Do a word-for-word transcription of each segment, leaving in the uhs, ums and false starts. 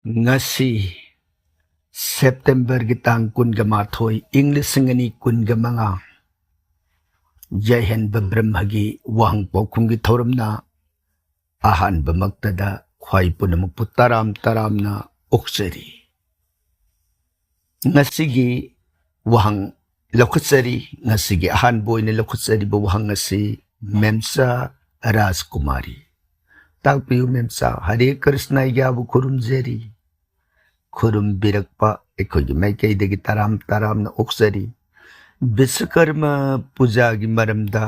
ꯉꯁꯤ ꯁꯦꯞꯇꯦꯝꯕꯔꯒꯤ ꯇꯥꯡ ꯀꯨꯟꯒ ꯃꯥꯊꯣꯏ, ꯏꯪ ꯂꯤꯁꯤꯡ ꯑꯅꯤ ꯀꯨꯟꯒ ꯃꯉꯥ, ꯌꯥꯏꯍꯟꯕ ꯕ꯭ꯔꯍ꯭ꯃꯒꯤ ꯋꯥꯍꯪ ꯄꯥꯎꯈꯨꯝꯒꯤ ꯊꯧꯔꯝꯅ ꯑꯍꯥꯟꯕꯃꯛꯇꯗ ꯈ꯭ꯋꯥꯏ ꯄꯨꯝꯅꯃꯛꯄꯨ ꯇꯔꯥꯝ ꯇꯔꯥꯝꯅ ꯑꯣꯛꯆꯔꯤ꯫ ꯉꯁꯤꯒꯤ ꯋꯥꯍꯪ ꯂꯧꯈꯠꯆꯔꯤ꯫ ꯉꯁꯤꯒꯤ ꯑꯍꯥꯟꯕ ꯑꯣꯏꯅ ꯂꯧꯈꯠꯆꯔꯤꯕ ꯋꯥꯍꯪ ꯑꯁꯤ ꯃꯦꯝꯆꯥ ꯔꯥꯖꯀꯨꯃꯥꯔꯤ꯫ ꯇꯥꯛꯄꯤꯌꯨ ꯃꯦꯝꯆꯥ꯫ ꯍꯔꯦ ꯀ꯭ꯔꯤꯁꯅ, ꯑꯩꯒ꯭ꯌꯥꯕꯨ ꯈꯨꯔꯨꯝꯖꯔꯤ꯫ ꯈꯨꯔꯨꯝꯕꯤꯔꯛꯄ ꯑꯩꯈꯣꯏꯒꯤ ꯃꯥꯏꯀꯩꯗꯒꯤ ꯇꯔꯥꯝ ꯇꯔꯥꯝꯅ ꯑꯣꯛꯆꯔꯤ꯫ ꯕꯤꯁ꯭ꯋꯀꯔꯃ ꯄꯨꯖꯥꯒꯤ ꯃꯔꯝꯗ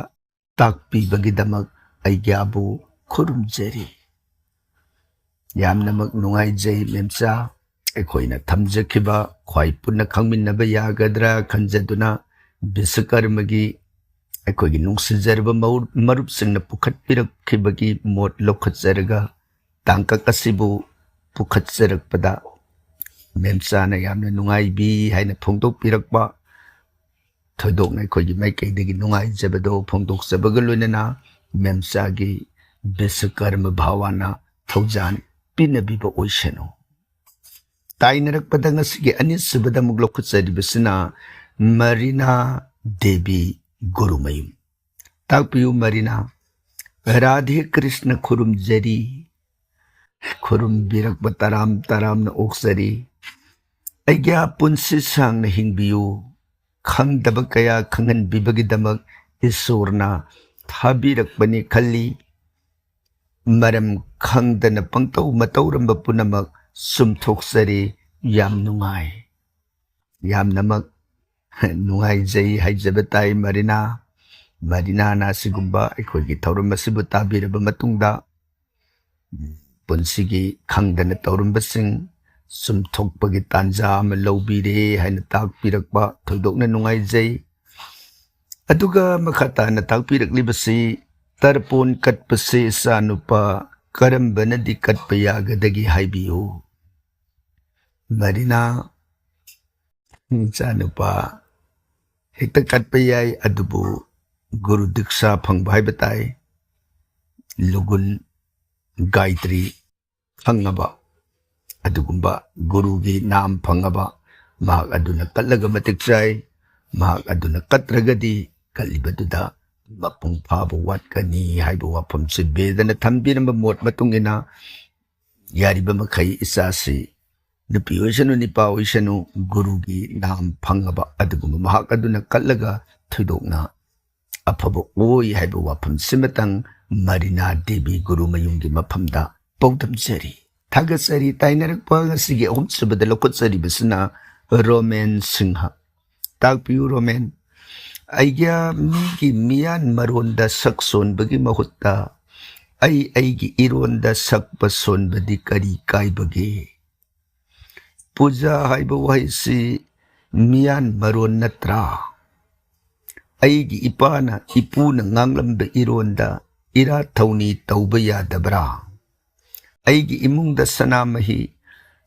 ꯇꯥꯛꯄꯤꯕꯒꯤꯗꯃꯛ ꯑꯩꯒ꯭ꯌꯥꯕꯨ ꯈꯨꯔꯨꯝꯖꯔꯤ꯫ ꯌꯥꯝꯅꯃꯛ ꯅꯨꯡꯉꯥꯏꯖꯩ ꯃꯦꯝꯆꯥ꯫ ꯑꯩꯈꯣꯏꯅ ꯊꯝꯖꯈꯤꯕ ꯈ꯭ꯋꯥꯏ ꯄꯨꯟꯅ ꯈꯪꯃꯤꯟꯅꯕ ꯌꯥꯒꯗ꯭ꯔꯥ ꯈꯟꯖꯗꯨꯅ ꯕꯤꯁ꯭ꯋꯀꯔꯃꯒꯤ ꯑꯩꯈꯣꯏꯒꯤ ꯅꯨꯡꯁꯤꯖꯔꯕ ꯃꯧ-, ꯃꯔꯨꯞꯁꯤꯡꯅ ꯄꯨꯈꯠꯄꯤꯔꯛꯈꯤꯕꯒꯤ ꯃꯣꯠ ꯂꯧꯈꯠꯆꯔꯒ ꯇꯥꯡꯀꯛ ꯑꯁꯤꯕꯨ ꯄꯨꯈꯠꯆꯔꯛꯄꯗ ꯃꯦꯝꯆꯥꯅ ꯌꯥꯝꯅ ꯅꯨꯡꯉꯥꯏꯕꯤ ꯍꯥꯏꯅ ꯐꯣꯡꯗꯣꯛꯄꯤꯔꯛꯄ, ꯊꯣꯏꯗꯣꯛꯅ ꯑꯩꯈꯣꯏꯒꯤ ꯃꯥꯏꯀꯩꯗꯒꯤ ꯅꯨꯡꯉꯥꯏꯖꯕꯗꯣ ꯐꯣꯡꯗꯣꯛꯆꯕꯒ ꯂꯣꯏꯅꯅ ꯃꯦꯝꯆꯥꯒꯤ ꯕꯤꯁ꯭ꯋꯀꯔꯃ ꯚꯥꯋꯥꯅ ꯊꯧꯖꯥꯟ ꯄꯤꯅꯕꯤꯕ ꯑꯣꯏꯁꯅꯨ꯫ ꯇꯥꯏꯅꯔꯛꯄꯗ ꯉꯁꯤꯒꯤ ꯑꯅꯤꯁꯨꯕꯗ ꯑꯃꯨꯛ ꯂꯧꯈꯠꯆꯔꯤꯕꯁꯤꯅ ꯃꯔꯤꯅꯥ ꯗꯦꯕꯤ ꯒꯨꯔꯨꯃꯌꯨꯝ꯫ ꯇꯥꯛꯄꯤꯌꯨ ꯃꯔꯤꯅꯥ꯫ ꯔꯥꯙꯦ ꯀ꯭ꯔꯤꯁꯅ ꯈꯨꯔꯨꯝꯖꯔꯤ꯫ ꯈꯨꯔꯨꯝꯕꯤꯔꯛꯄ ꯇꯔꯥꯝ ꯇꯔꯥꯝꯅ ꯑꯣꯛꯆꯔꯤ꯫ ꯑꯩꯒꯤ ꯄꯨꯟꯁꯤ ꯁꯥꯡꯅ ꯍꯤꯡꯕꯤꯌꯨ꯫ ꯈꯪꯗꯕ ꯀꯌꯥ ꯈꯪꯍꯟꯕꯤꯕꯒꯤꯗꯃꯛ ꯏꯁꯣꯔꯅ ꯊꯥꯕꯤꯔꯛꯄꯅꯤ ꯈꯜꯂꯤ꯫ ꯃꯔꯝ ꯈꯪꯗꯅ ꯄꯪꯇꯧ ꯃꯇꯧꯔꯝꯕ ꯄꯨꯝꯅꯃꯛ ꯆꯨꯝꯊꯣꯛꯆꯔꯤ꯫ ꯌꯥꯝ ꯅꯨꯡꯉꯥꯏ꯫ ꯌꯥꯝꯅꯃꯛ ꯅꯨꯡꯉꯥꯏꯖꯩ ꯍꯥꯏꯖꯕ ꯇꯥꯏ ꯃꯔꯤꯅꯥ꯫ ꯃꯔꯤꯅꯥꯅ ꯑꯁꯤꯒꯨꯝꯕ ꯑꯩꯈꯣꯏꯒꯤ ꯊꯧꯔꯝ ꯑꯁꯤꯕꯨ ꯇꯥꯕꯤꯔꯕ ꯃꯇꯨꯡꯗ, ꯄꯨꯟꯁꯤꯒꯤ ꯈꯪꯗꯅ ꯇꯧꯔꯝꯕꯁꯤꯡ ꯆꯨꯝꯊꯣꯛꯄꯒꯤ ꯇꯥꯟꯖꯥ ꯑꯃ ꯂꯧꯕꯤꯔꯦ ꯍꯥꯏꯅ ꯇꯥꯛꯄꯤꯔꯛꯄ ꯊꯣꯏꯗꯣꯛꯅ ꯅꯨꯡꯉꯥꯏꯖꯩ꯫ ꯑꯗꯨꯒ ꯃꯈꯥ ꯇꯥꯅ ꯇꯥꯛꯄꯤꯔꯛꯂꯤꯕꯁꯤ, "ꯇꯔꯄꯣꯟ ꯀꯠꯄꯁꯦ ꯏꯆꯥꯅꯨꯄꯥ ꯀꯔꯝꯕꯅꯗꯤ ꯀꯠꯄ ꯌꯥꯒꯗꯒꯦ ꯍꯥꯏꯕꯤꯌꯨ?" ꯃꯔꯤꯅꯥ, ꯏꯆꯥꯅꯨꯄꯥ ꯍꯦꯛꯇ ꯀꯠꯄ ꯌꯥꯏ, ꯑꯗꯨꯕꯨ ꯒꯨꯔꯨ ꯗꯤꯛꯁꯥ ꯐꯪꯕ ꯍꯥꯏꯕ ꯇꯥꯏ꯫ ꯂꯨꯒꯨꯟ ꯒꯥꯏꯇ꯭ꯔꯤ ꯈꯪꯉꯕ ꯑꯗꯨꯒꯨꯝꯕ ꯒꯨꯔꯨꯒꯤ ꯅꯥꯝ ꯐꯪꯉꯕ, ꯃꯍꯥꯛ ꯑꯗꯨꯅ ꯀꯠꯂꯒ ꯃꯇꯤꯛ ꯆꯥꯏ, ꯃꯍꯥꯛ ꯑꯗꯨꯅ ꯀꯠꯇ꯭ꯔꯒꯗꯤ ꯀꯠꯂꯤꯕꯗꯨꯗ ꯃꯄꯨꯡ ꯐꯥꯕ ꯋꯥꯠꯀꯅꯤ ꯍꯥꯏꯕ ꯋꯥꯐꯝꯁꯤ ꯕꯦꯗꯅ ꯊꯝꯕꯤꯔꯝꯕ ꯃꯣꯠ ꯃꯇꯨꯡ ꯏꯟꯅ ꯌꯥꯔꯤꯕ ꯃꯈꯩ ꯏꯆꯥꯁꯤ, ꯅꯨꯄꯤ ꯑꯣꯏꯁꯅꯨ, ꯅꯨꯄꯥ ꯑꯣꯏꯁꯅꯨ, ꯒꯨꯔꯨꯒꯤ ꯅꯥꯝ ꯐꯪꯉꯕ ꯑꯗꯨꯒꯨꯝꯕ ꯃꯍꯥꯛ ꯑꯗꯨꯅ ꯀꯠꯂꯒ ꯊꯣꯏꯗꯣꯛꯅ ꯑꯐꯕ ꯑꯣꯏ ꯍꯥꯏꯕ ꯋꯥꯐꯝꯁꯤꯃꯇꯪ ꯃꯔꯤꯅꯥ ꯗꯦꯕꯤ ꯒꯨꯔꯨ ꯃꯌꯨꯝꯒꯤ ꯃꯐꯝꯗ ꯄꯥꯎꯗꯝꯖꯔꯤ꯫ ꯊꯥꯒꯠꯆꯔꯤ꯫ ꯇꯥꯏꯅꯔꯛꯄ ꯉꯁꯤꯒꯤ ꯑꯍꯨꯝꯁꯨꯕꯗ ꯂꯧꯈꯠꯆꯔꯤꯕꯁꯤꯅ ꯔꯣꯃꯦꯟ ꯁꯤꯡꯍ꯫ ꯇꯥꯛꯄꯤꯌꯨ ꯔꯣꯃꯦꯟ꯫ ꯑꯩꯒ ꯃꯤꯒꯤ ꯃꯤꯌꯥꯟ ꯃꯔꯣꯟꯗ ꯁꯛ ꯁꯣꯟꯕꯒꯤ ꯃꯍꯨꯠꯇ ꯑꯩ ꯑꯩꯒꯤ ꯏꯔꯣꯟꯗ ꯁꯛꯄ ꯁꯣꯟꯕꯗꯤ ꯀꯔꯤ ꯀꯥꯏꯕꯒꯦ? ꯄꯨꯖꯥ ꯍꯥꯏꯕ ꯋꯥꯍꯩꯁꯤ ꯃꯤꯌꯥꯟ ꯃꯔꯣꯟ ꯅꯠꯇ꯭ꯔꯥ? ꯑꯩꯒꯤ ꯏꯄꯥꯅ ꯏꯄꯨꯅ ꯉꯥꯡꯂꯝꯕ ꯏꯔꯣꯟꯗ ꯏꯔꯥꯠ ꯊꯧꯅꯤ ꯇꯧꯕ ꯌꯥꯗꯕ꯭ꯔꯥ? ꯑꯩꯒꯤ ꯏꯃꯨꯡꯗ ꯁꯅꯥꯃꯍꯤ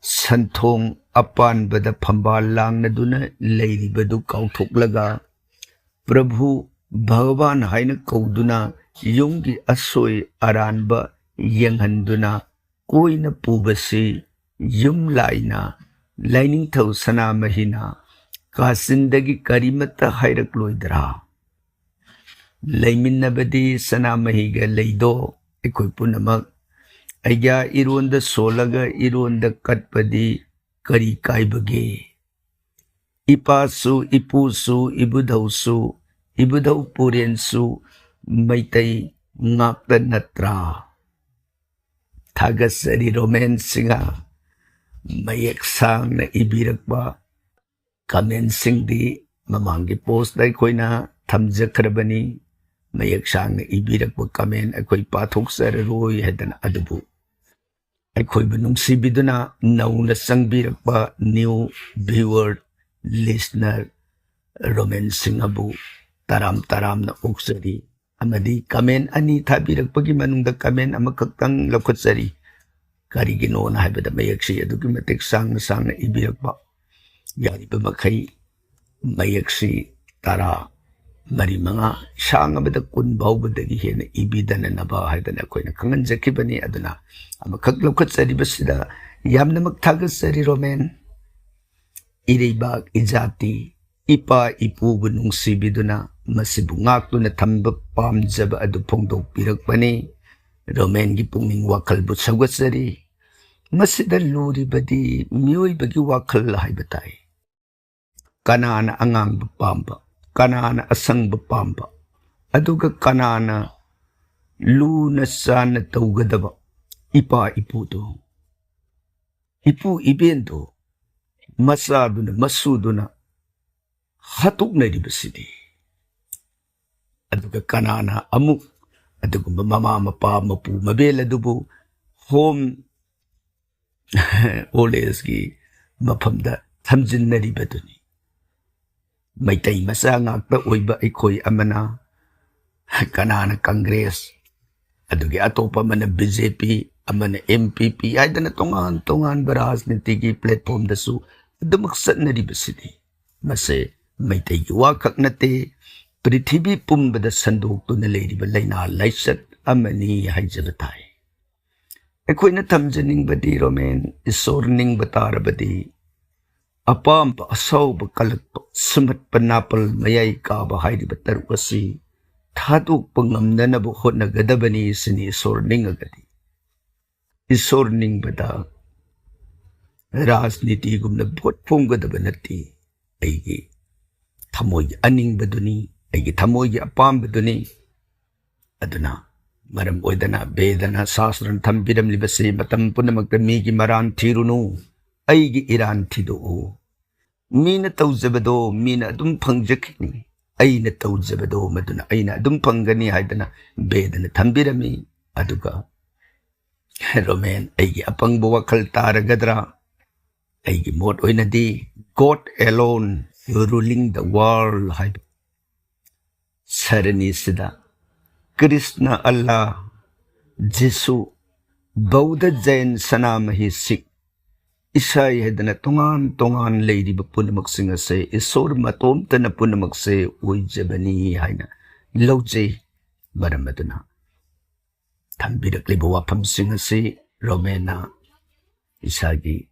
ꯁꯟꯊꯣꯡ ꯑꯄꯥꯟꯕꯗ ꯐꯝꯕꯥꯜ ꯂꯥꯡꯅꯗꯨꯅ ꯂꯩꯔꯤꯕꯗꯨ ꯀꯥꯎꯊꯣꯛꯂꯒ ꯄ꯭ꯔꯚꯨ ꯚꯒꯋꯥꯟ ꯍꯥꯏꯅ ꯀꯧꯗꯨꯅ ꯌꯨꯝꯒꯤ ꯑꯁꯣꯏ ꯑꯔꯥꯟꯕ ꯌꯦꯡꯍꯟꯗꯨꯅ ꯀꯣꯏꯅ ꯄꯨꯕꯁꯤ ꯌꯨꯝ ꯂꯥꯏꯅ ꯂꯥꯏꯅꯤꯡꯊꯧ ꯁꯅꯥꯃꯍꯤꯅ ꯀꯥꯆꯤꯟꯗꯒꯤ ꯀꯔꯤꯃꯠꯇ ꯍꯥꯏꯔꯛꯂꯣꯏꯗ꯭ꯔꯥ? ꯂꯩꯃꯤꯟꯅꯕꯗꯤ ꯁꯅꯥꯃꯍꯤꯒ ꯂꯩꯗꯣ ꯑꯩꯈꯣꯏ ꯄꯨꯝꯅꯃꯛ꯫ ꯑꯩꯒ ꯏꯔꯣꯟꯗ ꯁꯣꯜꯂꯒ ꯏꯔꯣꯟꯗ ꯀꯠꯄꯗꯤ ꯀꯔꯤ ꯀꯥꯏꯕꯒꯦ? ꯏꯄꯥꯁꯨ, ꯏꯄꯨꯁꯨ, ꯏꯕꯨꯙꯧꯁꯨ, ꯏꯕꯨꯙꯧ ꯄꯨꯔꯦꯟꯁꯨ ꯃꯩꯇꯩ ꯉꯥꯛꯇ ꯅꯠꯇ꯭ꯔꯥ? ꯊꯥꯒꯠꯆꯔꯤ ꯔꯣꯃꯦꯟ ꯁꯤꯡꯍ꯫ ꯃꯌꯦꯛ ꯁꯥꯡꯅ ꯏꯕꯤꯔꯛꯄ ꯀꯃꯦꯟꯁꯤꯡꯗꯤ ꯃꯃꯥꯡꯒꯤ ꯄꯣꯁꯇ ꯑꯩꯈꯣꯏꯅ ꯊꯝꯖꯈ꯭ꯔꯕꯅꯤ꯫ ꯃꯌꯦꯛ ꯁꯥꯡꯅ ꯏꯕꯤꯔꯛꯄ ꯀꯃꯦꯟ ꯑꯩꯈꯣꯏ ꯄꯥꯊꯣꯛꯆꯔꯔꯣꯏ ꯍꯥꯏꯗꯅ, ꯑꯗꯨꯕꯨ ꯑꯩꯈꯣꯏꯕꯨ ꯅꯨꯡꯁꯤꯕꯤꯗꯨꯅ ꯅꯧꯅ ꯆꯪꯕꯤꯔꯛꯄ new viewer, listener ꯔꯣꯃꯦꯟ ꯁꯤꯡꯍꯕꯨ ꯇꯔꯥꯝ ꯇꯔꯥꯝꯅ ꯑꯣꯛꯆꯔꯤ꯫ ꯑꯃꯗꯤ ꯀꯃꯦꯟ ꯑꯅꯤ ꯊꯥꯕꯤꯔꯛꯄꯒꯤ ꯃꯅꯨꯡꯗ ꯀꯃꯦꯟ ꯑꯃꯈꯛꯇꯪ ꯂꯧꯈꯠꯆꯔꯤ꯫ ꯀꯔꯤꯒꯤꯅꯣꯅ ꯍꯥꯏꯕꯗ ꯃꯌꯦꯛꯁꯤ ꯑꯗꯨꯛꯀꯤ ꯃꯇꯤꯛ ꯁꯥꯡꯅ ꯁꯥꯡꯅ ꯏꯕꯤꯔꯛꯄ꯫ ꯌꯥꯔꯤꯕ ꯃꯈꯩ ꯃꯌꯦꯛꯁꯤ ꯇꯔꯥ, ꯃꯔꯤ, ꯃꯉꯥ, ꯁꯥꯡꯉꯕꯗ ꯀꯨꯟ ꯐꯥꯎꯕꯗꯒꯤ ꯍꯦꯟꯅ ꯏꯕꯤꯗꯅꯅꯕ ꯍꯥꯏꯗꯅ ꯑꯩꯈꯣꯏꯅ ꯈꯪꯍꯟꯖꯈꯤꯕꯅꯤ꯫ ꯑꯗꯨꯅ ꯑꯃꯈꯛ ꯂꯧꯈꯠꯆꯔꯤꯕꯁꯤꯗ ꯌꯥꯝꯅꯃꯛ ꯊꯥꯒꯠꯆꯔꯤ, ꯔꯣꯃꯦꯟ꯫ ꯏꯔꯩꯕꯥꯛ, ꯏꯖꯥꯇꯤ, ꯏꯄꯥ ꯏꯄꯨꯕꯨ ꯅꯨꯡꯁꯤꯕꯤꯗꯨꯅ ꯃꯁꯤꯕꯨ ꯉꯥꯛꯇꯨꯅ ꯊꯝꯕ ꯄꯥꯝꯖꯕ ꯑꯗꯨ ꯐꯣꯡꯗꯣꯛꯄꯤꯔꯛꯄꯅꯤ꯫ ꯔꯣꯃꯦꯟꯒꯤ ꯄꯨꯛꯅꯤꯡ ꯋꯥꯈꯜꯕꯨ ꯁꯧꯒꯠꯆꯔꯤ꯫ ꯃꯁꯤꯗ ꯂꯨꯔꯤꯕꯗꯤ ꯃꯤꯑꯣꯏꯕꯒꯤ ꯋꯥꯈꯜ ꯍꯥꯏꯕ ꯇꯥꯏ꯫ ꯀꯅꯥꯅ ꯑꯉꯥꯡꯕ ꯄꯥꯝꯕ, ꯀꯅꯥꯅ ꯑꯁꯪꯕ ꯄꯥꯝꯕ, ꯑꯗꯨꯒ ꯀꯅꯥꯅ ꯂꯨꯅ ꯆꯥꯟꯅ ꯇꯧꯒꯗꯕ ꯏꯄꯥ ꯏꯄꯨꯗꯨ, ꯏꯄꯨ ꯏꯕꯦꯟꯗꯨ ꯃꯆꯥꯗꯨꯅ, ꯃꯁꯨꯗꯨꯅ ꯍꯥꯠꯇꯣꯛꯅꯔꯤꯕꯁꯤꯗꯤ? ꯑꯗꯨꯒ ꯀꯅꯥꯅ ꯑꯃꯨꯛ ꯑꯗꯨꯒꯨꯝꯕ ꯃꯃꯥ ꯃꯄꯥ, ꯃꯄꯨ ꯃꯕꯦꯜ ꯑꯗꯨꯕꯨ ꯍꯣꯝ ꯑꯣꯜ ꯑꯦꯖꯀꯤ ꯃꯐꯝꯗ ꯊꯝꯖꯤꯟꯅꯔꯤꯕꯗꯨꯅꯤ? ꯃꯩꯇꯩ ꯃꯆꯥ ꯉꯥꯛꯇ ꯑꯣꯏꯕ ꯑꯩꯈꯣꯏ ꯑꯃꯅ, ꯀꯅꯥꯅ ꯀꯪꯒ꯭ꯔꯦꯁ, ꯑꯗꯨꯒꯤ ꯑꯇꯣꯞꯄ ꯑꯃꯅ ꯕꯤ ꯖꯦ ꯄꯤ, ꯑꯃꯅ ꯑꯦꯝ ꯄꯤ ꯄꯤ ꯍꯥꯏꯗꯅ ꯇꯣꯉꯥꯟ ꯇꯣꯉꯥꯟꯕ ꯔꯥꯖꯅꯤꯇꯤꯒꯤ ꯄ꯭ꯂꯦꯠꯐꯣꯝꯗꯁꯨ ꯑꯗꯨꯃꯛ ꯆꯠꯅꯔꯤꯕꯁꯤꯗꯤ? ꯃꯁꯦ ꯃꯩꯇꯩꯒꯤ ꯋꯥꯈꯛ ꯅꯠꯇꯦ, ꯄ꯭ꯔꯤꯊꯤꯕꯤ ꯄꯨꯝꯕꯗ ꯁꯟꯗꯣꯛꯇꯨꯅ ꯂꯩꯔꯤꯕ ꯂꯥꯏꯅꯥ ꯂꯥꯏꯆꯠ ꯑꯃꯅꯤ ꯍꯥꯏꯖꯕ ꯇꯥꯏ꯫ ꯑꯩꯈꯣꯏꯅ ꯊꯝꯖꯅꯤꯡꯕꯗꯤ, ꯔꯣꯃꯦꯟ, ꯏꯁꯣꯔ ꯅꯤꯡꯕ ꯇꯥꯔꯕꯗꯤ ꯑꯄꯥꯝꯕ ꯑꯁꯥꯎꯕ ꯀꯜꯂꯛꯄ, ꯁꯨꯝꯍꯠꯄ, ꯅꯥꯄꯜ ꯃꯌꯥꯏ ꯀꯥꯕ ꯍꯥꯏꯔꯤꯕ ꯇꯔꯨꯛ ꯑꯁꯤ ꯊꯥꯗꯣꯛꯄ ꯉꯝꯅꯅꯕ ꯍꯣꯠꯅꯒꯗꯕꯅꯤ ꯁꯤꯅꯤ ꯏꯁꯣꯔ ꯅꯤꯡꯉꯒꯗꯤ꯫ ꯏꯁꯣꯔ ꯅꯤꯡꯕꯗ ꯔꯥꯖꯅꯤꯇꯤꯒꯨꯝꯅ ꯚꯣꯠ ꯈꯣꯝꯒꯗꯕ ꯅꯠꯇꯦ꯫ ꯑꯩꯒꯤ ꯊꯃꯣꯏꯒꯤ ꯑꯅꯤꯡꯕꯗꯨꯅꯤ, ꯑꯩꯒꯤ ꯊꯃꯣꯏꯒꯤ ꯑꯄꯥꯝꯕꯗꯨꯅꯤ꯫ ꯑꯗꯨꯅ ꯃꯔꯝ ꯑꯣꯏꯗꯅ ꯕꯦꯗꯅ, ꯁꯥꯁꯇ꯭ꯔꯅ ꯊꯝꯕꯤꯔꯝꯂꯤꯕꯁꯤ ꯃꯇꯝ ꯄꯨꯝꯅꯃꯛꯇ ꯃꯤꯒꯤ ꯃꯔꯥꯟ ꯊꯤꯔꯨꯅꯨ, ꯑꯩꯒꯤ ꯏꯔꯥꯟ ꯊꯤꯗꯣꯛꯎ꯫ ꯃꯤꯅ ꯇꯧꯖꯕꯗꯣ ꯃꯤꯅ ꯑꯗꯨꯝ ꯐꯪꯖꯈꯤꯅꯤ, ꯑꯩꯅ ꯇꯧꯖꯕꯗꯣ ꯃꯗꯨꯅ ꯑꯩꯅ ꯑꯗꯨꯝ ꯐꯪꯒꯅꯤ ꯍꯥꯏꯗꯅ ꯕꯦꯗꯅ ꯊꯝꯕꯤꯔꯝꯃꯤ꯫ ꯑꯗꯨꯒ ꯔꯣꯃꯦꯟ, ꯑꯩꯒꯤ ꯑꯄꯪꯕ ꯋꯥꯈꯜ ꯇꯥꯔꯒꯗ꯭ꯔꯥ? ꯑꯩꯒꯤ ꯃꯣꯠ ꯑꯣꯏꯅꯗꯤ, "God alone ruling the world" ꯍꯥꯏꯕ ꯁꯔꯅꯤꯁꯤꯗ ꯀ꯭ꯔꯤꯁꯅ, ꯑꯜꯂꯥ, ꯖꯤꯁꯨ, ꯕꯧꯙ, ꯖꯩꯟ, ꯁꯅꯥꯃꯍꯤ, ꯁꯤꯈ, ꯏꯁꯥꯏ ꯍꯥꯏꯗꯅ ꯇꯣꯉꯥꯟ ꯇꯣꯉꯥꯟ ꯂꯩꯔꯤꯕ ꯄꯨꯝꯅꯃꯛꯁꯤꯡ ꯑꯁꯦ ꯏꯁꯣꯔ ꯃꯇꯣꯝꯇꯅ ꯄꯨꯝꯅꯃꯛꯁꯦ ꯑꯣꯏꯖꯕꯅꯤ ꯍꯥꯏꯅ ꯂꯧꯖꯩ꯫ ꯃꯔꯝ ꯑꯗꯨꯅ ꯊꯝꯕꯤꯔꯛꯂꯤꯕ ꯋꯥꯐꯝꯁꯤꯡ ꯑꯁꯤ ꯔꯣꯃꯦꯟꯅ ꯏꯁꯥꯒꯤ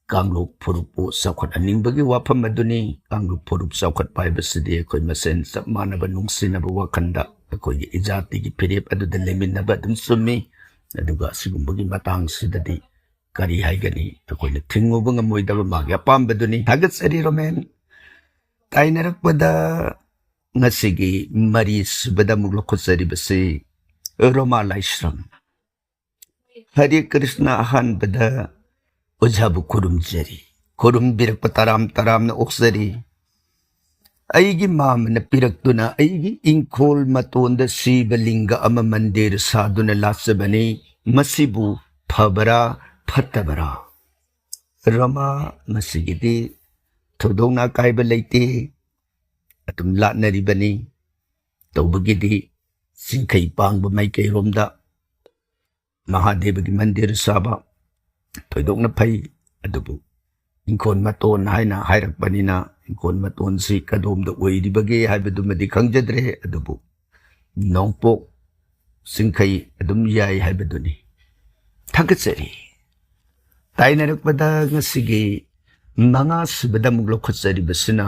ꯀꯥꯡꯂꯨꯞ ꯐꯨꯔꯨꯞꯄꯨ ꯆꯥꯎꯈꯠꯍꯟꯅꯤꯡꯕꯒꯤ ꯋꯥꯐꯝ ꯑꯗꯨꯅꯤ꯫ ꯀꯥꯡꯂꯨꯞ ꯐꯨꯔꯨꯞ ꯆꯥꯎꯈꯠꯄ ꯍꯥꯏꯕꯁꯤꯗꯤ ꯑꯩꯈꯣꯏ ꯃꯁꯦꯟ ꯆꯞ ꯃꯥꯟꯅꯕ ꯅꯨꯡꯁꯤꯅꯕ ꯋꯥꯈꯜꯗ ꯑꯩꯈꯣꯏꯒꯤ ꯏꯖꯥꯇꯤꯒꯤ ꯐꯤꯔꯦꯞ ꯑꯗꯨꯗ ꯂꯩꯃꯤꯟꯅꯕ ꯑꯗꯨꯝ ꯆꯨꯝꯃꯤ꯫ ꯑꯗꯨꯒ ꯑꯁꯤꯒꯨꯝꯕꯒꯤ ꯃꯇꯥꯡꯁꯤꯗꯗꯤ ꯀꯔꯤ ꯍꯥꯏꯒꯅꯤ, ꯑꯩꯈꯣꯏꯅ ꯊꯤꯡꯉꯨꯕ ꯉꯝꯃꯣꯏꯗꯕ ꯃꯥꯒꯤ ꯑꯄꯥꯝꯕꯗꯨꯅꯤ꯫ ꯊꯥꯒꯠꯆꯔꯤ ꯔꯣꯃꯦꯟ꯫ ꯇꯥꯏꯅꯔꯛꯄꯗ ꯉꯁꯤꯒꯤ ꯃꯔꯤ ꯁꯨꯕꯗ ꯑꯃꯨꯛ ꯂꯧꯈꯠꯆꯔꯤꯕꯁꯤ ꯔꯣꯃꯥ ꯂꯥꯏꯁ꯭ꯔꯝ꯫ ꯍꯔꯦ ꯀ꯭ꯔꯤꯁꯅ꯫ ꯑꯍꯥꯟꯕꯗ ꯑꯣꯖꯥꯕꯨ ꯈꯨꯔꯨꯝꯖꯔꯤ, ꯈꯨꯔꯨꯝꯕꯤꯔꯛꯄ ꯇꯔꯥꯝ ꯇꯔꯥꯝꯅ ꯑꯣꯛꯆꯔꯤ꯫ ꯑꯩꯒꯤ ꯃꯥꯃꯅ ꯄꯤꯔꯛꯇꯨꯅ ꯑꯩꯒꯤ ꯏꯪꯈꯣꯜ ꯃꯇꯣꯟꯗ ꯁꯤꯕ ꯂꯤꯡꯒ ꯑꯃ ꯃꯟꯗꯤꯔ ꯁꯥꯗꯨꯅ ꯂꯥꯠꯆꯕꯅꯤ꯫ ꯃꯁꯤꯕꯨ ꯐꯕ꯭ꯔꯥ ꯐꯠꯇꯕ꯭ꯔꯥ? ꯔꯃꯥ, ꯃꯁꯤꯒꯤꯗꯤ ꯊꯣꯏꯗꯣꯛꯅ ꯑꯀꯥꯏꯕ ꯂꯩꯇꯦ, ꯑꯗꯨꯝ ꯂꯥꯠꯅꯔꯤꯕꯅꯤ꯫ ꯇꯧꯕꯒꯤꯗꯤ ꯆꯤꯡꯈꯩ ꯄꯥꯡꯕ ꯃꯥꯏꯀꯩꯔꯣꯝꯗ ꯃꯍꯥꯗꯦꯕꯒꯤ ꯃꯟꯗꯤꯔ ꯁꯥꯕ ꯊꯣꯏꯗꯣꯛꯅ ꯐꯩ꯫ ꯑꯗꯨꯕꯨ ꯏꯪꯈꯣꯜ ꯃꯇꯣꯟ ꯍꯥꯏꯅ ꯍꯥꯏꯔꯛꯄꯅꯤꯅ ꯏꯪꯈꯣꯜ ꯃꯇꯣꯟꯁꯤ ꯀꯗꯣꯝꯗ ꯑꯣꯏꯔꯤꯕꯒꯦ ꯍꯥꯏꯕꯗꯨꯃꯗꯤ ꯈꯪꯖꯗ꯭ꯔꯦ꯫ ꯑꯗꯨꯕꯨ ꯅꯣꯡꯄꯣꯛ ꯆꯤꯡꯈꯩ ꯑꯗꯨꯝ ꯌꯥꯏ ꯍꯥꯏꯕꯗꯨꯅꯤ꯫ ꯊꯥꯒꯠꯆꯔꯤ꯫ ꯇꯥꯏꯅꯔꯛꯄꯗ ꯉꯁꯤꯒꯤ ꯃꯉꯥ ꯁꯨꯕꯗ ꯑꯃꯨꯛ ꯂꯧꯈꯠꯆꯔꯤꯕꯁꯤꯅ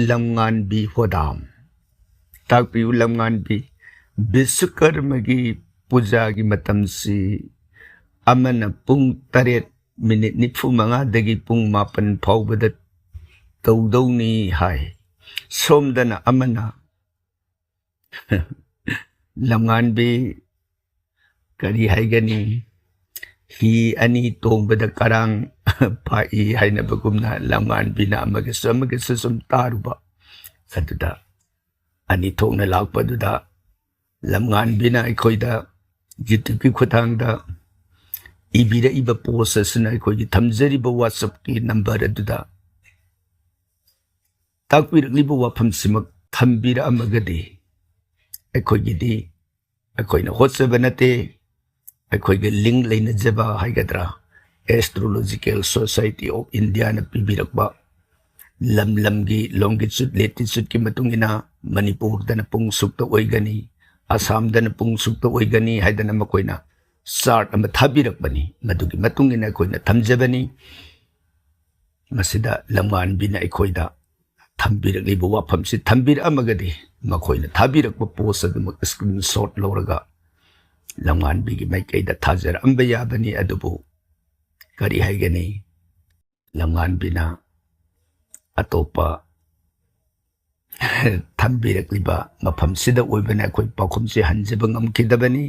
ꯂꯝꯉꯥꯟꯕꯤ ꯍꯣꯗꯥꯝ꯫ ꯇꯥꯛꯄꯤꯌꯨ ꯂꯝꯉꯥꯟꯕꯤ, ꯕꯤꯁ꯭ꯋꯀꯔꯃꯒꯤ ꯄꯨꯖꯥꯒꯤ ꯃꯇꯝꯁꯤ ꯑꯃꯅ ꯄꯨꯡ ꯇꯔꯦꯠ ꯃꯤꯅꯤꯠ ꯅꯤꯐꯨ ꯃꯉꯥꯗꯒꯤ ꯄꯨꯡ ꯃꯥꯄꯟ ꯐꯥꯎꯕꯗ ꯇꯧꯗꯧꯅꯤ ꯍꯥꯏ꯫ ꯁꯣꯝꯗꯅ ꯑꯃꯅ ꯂꯝꯉꯥꯟꯕꯤ, ꯀꯔꯤ ꯍꯥꯏꯒꯅꯤ, ꯍꯤ ꯑꯅꯤ ꯇꯣꯡꯕꯗ ꯀꯔꯥꯡ ꯐꯥꯛꯏ ꯍꯥꯏꯅꯕꯒꯨꯝꯅ ꯂꯝꯉꯥꯟꯕꯤꯅ ꯑꯃꯒꯤꯁꯨ ꯑꯃꯒꯤꯁꯨ ꯁꯨꯝ ꯇꯥꯔꯨꯕ꯫ ꯑꯗꯨꯗ ꯑꯅꯤ ꯊꯣꯛꯅ ꯂꯥꯛꯄꯗꯨꯗ ꯂꯝꯉꯥꯟꯕꯤꯅ ꯑꯩꯈꯣꯏꯗ YouTubeꯀꯤ ꯈꯨꯠꯊꯥꯡꯗ ꯏꯕꯤꯔꯛꯏꯕ post ꯑꯁꯤꯅ ꯑꯩꯈꯣꯏꯒꯤ ꯊꯝꯖꯔꯤꯕ WhatsAppꯀꯤ number ꯑꯗꯨꯗ ꯇꯥꯛꯄꯤꯔꯛꯂꯤꯕ ꯋꯥꯐꯝꯁꯤꯃꯛ ꯊꯝꯕꯤꯔꯛꯑꯝꯃꯒꯗꯤ ꯑꯩꯈꯣꯏꯒꯤꯗꯤ ꯑꯩꯈꯣꯏꯅ ꯍꯣꯠꯆꯕ ꯅꯠꯇꯦ, ꯑꯩꯈꯣꯏꯒ link ꯂꯩꯅꯖꯕ ꯍꯥꯏꯒꯗ꯭ꯔꯥ, Astrological Society of Indiaꯅ ꯄꯤꯕꯤꯔꯛꯄ ꯂꯝ ꯂꯝꯒꯤ longitude latitudeꯀꯤ ꯃꯇꯨꯡ ꯏꯟꯅ ꯃꯅꯤꯄꯨꯔꯗꯅ ꯄꯨꯡ ꯁꯨꯛꯇ ꯑꯣꯏꯒꯅꯤ, ꯑꯁꯥꯝꯗꯅ ꯄꯨꯡ ꯁꯨꯛꯇ ꯑꯣꯏꯒꯅꯤ ꯍꯥꯏꯗꯅ ꯃꯈꯣꯏꯅ ꯆꯥꯔꯠ ꯑꯃ ꯊꯥꯕꯤꯔꯛꯄꯅꯤ꯫ ꯃꯗꯨꯒꯤ ꯃꯇꯨꯡ ꯏꯟꯅ ꯑꯩꯈꯣꯏꯅ ꯊꯝꯖꯕꯅꯤ꯫ ꯃꯁꯤꯗ ꯂꯝꯉꯥꯟꯕꯤꯅ ꯑꯩꯈꯣꯏꯗ ꯊꯝꯕꯤꯔꯛꯂꯤꯕ ꯋꯥꯐꯝꯁꯤ ꯊꯝꯕꯤꯔꯛꯑꯝꯃꯒꯗꯤ ꯃꯈꯣꯏꯅ ꯊꯥꯕꯤꯔꯛꯄ ꯄꯣꯁ ꯑꯗꯨꯃꯛ ꯁ꯭ꯀ꯭ꯔꯤꯟ ꯁꯣꯠ ꯂꯧꯔꯒ ꯂꯝꯉꯥꯟꯕꯤꯒꯤ ꯃꯥꯏꯀꯩꯗ ꯊꯥꯖꯔꯛꯑꯝꯕ ꯌꯥꯕꯅꯤ꯫ ꯑꯗꯨꯕꯨ ꯀꯔꯤ ꯍꯥꯏꯒꯅꯤ, ꯂꯝꯉꯥꯟꯕꯤꯅ ꯑꯇꯣꯞꯄ ꯊꯝꯕꯤꯔꯛꯂꯤꯕ ꯃꯐꯝꯁꯤꯗ ꯑꯣꯏꯕꯅ ꯑꯩꯈꯣꯏ ꯄꯥꯎꯈꯨꯝꯁꯤ ꯍꯟꯖꯕ ꯉꯝꯈꯤꯗꯕꯅꯤ꯫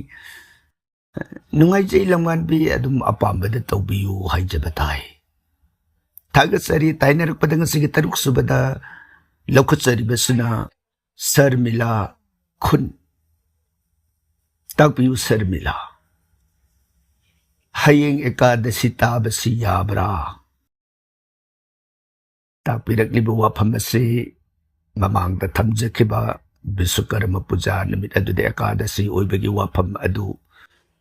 ꯅꯨꯡꯉꯥꯏꯖꯩ ꯂꯝꯉꯥꯟꯕꯤ, ꯑꯗꯨꯝ ꯑꯄꯥꯝꯕꯗ ꯇꯧꯕꯤꯌꯨ ꯍꯥꯏꯖꯕ ꯇꯥꯏ꯫ ꯊꯥꯒꯠꯆꯔꯤ꯫ ꯇꯥꯏꯅꯔꯛꯄꯗ ꯉꯁꯤꯒꯤ ꯇꯔꯨꯛ ꯁꯨꯕꯗ ꯂꯧꯈꯠꯆꯔꯤꯕꯁꯤꯅ ꯁꯔꯃꯤꯂꯥ ꯈꯨꯟ꯫ ꯇꯥꯛꯄꯤꯌꯨ ꯁꯔꯃꯤꯂꯥ, ꯍꯌꯦꯡ ꯑꯦꯀꯥꯗꯁꯤ ꯇꯥꯕꯁꯤ ꯌꯥꯕ꯭ꯔꯥ? ꯇꯥꯛꯄꯤꯔꯛꯂꯤꯕ ꯋꯥꯐꯝ ꯑꯁꯤ ꯃꯃꯥꯡꯗ ꯊꯝꯖꯈꯤꯕ ꯕꯤꯁ꯭ꯋꯀꯔꯃ ꯄꯨꯖꯥ ꯅꯨꯃꯤꯠ ꯑꯗꯨꯗ ꯑꯦꯀꯥꯗꯁꯤ ꯑꯣꯏꯕꯒꯤ ꯋꯥꯐꯝ ꯑꯗꯨ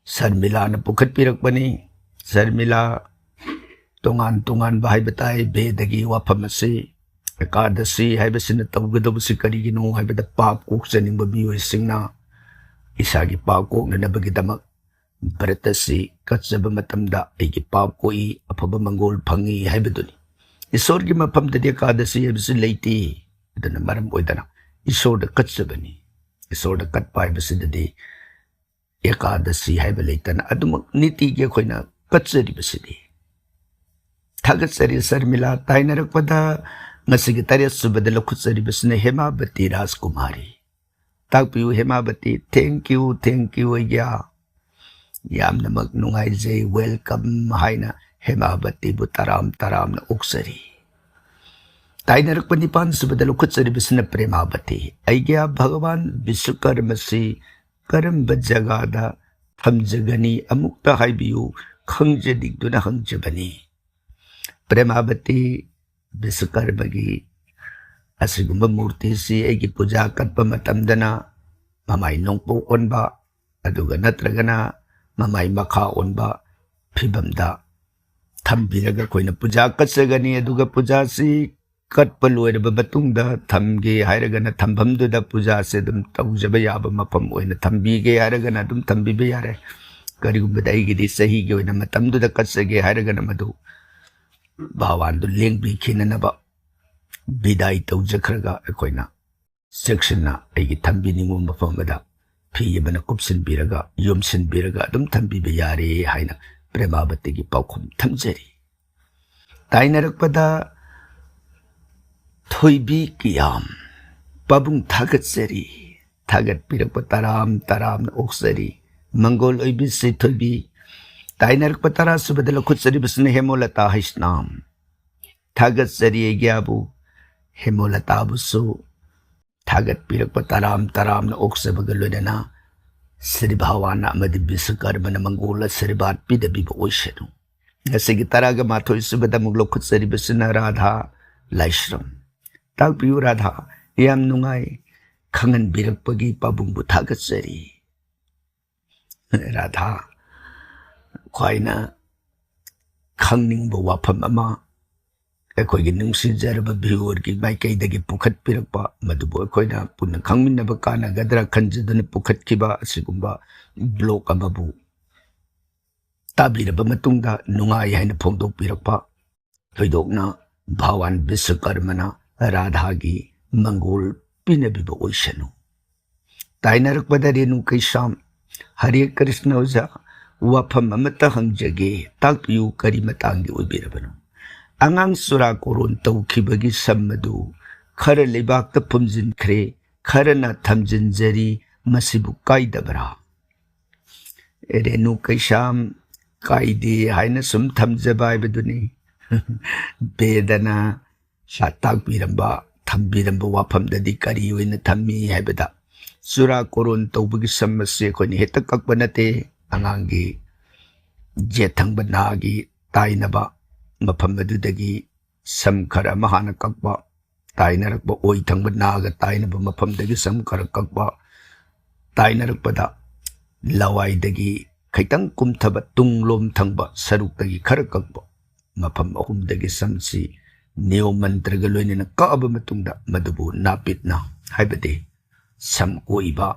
ꯁꯔꯃꯤꯂꯥꯅ ꯄꯨꯈꯠꯄꯤꯔꯛꯄꯅꯤ꯫ ꯁꯔꯃꯤꯂꯥ, ꯇꯣꯉꯥꯟ ꯇꯣꯉꯥꯟꯕ ꯍꯥꯏꯕ ꯇꯥꯏ ꯕꯦꯗꯒꯤ ꯋꯥꯐꯝ ꯑꯁꯤ꯫ ꯑꯦꯀꯥꯗꯁꯤ ꯍꯥꯏꯕꯁꯤꯅ ꯇꯧꯒꯗꯧꯕꯁꯤ ꯀꯔꯤꯒꯤꯅꯣ ꯍꯥꯏꯕꯗ, ꯄꯥꯞ ꯀꯣꯛꯆꯅꯤꯡꯕ ꯃꯤꯑꯣꯏꯁꯤꯡꯅ ꯏꯁꯥꯒꯤ ꯄꯥꯞ ꯀꯣꯛꯅꯅꯕꯒꯤꯗꯃꯛ ꯕ꯭ꯔꯠ ꯑꯁꯤ ꯀꯠꯆꯕ ꯃꯇꯝꯗ ꯑꯩꯒꯤ ꯄꯥꯞ ꯀꯣꯛꯏ, ꯑꯐꯕ ꯃꯪꯒꯣꯜ ꯐꯪꯏ ꯍꯥꯏꯕꯗꯨꯅꯤ꯫ ꯏꯁꯣꯔꯒꯤ ꯃꯐꯝꯗꯗꯤ ꯑꯦꯀꯥꯗꯁꯤ ꯍꯥꯏꯕꯁꯤ ꯂꯩꯇꯦ꯫ ꯑꯗꯨꯅ ꯃꯔꯝ ꯑꯣꯏꯗꯅ ꯏꯁꯣꯔꯗ ꯀꯠꯆꯕꯅꯤ꯫ ꯏꯁꯣꯔꯗ ꯀꯠꯄ ꯍꯥꯏꯕꯁꯤꯗꯗꯤ ꯑꯦꯀꯥꯗꯁꯤ ꯍꯥꯏꯕ ꯂꯩꯇꯅ ꯑꯗꯨꯃꯛ ꯅꯤꯇꯤꯒꯤ ꯑꯩꯈꯣꯏꯅ ꯀꯠꯆꯔꯤꯕꯁꯤꯗꯤ꯫ ꯊꯥꯒꯠꯆꯔꯤ ꯁꯔꯃꯤꯂꯥ꯫ ꯇꯥꯏꯅꯔꯛꯄꯗ ꯉꯁꯤꯒꯤ ꯇꯔꯦꯠ ꯁꯨꯕꯗ ꯂꯧꯈꯠꯆꯔꯤꯕꯁꯤꯅ ꯍꯦꯃꯥꯕꯇꯤ ꯔꯥꯖꯀꯨꯃꯥꯔꯤ꯫ ꯇꯥꯛꯄꯤꯌꯨ ꯍꯦꯃꯥꯕꯇꯤ꯫ Thank you, thank you ꯑꯩꯒ꯭ꯌꯥ꯫ ꯌꯥꯝꯅꯃꯛ ꯅꯨꯡꯉꯥꯏꯖꯩ, welcome ꯍꯥꯏꯅ ꯍꯦꯃꯥꯕꯇꯤꯕꯨ ꯇꯔꯥꯝ ꯇꯔꯥꯝꯅ ꯑꯣꯛꯆꯔꯤ꯫ ꯇꯥꯏꯅꯔꯛꯄ ꯅꯤꯄꯥꯟ ꯁꯨꯕꯗ ꯂꯧꯈꯠꯆꯔꯤꯕꯁꯤꯅ ꯄ꯭ꯔꯦꯃꯥꯕꯇꯤ꯫ ꯑꯩꯒ꯭ꯌꯥ ꯚꯒꯋꯥꯟ ꯕꯤꯁ꯭ꯋꯀꯔꯃꯁꯤ ꯀꯔꯝꯕ ꯖꯒꯥꯗ ꯊꯝꯖꯒꯅꯤ? ꯑꯃꯨꯛꯇ ꯍꯥꯏꯕꯤꯌꯨ, ꯈꯪꯖꯅꯤꯡꯗꯨꯅ ꯍꯪꯖꯕꯅꯤ꯫ ꯄ꯭ꯔꯦꯃꯥꯕꯇꯤ, ꯕꯤꯁ꯭ꯋꯀꯔꯃꯒꯤ ꯑꯁꯤꯒꯨꯝꯕ ꯃꯨꯔꯇꯤꯁꯤ ꯑꯩꯒꯤ ꯄꯨꯖꯥ ꯀꯠꯄ ꯃꯇꯝꯗꯅ ꯃꯃꯥꯏ ꯅꯣꯡꯄꯣꯛ ꯑꯣꯟꯕ, ꯑꯗꯨꯒ ꯅꯠꯇ꯭ꯔꯒꯅ ꯃꯃꯥꯏ ꯃꯈꯥ ꯑꯣꯟꯕ ꯐꯤꯕꯝꯗ ꯊꯝꯕꯤꯔꯒ ꯑꯩꯈꯣꯏꯅ ꯄꯨꯖꯥ ꯀꯠꯆꯒꯅꯤ꯫ ꯑꯗꯨꯒ ꯄꯨꯖꯥꯁꯤ ꯀꯠꯄ ꯂꯣꯏꯔꯕ ꯃꯇꯨꯡꯗ ꯊꯝꯒꯦ ꯍꯥꯏꯔꯒꯅ ꯊꯝꯐꯝꯗꯨꯗ ꯄꯨꯖꯥꯁꯦ ꯑꯗꯨꯝ ꯇꯧꯖꯕ ꯌꯥꯕ ꯃꯐꯝ ꯑꯣꯏꯅ ꯊꯝꯕꯤꯒꯦ ꯍꯥꯏꯔꯒꯅ ꯑꯗꯨꯝ ꯊꯝꯕꯤꯕ ꯌꯥꯔꯦ꯫ ꯀꯔꯤꯒꯨꯝꯕꯗ ꯑꯩꯒꯤꯗꯤ ꯆꯍꯤꯒꯤ ꯑꯣꯏꯅ ꯃꯇꯝꯗꯨꯗ ꯀꯠꯆꯒꯦ ꯍꯥꯏꯔꯒꯅ ꯃꯗꯨ ꯚꯒꯋꯥꯟꯗꯨ ꯂꯦꯡꯕꯤꯈꯤꯅꯅꯕ ꯕꯤꯗꯥꯏ ꯇꯧꯖꯈ꯭ꯔꯒ ꯑꯩꯈꯣꯏꯅ ꯆꯦꯛꯁꯤꯟꯅ ꯑꯩꯒꯤ ꯊꯝꯕꯤꯅꯤꯡꯕ ꯃꯐꯝ ꯑꯃꯗ ꯐꯤ ꯑꯃꯅ ꯀꯨꯞꯁꯤꯟꯕꯤꯔꯒ, ꯌꯣꯝꯁꯤꯟꯕꯤꯔꯒ ꯑꯗꯨꯝ ꯊꯝꯕꯤꯕ ꯌꯥꯔꯦ ꯍꯥꯏꯅ ꯄ꯭ꯔꯦꯃꯥꯕꯇꯤꯒꯤ ꯄꯥꯎꯈꯨꯝ ꯊꯝꯖꯔꯤ꯫ ꯇꯥꯏꯅꯔꯛꯄꯗ ꯊꯣꯏꯕꯤ ꯀꯤꯌꯥꯝ, ꯄꯥꯕꯨꯡ ꯊꯥꯒꯠꯆꯔꯤ, ꯊꯥꯒꯠꯄꯤꯔꯛꯄ ꯇꯔꯥꯝ ꯇꯔꯥꯝꯅ ꯑꯣꯛꯆꯔꯤ꯫ ꯃꯪꯒꯣꯜ ꯑꯣꯏꯕꯤ ꯁꯤꯊꯣꯏꯕꯤ, ꯇꯥꯏꯅꯔꯛꯄ ꯇꯔꯥꯁꯨꯕꯗ ꯂꯧꯈꯠꯆꯔꯤꯕꯁꯤꯅ ꯍꯦꯃꯣꯂꯇꯥ ꯍꯩꯁꯅꯥꯝ꯫ ꯊꯥꯒꯠꯆꯔꯤ ꯑꯩꯒꯤꯕꯨ ꯍꯦꯃꯣꯂꯇꯥꯕꯨꯁꯨ꯫ ꯊꯥꯒꯠꯄꯤꯔꯛꯄ ꯇꯔꯥꯝ ꯇꯔꯥꯝꯅ ꯑꯣꯛꯆꯕꯒ ꯂꯣꯏꯅꯅ ꯁ꯭ꯔꯤ ꯚꯒꯋꯥꯟꯅ ꯑꯃꯗꯤ ꯕꯤꯁꯀꯔꯃꯅ ꯃꯪꯒꯣꯜ ꯑꯁꯤꯔꯕꯥꯗ ꯄꯤꯗꯕꯤꯕ ꯑꯣꯏꯁꯅꯨ꯫ ꯉꯁꯤꯒꯤ ꯇꯔꯥꯒ ꯃꯥꯊꯣꯏ ꯁꯨꯕꯗ ꯑꯃꯨꯛ ꯂꯧꯈꯠꯆꯔꯤꯕꯁꯤꯅ ꯔꯥꯙꯥ ꯂꯥꯏꯁ꯭ꯔꯝ꯫ ꯇꯥꯛꯄꯤꯌꯨ ꯔꯥꯙꯥ, ꯌꯥꯝ ꯅꯨꯡꯉꯥꯏ, ꯈꯪꯍꯟꯕꯤꯔꯛꯄꯒꯤ ꯄꯥꯕꯨꯡꯕꯨ ꯊꯥꯒꯠꯆꯔꯤ꯫ ꯔꯥꯙꯥ, ꯈ꯭ꯋꯥꯏꯅ ꯈꯪꯅꯤꯡꯕ ꯋꯥꯐꯝ ꯑꯃ ꯑꯩꯈꯣꯏꯒꯤ ꯅꯨꯡꯁꯤꯖꯔꯕ viewerꯒꯤ ꯃꯥꯏꯀꯩꯗꯒꯤ ꯄꯨꯈꯠꯄꯤꯔꯛꯄ, ꯃꯗꯨꯕꯨ ꯑꯩꯈꯣꯏꯅ ꯄꯨꯟꯅ ꯈꯪꯃꯤꯟꯅꯕ ꯀꯥꯟꯅꯒꯗ꯭ꯔꯥ ꯈꯟꯖꯗꯨꯅ ꯄꯨꯈꯠꯈꯤꯕ ꯑꯁꯤꯒꯨꯝꯕ blog ꯑꯃꯕꯨ ꯇꯥꯕꯤꯔꯕ ꯃꯇꯨꯡꯗ ꯅꯨꯡꯉꯥꯏ ꯍꯥꯏꯅ ꯐꯣꯡꯗꯣꯛꯄꯤꯔꯛꯄ, ꯊꯣꯏꯗꯣꯛꯅ ꯚꯒꯋꯥꯟ ꯕꯤꯁ꯭ꯋꯀꯔꯃꯅ ꯔꯥꯙꯥꯒꯤ ꯃꯪꯒꯣꯜ ꯄꯤꯅꯕꯤꯕ ꯑꯣꯏꯁꯅꯨ꯫ ꯇꯥꯏꯅꯔꯛꯄꯗ ꯔꯦꯅꯨ ꯀꯩꯁꯥꯝ, ꯍꯔꯦ ꯀ꯭ꯔꯤꯁꯅ ꯑꯣꯖꯥ, ꯋꯥꯐꯝ ꯑꯃꯠꯇ ꯍꯪꯖꯒꯦ, ꯇꯥꯛꯄꯤꯌꯨ, ꯀꯔꯤ ꯃꯇꯥꯡꯒꯤ ꯑꯣꯏꯕꯤꯔꯕꯅꯣ? ꯑꯉꯥꯡ ꯆꯨꯔꯥꯀꯣꯔꯣꯟ ꯇꯧꯈꯤꯕꯒꯤ ꯁꯝ ꯑꯗꯨ ꯈꯔ ꯂꯩꯕꯥꯛꯇ ꯐꯨꯝꯖꯤꯟꯈ꯭ꯔꯦ, ꯈꯔꯅ ꯊꯝꯖꯤꯟꯖꯔꯤ, ꯃꯁꯤꯕꯨ ꯀꯥꯏꯗꯕ꯭ꯔꯥ? ꯔꯦꯅꯨ ꯀꯩꯁꯥꯝ, ꯀꯥꯏꯗꯦ ꯍꯥꯏꯅ ꯁꯨꯝ ꯊꯝꯖꯕ ꯍꯥꯏꯕꯗꯨꯅꯤ꯫ ꯕꯦꯗꯅ ꯇꯥꯛꯄꯤꯔꯝꯕ, ꯊꯝꯕꯤꯔꯝꯕ ꯋꯥꯐꯝꯗꯗꯤ ꯀꯔꯤ ꯑꯣꯏꯅ ꯊꯝꯃꯤ ꯍꯥꯏꯕꯗ, ꯆꯨꯔꯥꯀꯣꯔꯣꯟ ꯇꯧꯕꯒꯤ ꯁꯝ ꯑꯁꯤ ꯑꯩꯈꯣꯏꯅ ꯍꯦꯛꯇ ꯀꯛꯄ ꯅꯠꯇꯦ꯫ ꯑꯉꯥꯡꯒꯤ ꯌꯦꯠ ꯊꯪꯕ ꯅꯥꯒꯤ ꯇꯥꯏꯅꯕ ꯃꯐꯝ ꯑꯗꯨꯗꯒꯤ ꯁꯝ ꯈꯔ ꯑꯃ ꯍꯥꯟꯅ ꯀꯛꯄ, ꯇꯥꯏꯅꯔꯛꯄ ꯑꯣꯏ ꯊꯪꯕ ꯅꯥꯒ ꯇꯥꯏꯅꯕ ꯃꯐꯝꯗꯒꯤ ꯁꯝ ꯈꯔ ꯀꯛꯄ, ꯇꯥꯏꯅꯔꯛꯄꯗ ꯂꯋꯥꯏꯗꯒꯤ ꯈꯤꯇꯪ ꯀꯨꯝꯊꯕ ꯇꯨꯡꯂꯣꯝ ꯊꯪꯕ ꯁꯔꯨꯛꯇꯒꯤ ꯈꯔ ꯀꯛꯄ, ꯃꯐꯝ ꯑꯍꯨꯝꯗꯒꯤ ꯁꯝꯁꯤ ꯅꯤꯌꯣꯝ ꯃꯟꯇ꯭ꯔꯒ ꯂꯣꯏꯅꯅ ꯀꯛꯑꯕ ꯃꯇꯨꯡꯗ ꯃꯗꯨꯕꯨ ꯅꯥꯄꯤꯠꯅ, ꯍꯥꯏꯕꯗꯤ ꯁꯝ ꯀꯣꯛꯏꯕ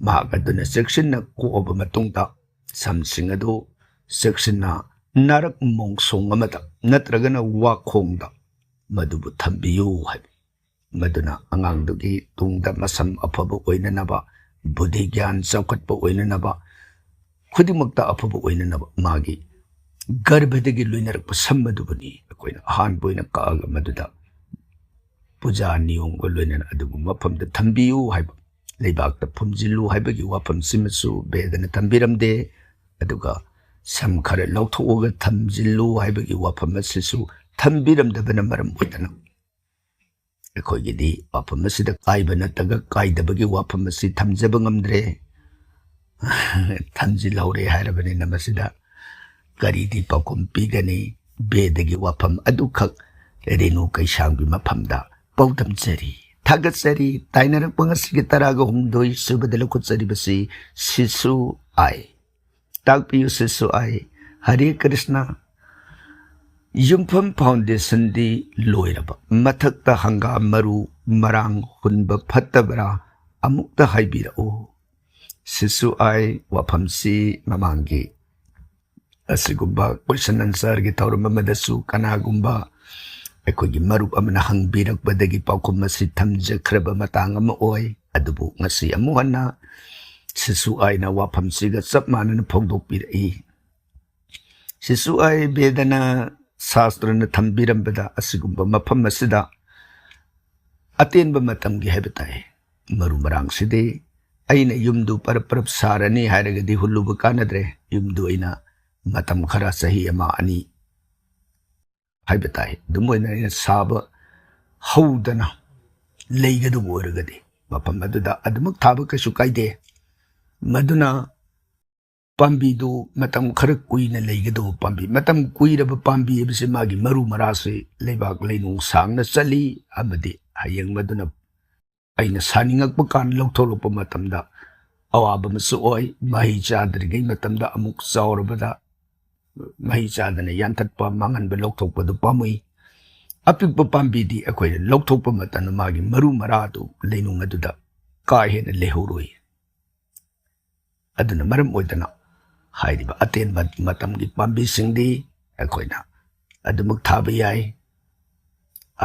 ꯃꯍꯥꯛ ꯑꯗꯨꯅ ꯆꯦꯛꯁꯤꯟꯅ ꯀꯣꯛꯑꯕ ꯃꯇꯨꯡꯗ ꯁꯝꯁꯤꯡ ꯑꯗꯨ ꯆꯦꯛꯁꯤꯟꯅ ꯅꯥꯔꯛ ꯃꯣꯡꯁꯣꯡ ꯑꯃꯗ ꯅꯠꯇ꯭ꯔꯒꯅ ꯋꯥꯈꯣꯡꯗ ꯃꯗꯨꯕꯨ ꯊꯝꯕꯤꯌꯨ ꯍꯥꯏꯕ꯫ ꯃꯗꯨꯅ ꯑꯉꯥꯡꯗꯨꯒꯤ ꯇꯨꯡꯗ ꯃꯁꯝ ꯑꯐꯕ ꯑꯣꯏꯅꯅꯕ, ꯕꯨꯙꯤ ꯒ꯭ꯌꯥꯟ ꯆꯥꯎꯈꯠꯄ ꯑꯣꯏꯅꯅꯕ, ꯈꯨꯗꯤꯡꯃꯛꯇ ꯑꯐꯕ ꯑꯣꯏꯅꯅꯕ ꯃꯥꯒꯤ ꯒꯔꯚꯗꯒꯤ ꯂꯣꯏꯅꯔꯛꯄ ꯁꯝ ꯑꯗꯨꯕꯨꯅꯤ ꯑꯩꯈꯣꯏꯅ ꯑꯍꯥꯟꯕ ꯑꯣꯏꯅ ꯀꯛꯑꯒ ꯃꯗꯨꯗ ꯄꯨꯖꯥ ꯅꯤꯌꯣꯝꯒ ꯂꯣꯏꯅꯅ ꯑꯗꯨꯒꯨꯝꯕ ꯃꯐꯝꯗ ꯊꯝꯕꯤꯌꯨ ꯍꯥꯏꯕ, ꯂꯩꯕꯥꯛꯇ ꯐꯨꯝꯖꯤꯜꯂꯨ ꯍꯥꯏꯕꯒꯤ ꯋꯥꯐꯝꯁꯤꯃꯁꯨ ꯕꯦꯗꯅ ꯊꯝꯕꯤꯔꯝꯗꯦ꯫ ꯑꯗꯨꯒ ꯁꯝ ꯈꯔ ꯂꯧꯊꯣꯛꯑꯒ ꯊꯝꯖꯤꯜꯂꯨ ꯍꯥꯏꯕꯒꯤ ꯋꯥꯐꯝ ꯑꯁꯤꯁꯨ ꯊꯝꯕꯤꯔꯝꯗꯕꯅ ꯃꯔꯝ ꯑꯣꯏꯗꯅ ꯑꯩꯈꯣꯏꯒꯤꯗꯤ ꯋꯥꯐꯝ ꯑꯁꯤꯗ ꯀꯥꯏꯕ ꯅꯠꯇ꯭ꯔꯒ ꯀꯥꯏꯗꯕꯒꯤ ꯋꯥꯐꯝ ꯑꯁꯤ ꯊꯝꯖꯕ ꯉꯝꯗ꯭ꯔꯦ꯫ ꯊꯝꯖꯤꯜꯍꯧꯔꯦ ꯍꯥꯏꯔꯕꯅꯤꯅ ꯃꯁꯤꯗ ꯀꯔꯤꯗꯤ ꯄꯥꯎꯈꯨꯝ ꯄꯤꯒꯅꯤ? ꯕꯦꯗꯒꯤ ꯋꯥꯐꯝ ꯑꯗꯨꯈꯛ ꯔꯦꯅꯨ ꯀꯩꯁꯥꯝꯒꯤ ꯃꯐꯝꯗ ꯄꯥꯎꯗꯝꯖꯔꯤ꯫ ꯊꯥꯒꯠꯆꯔꯤ꯫ ꯇꯥꯏꯅꯔꯛꯄ ꯉꯁꯤꯒꯤ ꯇꯔꯥꯒ ꯍꯨꯝꯗꯣꯏ ꯁꯨꯕꯗ ꯂꯧꯈꯠꯆꯔꯤꯕꯁꯤ ꯁꯤꯁꯨ ꯑꯥꯏ꯫ ꯇꯥꯛꯄꯤꯌꯨ ꯁꯤꯁꯨ ꯑꯥꯏ꯫ ꯍꯔꯦ ꯀ꯭ꯔꯤꯁꯅ꯫ ꯌꯨꯝꯐꯝ ꯐꯥꯎꯟꯗꯦꯁꯟꯗꯤ ꯂꯣꯏꯔꯕ, ꯃꯊꯛꯇ ꯍꯪꯒꯥꯝ ꯃꯔꯨ ꯃꯔꯥꯡ ꯍꯨꯟꯕ ꯐꯠꯇꯕ꯭ꯔꯥ? ꯑꯃꯨꯛꯇ ꯍꯥꯏꯕꯤꯔꯛꯎ꯫ ꯁꯤꯁꯨ ꯑꯥꯏ꯫ ꯋꯥꯐꯝꯁꯤ ꯃꯃꯥꯡꯒꯤ ꯑꯁꯤꯒꯨꯝꯕ ꯀꯣꯏꯁꯟ ꯑꯟꯁꯔꯒꯤ ꯊꯧꯔꯝ ꯑꯃꯗꯁꯨ ꯀꯅꯥꯒꯨꯝꯕ ꯑꯩꯈꯣꯏꯒꯤ ꯃꯔꯨꯞ ꯑꯃꯅ ꯍꯪꯕꯤꯔꯛꯄꯗꯒꯤ ꯄꯥꯎꯈꯨꯝ ꯑꯁꯤ ꯊꯝꯖꯈ꯭ꯔꯕ ꯃꯇꯥꯡ ꯑꯃ ꯑꯣꯏ꯫ ꯑꯗꯨꯕꯨ ꯉꯁꯤ ꯑꯃꯨꯛ ꯍꯟꯅ ꯁꯤꯁꯨ ꯑꯥꯏꯅ ꯋꯥꯐꯝꯁꯤꯒ ꯆꯞ ꯃꯥꯟꯅꯅ ꯐꯣꯡꯗꯣꯛꯄꯤꯔꯛꯏ꯫ ꯁꯤꯁꯨ ꯑꯥꯏ꯫ ꯕꯦꯗꯅ, ꯁꯥꯁꯇ꯭ꯔꯅ ꯊꯝꯕꯤꯔꯝꯕꯗ ꯑꯁꯤꯒꯨꯝꯕ ꯃꯐꯝ ꯑꯁꯤꯗ ꯑꯇꯦꯟꯕ ꯃꯇꯝꯒꯤ ꯍꯥꯏꯕ ꯇꯥꯏ꯫ ꯃꯔꯨ ꯃꯔꯥꯡꯁꯤꯗꯤ ꯑꯩꯅ ꯌꯨꯝꯗꯨ ꯄꯔꯞ ꯄꯔꯞ ꯁꯥꯔꯅꯤ ꯍꯥꯏꯔꯒꯗꯤ ꯍꯨꯜꯂꯨꯕ ꯀꯥꯟꯅꯗ꯭ꯔꯦ꯫ ꯌꯨꯝꯗꯨ ꯑꯩꯅ ꯃꯇꯝ ꯈꯔ, ꯆꯍꯤ ꯑꯃ ꯑꯅꯤ ꯍꯥꯏꯕ ꯇꯥꯏ, ꯑꯗꯨꯝ ꯑꯣꯏꯅ ꯑꯩꯅ ꯁꯥꯕ ꯍꯧꯗꯅ ꯂꯩꯒꯗꯧꯕ ꯑꯣꯏꯔꯒꯗꯤ ꯃꯐꯝ ꯑꯗꯨꯗ ꯑꯗꯨꯃꯛ ꯊꯥꯕ ꯀꯩꯁꯨ ꯀꯥꯏꯗꯦ꯫ ꯃꯗꯨꯅ ꯄꯥꯝꯕꯤꯗꯨ ꯃꯇꯝ ꯈꯔ ꯀꯨꯏꯅ ꯂꯩꯒꯗꯧꯕ ꯄꯥꯝꯕꯤ, ꯃꯇꯝ ꯀꯨꯏꯔꯕ ꯄꯥꯝꯕꯤ ꯍꯥꯏꯕꯁꯤ ꯃꯥꯒꯤ ꯃꯔꯨ ꯃꯔꯥꯁꯤ ꯂꯩꯕꯥꯛ ꯂꯩꯅꯨꯡ ꯁꯥꯡꯅ ꯆꯠꯂꯤ ꯑꯃꯗꯤ ꯍꯌꯦꯡ ꯃꯗꯨꯅ ꯑꯩꯅ ꯁꯥꯅꯤꯡꯉꯛꯄ ꯀꯥꯟꯗ ꯂꯧꯊꯣꯛꯂꯛꯄ ꯃꯇꯝꯗ ꯑꯋꯥꯕ ꯑꯃꯁꯨ ꯑꯣꯏ꯫ ꯃꯍꯩ ꯆꯥꯗ꯭ꯔꯤꯉꯩ ꯃꯇꯝꯗ ꯑꯃꯨꯛ ꯆꯥꯎꯔꯕꯗ ꯃꯍꯩ ꯆꯥꯗꯅ ꯌꯥꯟꯊꯠꯄ, ꯃꯥꯡꯍꯟꯕ, ꯂꯧꯊꯣꯛꯄꯗꯨ ꯄꯥꯝꯃꯨꯏ꯫ ꯑꯄꯤꯛꯄ ꯄꯥꯝꯕꯤꯗꯤ ꯑꯩꯈꯣꯏꯅ ꯂꯧꯊꯣꯛꯄ ꯃꯇꯝꯗ ꯃꯥꯒꯤ ꯃꯔꯨ ꯃꯔꯥꯗꯨ ꯂꯩꯅꯨꯡ ꯑꯗꯨꯗ ꯀꯥ ꯍꯦꯟꯅ ꯂꯩꯍꯧꯔꯣꯏ꯫ ꯑꯗꯨꯅ ꯃꯔꯝ ꯑꯣꯏꯗꯅ ꯍꯥꯏꯔꯤꯕ ꯑꯇꯦꯟꯕ ꯃꯇꯝꯒꯤ ꯄꯥꯝꯕꯤꯁꯤꯡꯗꯤ ꯑꯩꯈꯣꯏꯅ ꯑꯗꯨꯃꯛ ꯊꯥꯕ ꯌꯥꯏ,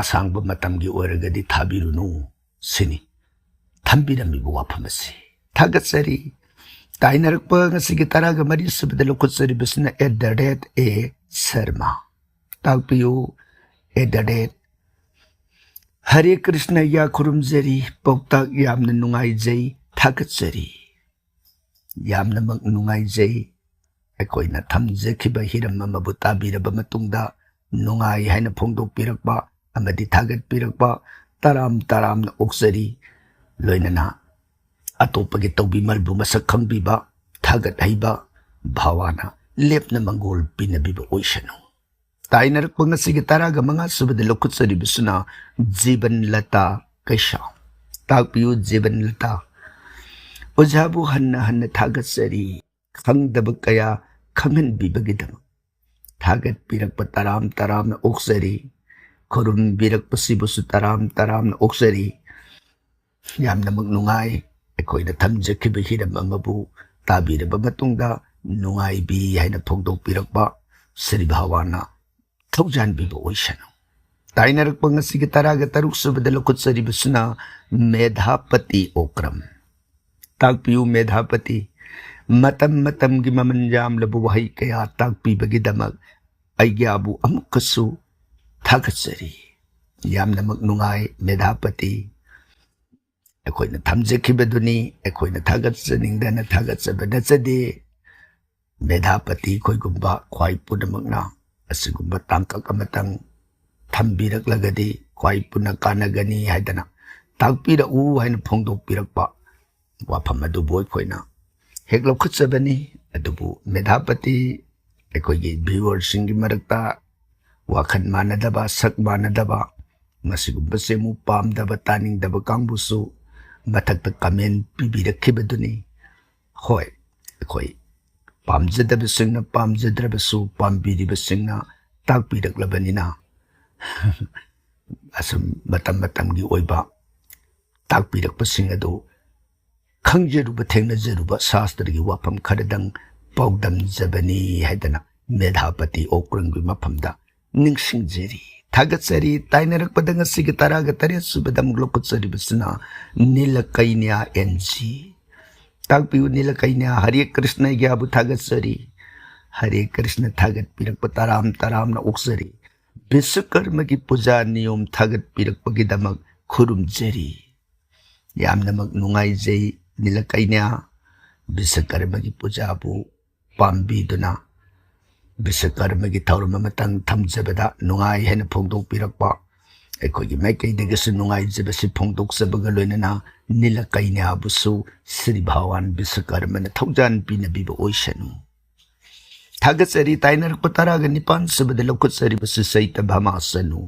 ꯑꯁꯥꯡꯕ ꯃꯇꯝꯒꯤ ꯑꯣꯏꯔꯒꯗꯤ ꯊꯥꯕꯤꯔꯨꯅꯨ ꯁꯤꯅꯤ꯫ ꯊꯝꯕꯤꯔꯝꯃꯤꯕ ꯋꯥꯐꯝ ꯑꯁꯤ ꯊꯥꯒꯠꯆꯔꯤ꯫ ꯇꯥꯏꯅꯔꯛꯄ ꯉꯁꯤꯒꯤ ꯇꯔꯥꯒ ꯃꯔꯤ ꯁꯨꯕꯗ ꯂꯧꯈꯠꯆꯔꯤꯕꯁꯤꯅ at the rate a sharma꯫ ꯇꯥꯛꯄꯤꯌꯨ, at the rate꯫ ꯍꯔꯦ ꯀ꯭ꯔꯤꯁꯅ, ꯌꯥ ꯈꯨꯔꯨꯝꯖꯔꯤ꯫ ꯄꯥꯎꯇꯥꯛ ꯌꯥꯝꯅ ꯅꯨꯡꯉꯥꯏꯖꯩ, ꯊꯥꯒꯠꯆꯔꯤ꯫ ꯌꯥꯝꯅꯃꯛ ꯅꯨꯡꯉꯥꯏꯖꯩ꯫ ꯑꯩꯈꯣꯏꯅ ꯊꯝꯖꯈꯤꯕ ꯍꯤꯔꯝ ꯑꯃꯕꯨ ꯇꯥꯕꯤꯔꯕ ꯃꯇꯨꯡꯗ ꯅꯨꯡꯉꯥꯏ ꯍꯥꯏꯅ ꯐꯣꯡꯗꯣꯛꯄꯤꯔꯛꯄ ꯑꯃꯗꯤ ꯊꯥꯒꯠꯄꯤꯔꯛꯄ ꯇꯔꯥꯝ ꯇꯔꯥꯝꯅ ꯑꯣꯛꯆꯔꯤ꯫ ꯂꯣꯏꯅꯅ ꯑꯇꯣꯞꯄꯒꯤ ꯇꯧꯕꯤꯃꯜꯕꯨ ꯃꯁꯛ ꯈꯪꯕꯤꯕ, ꯊꯥꯒꯠ ꯍꯩꯕ ꯚꯥꯋꯥꯅ ꯂꯦꯞꯅ ꯃꯪꯒꯣꯜ ꯄꯤꯅꯕꯤꯕ ꯑꯣꯏꯁꯅꯨ꯫ ꯇꯥꯏꯅꯔꯛꯄ ꯉꯁꯤꯒꯤ ꯇꯔꯥꯒ ꯃꯉꯥ ꯁꯨꯕꯗ ꯂꯧꯈꯠꯆꯔꯤꯕꯁꯤꯅ ꯖꯤꯕꯟ ꯂꯇꯥ ꯀꯩꯁꯥ꯫ ꯇꯥꯛꯄꯤꯌꯨ ꯖꯤꯕꯟ ꯂꯇꯥ꯫ ꯑꯣꯖꯥꯕꯨ ꯍꯟꯅ ꯍꯟꯅ ꯊꯥꯒꯠꯆꯔꯤ꯫ ꯈꯪꯗꯕ ꯀꯌꯥ ꯈꯪꯍꯟꯕꯤꯕꯒꯤꯗꯃꯛ ꯊꯥꯒꯠꯄꯤꯔꯛꯄ ꯇꯔꯥꯝ ꯇꯔꯥꯝꯅ ꯑꯣꯛꯆꯔꯤ꯫ ꯈꯨꯔꯨꯝꯕꯤꯔꯛꯄꯁꯤꯕꯨꯁꯨ ꯇꯔꯥꯝ ꯇꯔꯥꯝꯅ ꯑꯣꯛꯆꯔꯤ꯫ ꯌꯥꯝꯅꯃꯛ ꯅꯨꯡꯉꯥꯏ꯫ ꯑꯩꯈꯣꯏꯅ ꯊꯝꯖꯈꯤꯕ ꯍꯤꯔꯝ ꯑꯃꯕꯨ ꯇꯥꯕꯤꯔꯕ ꯃꯇꯨꯡꯗ ꯅꯨꯡꯉꯥꯏꯕꯤ ꯍꯥꯏꯅ ꯐꯣꯡꯗꯣꯛꯄꯤꯔꯛꯄ ꯁ꯭ꯔꯤ ꯚꯒꯋꯥꯟꯅ ꯊꯧꯖꯥꯟꯕꯤꯕ ꯑꯣꯏꯁꯅꯨ꯫ ꯇꯥꯏꯅꯔꯛꯄ ꯉꯁꯤꯒꯤ ꯇꯔꯥꯒ ꯇꯔꯨꯛ ꯁꯨꯕꯗ ꯂꯧꯈꯠꯆꯔꯤꯕꯁꯤꯅ ꯃꯦꯙꯥꯄꯇꯤ ꯑꯣꯀ꯭ꯔꯝ꯫ ꯇꯥꯛꯄꯤꯌꯨ ꯃꯦꯙꯥꯄꯇꯤ꯫ ꯃꯇꯝ ꯃꯇꯝꯒꯤ ꯃꯃꯜ ꯌꯥꯝꯂꯕ ꯋꯥꯍꯩ ꯀꯌꯥ ꯇꯥꯛꯄꯤꯕꯒꯤꯗꯃꯛ ꯑꯩꯒ꯭ꯌꯥꯕꯨ ꯑꯃꯨꯛꯀꯁꯨ ꯊꯥꯒꯠꯆꯔꯤ꯫ ꯌꯥꯝꯅꯃꯛ ꯅꯨꯡꯉꯥꯏ ꯃꯦꯙꯥꯄꯇꯤ꯫ ꯑꯩꯈꯣꯏꯅ ꯊꯝꯖꯈꯤꯕꯗꯨꯅꯤ꯫ ꯑꯩꯈꯣꯏꯅ ꯊꯥꯒꯠꯆꯅꯤꯡꯗꯅ ꯊꯥꯒꯠꯆꯕ ꯅꯠꯆꯗꯦ꯫ ꯃꯦꯙꯥꯄꯇꯤ ꯑꯩꯈꯣꯏꯒꯨꯝꯕ ꯈ꯭ꯋꯥꯏ ꯄꯨꯝꯅꯃꯛꯅ ꯑꯁꯤꯒꯨꯝꯕ ꯇꯥꯡꯀꯛ ꯑꯃꯇꯪ ꯊꯝꯕꯤꯔꯛꯂꯒꯗꯤ ꯈ꯭ꯋꯥꯏ ꯄꯨꯟꯅ ꯀꯥꯟꯅꯒꯅꯤ ꯍꯥꯏꯗꯅ ꯇꯥꯛꯄꯤꯔꯛꯎ ꯍꯥꯏꯅ ꯐꯣꯡꯗꯣꯛꯄꯤꯔꯛꯄ ꯋꯥꯐꯝ ꯑꯗꯨꯕꯨ ꯑꯩꯈꯣꯏꯅ ꯍꯦꯛ ꯂꯧꯈꯠꯆꯕꯅꯤ꯫ ꯑꯗꯨꯕꯨ ꯃꯦꯙꯥꯄꯇꯤ ꯑꯩꯈꯣꯏꯒꯤ ꯚ꯭ꯌꯨꯋꯔꯁꯤꯡꯒꯤ ꯃꯔꯛꯇ ꯋꯥꯈꯜ ꯃꯥꯟꯅꯗꯕ, ꯁꯛ ꯃꯥꯟꯅꯗꯕ, ꯃꯁꯤꯒꯨꯝꯕꯁꯦ ꯑꯃꯨꯛ ꯄꯥꯝꯗꯕ, ꯇꯥꯅꯤꯡꯗꯕ ꯀꯥꯡꯕꯨꯁꯨ ꯃꯊꯛꯇ ꯀꯃꯦꯟ ꯄꯤꯕꯤꯔꯛꯈꯤꯕꯗꯨꯅꯤ꯫ ꯍꯣꯏ, ꯑꯩꯈꯣꯏ ꯄꯥꯝꯖꯗꯕꯁꯤꯡꯅ ꯄꯥꯝꯖꯗ꯭ꯔꯕꯁꯨ ꯄꯥꯝꯕꯤꯔꯤꯕꯁꯤꯡꯅ ꯇꯥꯛꯄꯤꯔꯛꯂꯕꯅꯤꯅ ꯑꯁꯨꯝ ꯃꯇꯝ ꯃꯇꯝꯒꯤ ꯑꯣꯏꯕ ꯇꯥꯛꯄꯤꯔꯛꯄꯁꯤꯡ ꯑꯗꯨ ꯈꯪꯖꯔꯨꯕ, ꯊꯦꯡꯅꯖꯔꯨꯕ ꯁꯥꯁꯇ꯭ꯔꯒꯤ ꯋꯥꯐꯝ ꯈꯔꯗꯪ ꯄꯥꯎꯗꯝꯖꯕꯅꯤ ꯍꯥꯏꯗꯅ ꯃꯦꯙꯥꯄꯇꯤ ꯑꯣꯀ꯭ꯔꯪꯒꯤ ꯃꯐꯝꯗ ꯅꯤꯡꯁꯤꯡꯖꯔꯤ꯫ ꯊꯥꯒꯠꯆꯔꯤ꯫ ꯇꯥꯏꯅꯔꯛꯄꯗ ꯉꯁꯤꯒꯤ ꯇꯔꯥꯒ ꯇꯔꯦꯠ ꯁꯨꯕꯗ ꯑꯃꯨꯛ ꯂꯧꯈꯠꯆꯔꯤꯕꯁꯤꯅ ꯅꯤꯂꯀꯩꯅ꯭ꯌꯥ ꯑꯦꯟ ꯖꯤ꯫ ꯇꯥꯛꯄꯤꯌꯨ ꯅꯤꯂꯀꯩꯅ꯭ꯌꯥ꯫ ꯍꯔꯦ ꯀ꯭ꯔꯤꯁꯅ ꯑꯩꯒ꯭ꯌꯥꯕꯨ ꯊꯥꯒꯠꯆꯔꯤ꯫ ꯍꯔꯦ ꯀ꯭ꯔꯤꯁꯅ ꯊꯥꯒꯠꯄꯤꯔꯛꯄ ꯇꯔꯥꯝ ꯇꯔꯥꯝꯅ ꯑꯣꯛꯆꯔꯤ꯫ ꯕꯤꯁ꯭ꯋꯀꯔꯃꯒꯤ ꯄꯨꯖꯥ ꯅꯤꯌꯣꯝ ꯊꯥꯒꯠꯄꯤꯔꯛꯄꯒꯤꯗꯃꯛ ꯈꯨꯔꯨꯝꯖꯔꯤ꯫ ꯌꯥꯝꯅꯃꯛ ꯅꯨꯡꯉꯥꯏꯖꯩ ꯅꯤꯂꯀꯩꯅ꯭ꯌꯥ꯫ ꯕꯤꯁ꯭ꯋꯀꯔꯃꯒꯤ ꯄꯨꯖꯥꯕꯨ ꯄꯥꯝꯕꯤꯗꯨꯅ ꯕꯤꯁ꯭ꯋꯀꯔꯃꯒꯤ ꯊꯧꯔꯝ ꯑꯃꯇꯪ ꯊꯝꯖꯕꯗ ꯅꯨꯡꯉꯥꯏ ꯍꯥꯏꯅ ꯐꯣꯡꯗꯣꯛꯄꯤꯔꯛꯄ, ꯑꯩꯈꯣꯏꯒꯤ ꯃꯥꯏꯀꯩꯗꯒꯤꯁꯨ ꯅꯨꯡꯉꯥꯏꯖꯕꯁꯤ ꯐꯣꯡꯗꯣꯛꯆꯕꯒ ꯂꯣꯏꯅꯅ ꯅꯤꯂꯀꯩꯅ꯭ꯌꯥꯕꯨꯁꯨ ꯁ꯭ꯔꯤ ꯚꯒꯋꯥꯟ ꯕꯤꯁ꯭ꯋꯀꯔꯃꯅ ꯊꯧꯖꯥꯟ ꯄꯤꯅꯕꯤꯕ ꯑꯣꯏꯁꯅꯨ꯫ ꯊꯥꯒꯠꯆꯔꯤ꯫ ꯇꯥꯏꯅꯔꯛꯄ ꯇꯔꯥꯒ ꯅꯤꯄꯥꯟ ꯁꯨꯕꯗ ꯂꯧꯈꯠꯆꯔꯤꯕꯁꯤ ꯆꯩꯇ ꯚꯃꯥꯁꯅꯨ꯫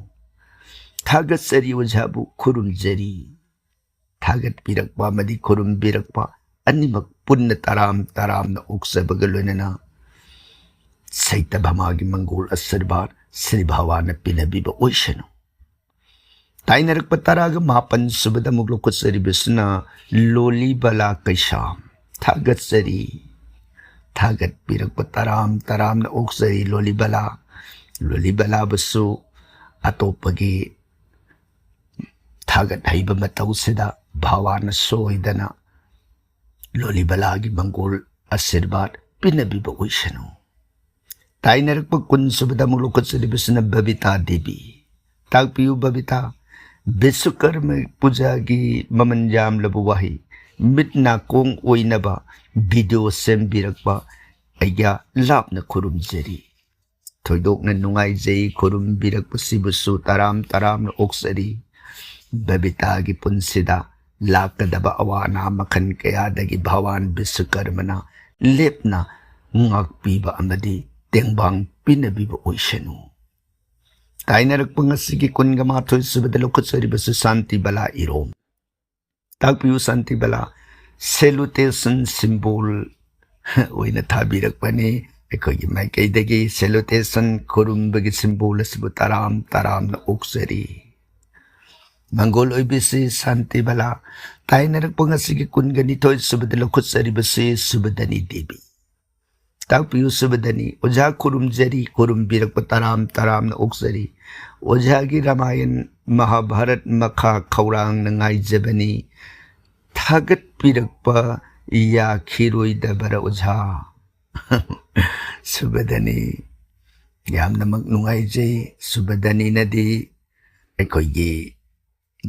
ꯊꯥꯒꯠꯆꯔꯤ ꯑꯣꯖꯥꯕꯨ ꯈꯨꯔꯨꯝꯖꯔꯤ꯫ ꯊꯥꯒꯠꯄꯤꯔꯛꯄ ꯑꯃꯗꯤ ꯈꯨꯔꯨꯝꯕꯤꯔꯛꯄ ꯑꯅꯤꯃꯛ ꯄꯨꯟꯅ ꯇꯔꯥꯝ ꯇꯔꯥꯝꯅ ꯑꯣꯛꯆꯕꯒ ꯂꯣꯏꯅꯅ ꯁꯩꯇ ꯚꯃꯥꯒꯤ ꯃꯪꯒꯣꯜ ꯑꯁꯤꯔꯕꯥꯗ ꯁ꯭ꯔꯤ ꯚꯒꯋꯥꯟꯅ ꯄꯤꯅꯕꯤꯕ ꯑꯣꯏꯁꯅꯨ꯫ ꯇꯥꯏꯅꯔꯛꯄ ꯇꯔꯥꯒ ꯃꯥꯄꯟ ꯁꯨꯕꯗ ꯑꯃꯨꯛ ꯂꯧꯈꯠꯆꯔꯤꯕꯁꯤꯅ ꯂꯣꯂꯤꯕꯂꯥ ꯀꯩꯁꯥꯝ꯫ ꯊꯥꯒꯠꯆꯔꯤ꯫ ꯊꯥꯒꯠꯄꯤꯔꯛꯄ ꯇꯔꯥꯝ ꯇꯔꯥꯝꯅ ꯑꯣꯛꯆꯔꯤ ꯂꯣꯂꯤꯕꯂꯥ꯫ ꯂꯣꯂꯤꯕꯂꯥꯕꯨꯁꯨ ꯑꯇꯣꯞꯄꯒꯤ ꯊꯥꯒꯠ ꯍꯩꯕ ꯃꯇꯧꯁꯤꯗ ꯚꯒꯋꯥꯟꯅ ꯁꯣꯏꯗꯅ ꯂꯣꯂꯤꯕꯂꯥꯒꯤ ꯃꯪꯒꯣꯜ ꯑꯁꯤꯔꯕꯥꯗ ꯄꯤꯅꯕꯤꯕ ꯑꯣꯏꯁꯅꯨ꯫ ꯇꯥꯏꯅꯔꯛꯄ ꯀꯨꯟ ꯁꯨꯕꯗ ꯑꯃꯨꯛ ꯂꯧꯈꯠꯆꯔꯤꯕꯁꯤꯅ ꯕꯕꯤꯇꯥ ꯗꯦꯕꯤ꯫ ꯇꯥꯛꯄꯤꯌꯨ ꯕꯕꯤꯇꯥ, ꯕꯤꯁ꯭ꯋꯀꯔꯃ ꯄꯨꯖꯥꯒꯤ ꯃꯃꯜ ꯌꯥꯝꯂꯕ ꯋꯥꯍꯩ, ꯃꯤꯠ ꯅꯥꯀꯣꯡ ꯑꯣꯏꯅꯕ ꯚꯤꯗꯤꯑꯣ ꯁꯦꯝꯕꯤꯔꯛꯄ ꯑꯩꯒ ꯂꯥꯞꯅ ꯈꯨꯔꯨꯝꯖꯔꯤ꯫ ꯊꯣꯏꯗꯣꯛꯅ ꯅꯨꯡꯉꯥꯏꯖꯩ ꯈꯨꯔꯨꯝꯕꯤꯔꯛꯄꯁꯤꯕꯨꯁꯨ ꯇꯔꯥꯝ ꯇꯔꯥꯝꯅ ꯑꯣꯛꯆꯔꯤ꯫ ꯕꯕꯤꯇꯥꯒꯤ ꯄꯨꯟꯁꯤꯗ ꯂꯥꯛꯀꯗꯕ ꯑꯋꯥ ꯑꯅꯥ ꯃꯈꯜ ꯀꯌꯥꯗꯒꯤ ꯚꯒꯋꯥꯟ ꯕꯤꯁ꯭ꯋꯀꯔꯃꯅ ꯂꯦꯞꯅ ꯉꯥꯛꯄꯤꯕ ꯑꯃꯗꯤ ꯇꯦꯡꯕꯥꯡ ꯄꯤꯅꯕꯤꯕ ꯑꯣꯏꯁꯅꯨ꯫ ꯇꯥꯏꯅꯔꯛꯄ ꯉꯁꯤꯒꯤ ꯀꯨꯟꯒ ꯃꯥꯊꯣꯏ ꯁꯨꯕꯗ ꯂꯧꯈꯠꯆꯔꯤꯕꯁꯤ ꯁꯥꯟꯇꯤ ꯕꯂꯥ ꯏꯔꯣꯝ꯫ ꯇꯥꯛꯄꯤꯌꯨ ꯁꯥꯟꯇꯤ ꯕꯂꯥ꯫ ꯁꯦꯂꯨꯇꯦꯁꯟ ꯁꯤꯝꯕꯣꯜ ꯑꯣꯏꯅ ꯊꯥꯕꯤꯔꯛꯄꯅꯤ꯫ ꯑꯩꯈꯣꯏꯒꯤ ꯃꯥꯏꯀꯩꯗꯒꯤ ꯁꯦꯂꯨꯇꯦꯁꯟ ꯈꯨꯔꯨꯝꯕꯒꯤ ꯁꯤꯝꯕꯣꯜ ꯑꯁꯤꯕꯨ ꯇꯔꯥꯝ ꯇꯔꯥꯝꯅ ꯑꯣꯛꯆꯔꯤ꯫ ꯃꯪꯒꯣꯜ ꯑꯣꯏꯕꯤꯁꯤ ꯁꯥꯟꯇꯤ ꯕꯂꯥ꯫ ꯇꯥꯏꯅꯔꯛꯄ ꯉꯁꯤꯒꯤ ꯀꯨꯟꯒ ꯅꯤꯊꯣꯏ ꯁꯨꯕꯗ ꯂꯧꯈꯠꯆꯔꯤꯕꯁꯤ ꯁꯨꯕꯗꯅꯤ ꯗꯦꯕꯤ꯫ ꯇꯥꯛꯄꯤꯌꯨ ꯁꯨꯕꯗꯅꯤ꯫ ꯑꯣꯖꯥ ꯈꯨꯔꯨꯝꯖꯔꯤ, ꯈꯨꯔꯨꯝꯕꯤꯔꯛꯄ ꯇꯔꯥꯝ ꯇꯔꯥꯝꯅ ꯑꯣꯛꯆꯔꯤ꯫ ꯑꯣꯖꯥꯒꯤ ꯔꯥꯃꯥꯌꯟ ꯃꯍꯥꯚꯥꯔꯠ ꯃꯈꯥ ꯈꯧꯔꯥꯡꯅ ꯉꯥꯏꯖꯕꯅꯤ꯫ ꯊꯥꯒꯠꯄꯤꯔꯛꯄ ꯌꯥꯈꯤꯔꯣꯏꯗꯕꯔ ꯑꯣꯖꯥ? ꯁꯨꯕꯗꯅꯤ, ꯌꯥꯝꯅꯃꯛ ꯅꯨꯡꯉꯥꯏꯖꯩ꯫ ꯁꯨꯕꯗꯅꯤꯅꯗꯤ ꯑꯩꯈꯣꯏꯒꯤ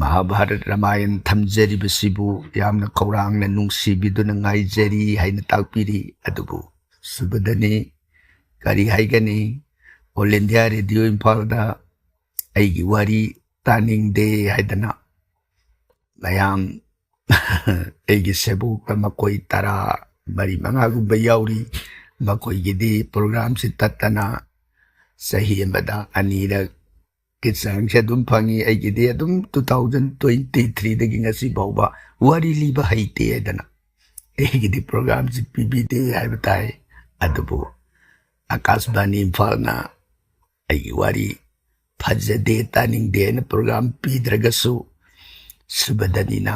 ꯃꯍꯥꯚꯥꯔꯠ ꯔꯥꯃꯥꯌꯟ ꯊꯝꯖꯔꯤꯕꯁꯤꯕꯨ ꯌꯥꯝꯅ ꯈꯧꯔꯥꯡꯅ ꯅꯨꯡꯁꯤꯕꯤꯗꯨꯅ ꯉꯥꯏꯖꯔꯤ ꯍꯥꯏꯅ ꯇꯥꯛꯄꯤꯔꯤ꯫ ꯑꯗꯨꯕꯨ ꯁꯨꯕꯗꯅꯤ, ꯀꯔꯤ ꯍꯥꯏꯒꯅꯤ, ꯑꯣꯜ ꯏꯟꯗꯤꯌꯥ ꯔꯦꯗꯤꯑꯣ ꯏꯝꯐꯥꯜꯗ ꯑꯩꯒꯤ ꯋꯥꯔꯤ ꯇꯥꯅꯤꯡꯗꯦ ꯍꯥꯏꯗꯅ ꯃꯌꯥꯝ ꯑꯩꯒꯤ ꯁꯦꯕꯣꯛꯇ ꯃꯈꯣꯏ ꯇꯔꯥ ꯃꯔꯤ ꯃꯉꯥꯒꯨꯝꯕ ꯌꯥꯎꯔꯤ꯫ ꯃꯈꯣꯏꯒꯤꯗꯤ ꯄ꯭ꯔꯣꯒ꯭ꯔꯥꯝꯁꯤ ꯇꯠꯇꯅ ꯆꯍꯤ ꯑꯃꯗ ꯑꯅꯤꯔꯛ ꯀꯤ ꯆꯥꯡꯁꯦ ꯑꯗꯨꯝ ꯐꯪꯉꯤ꯫ ꯑꯩꯒꯤꯗꯤ ꯑꯗꯨꯝ two thousand twenty three ꯗꯒꯤ ꯉꯁꯤ ꯐꯥꯎꯕ ꯋꯥꯔꯤ ꯂꯤꯕ ꯍꯩꯇꯦ ꯍꯥꯏꯗꯅ ꯑꯩꯒꯤꯗꯤ ꯄ꯭ꯔꯣꯒ꯭ꯔꯥꯝꯁꯤ ꯄꯤꯕꯤꯗꯦ ꯍꯥꯏꯕ ꯇꯥꯏ꯫ ꯑꯗꯨꯕꯨ ꯑꯀꯥꯁꯕꯥꯅꯤ ꯏꯝꯐꯥꯜꯅ ꯑꯩꯒꯤ ꯋꯥꯔꯤ ꯐꯖꯗꯦ, ꯇꯥꯅꯤꯡꯗꯦ ꯍꯥꯏꯅ ꯄ꯭ꯔꯣꯒ꯭ꯔꯥꯝ ꯄꯤꯗ꯭ꯔꯒꯁꯨ ꯁꯨꯕꯗꯅꯤꯅ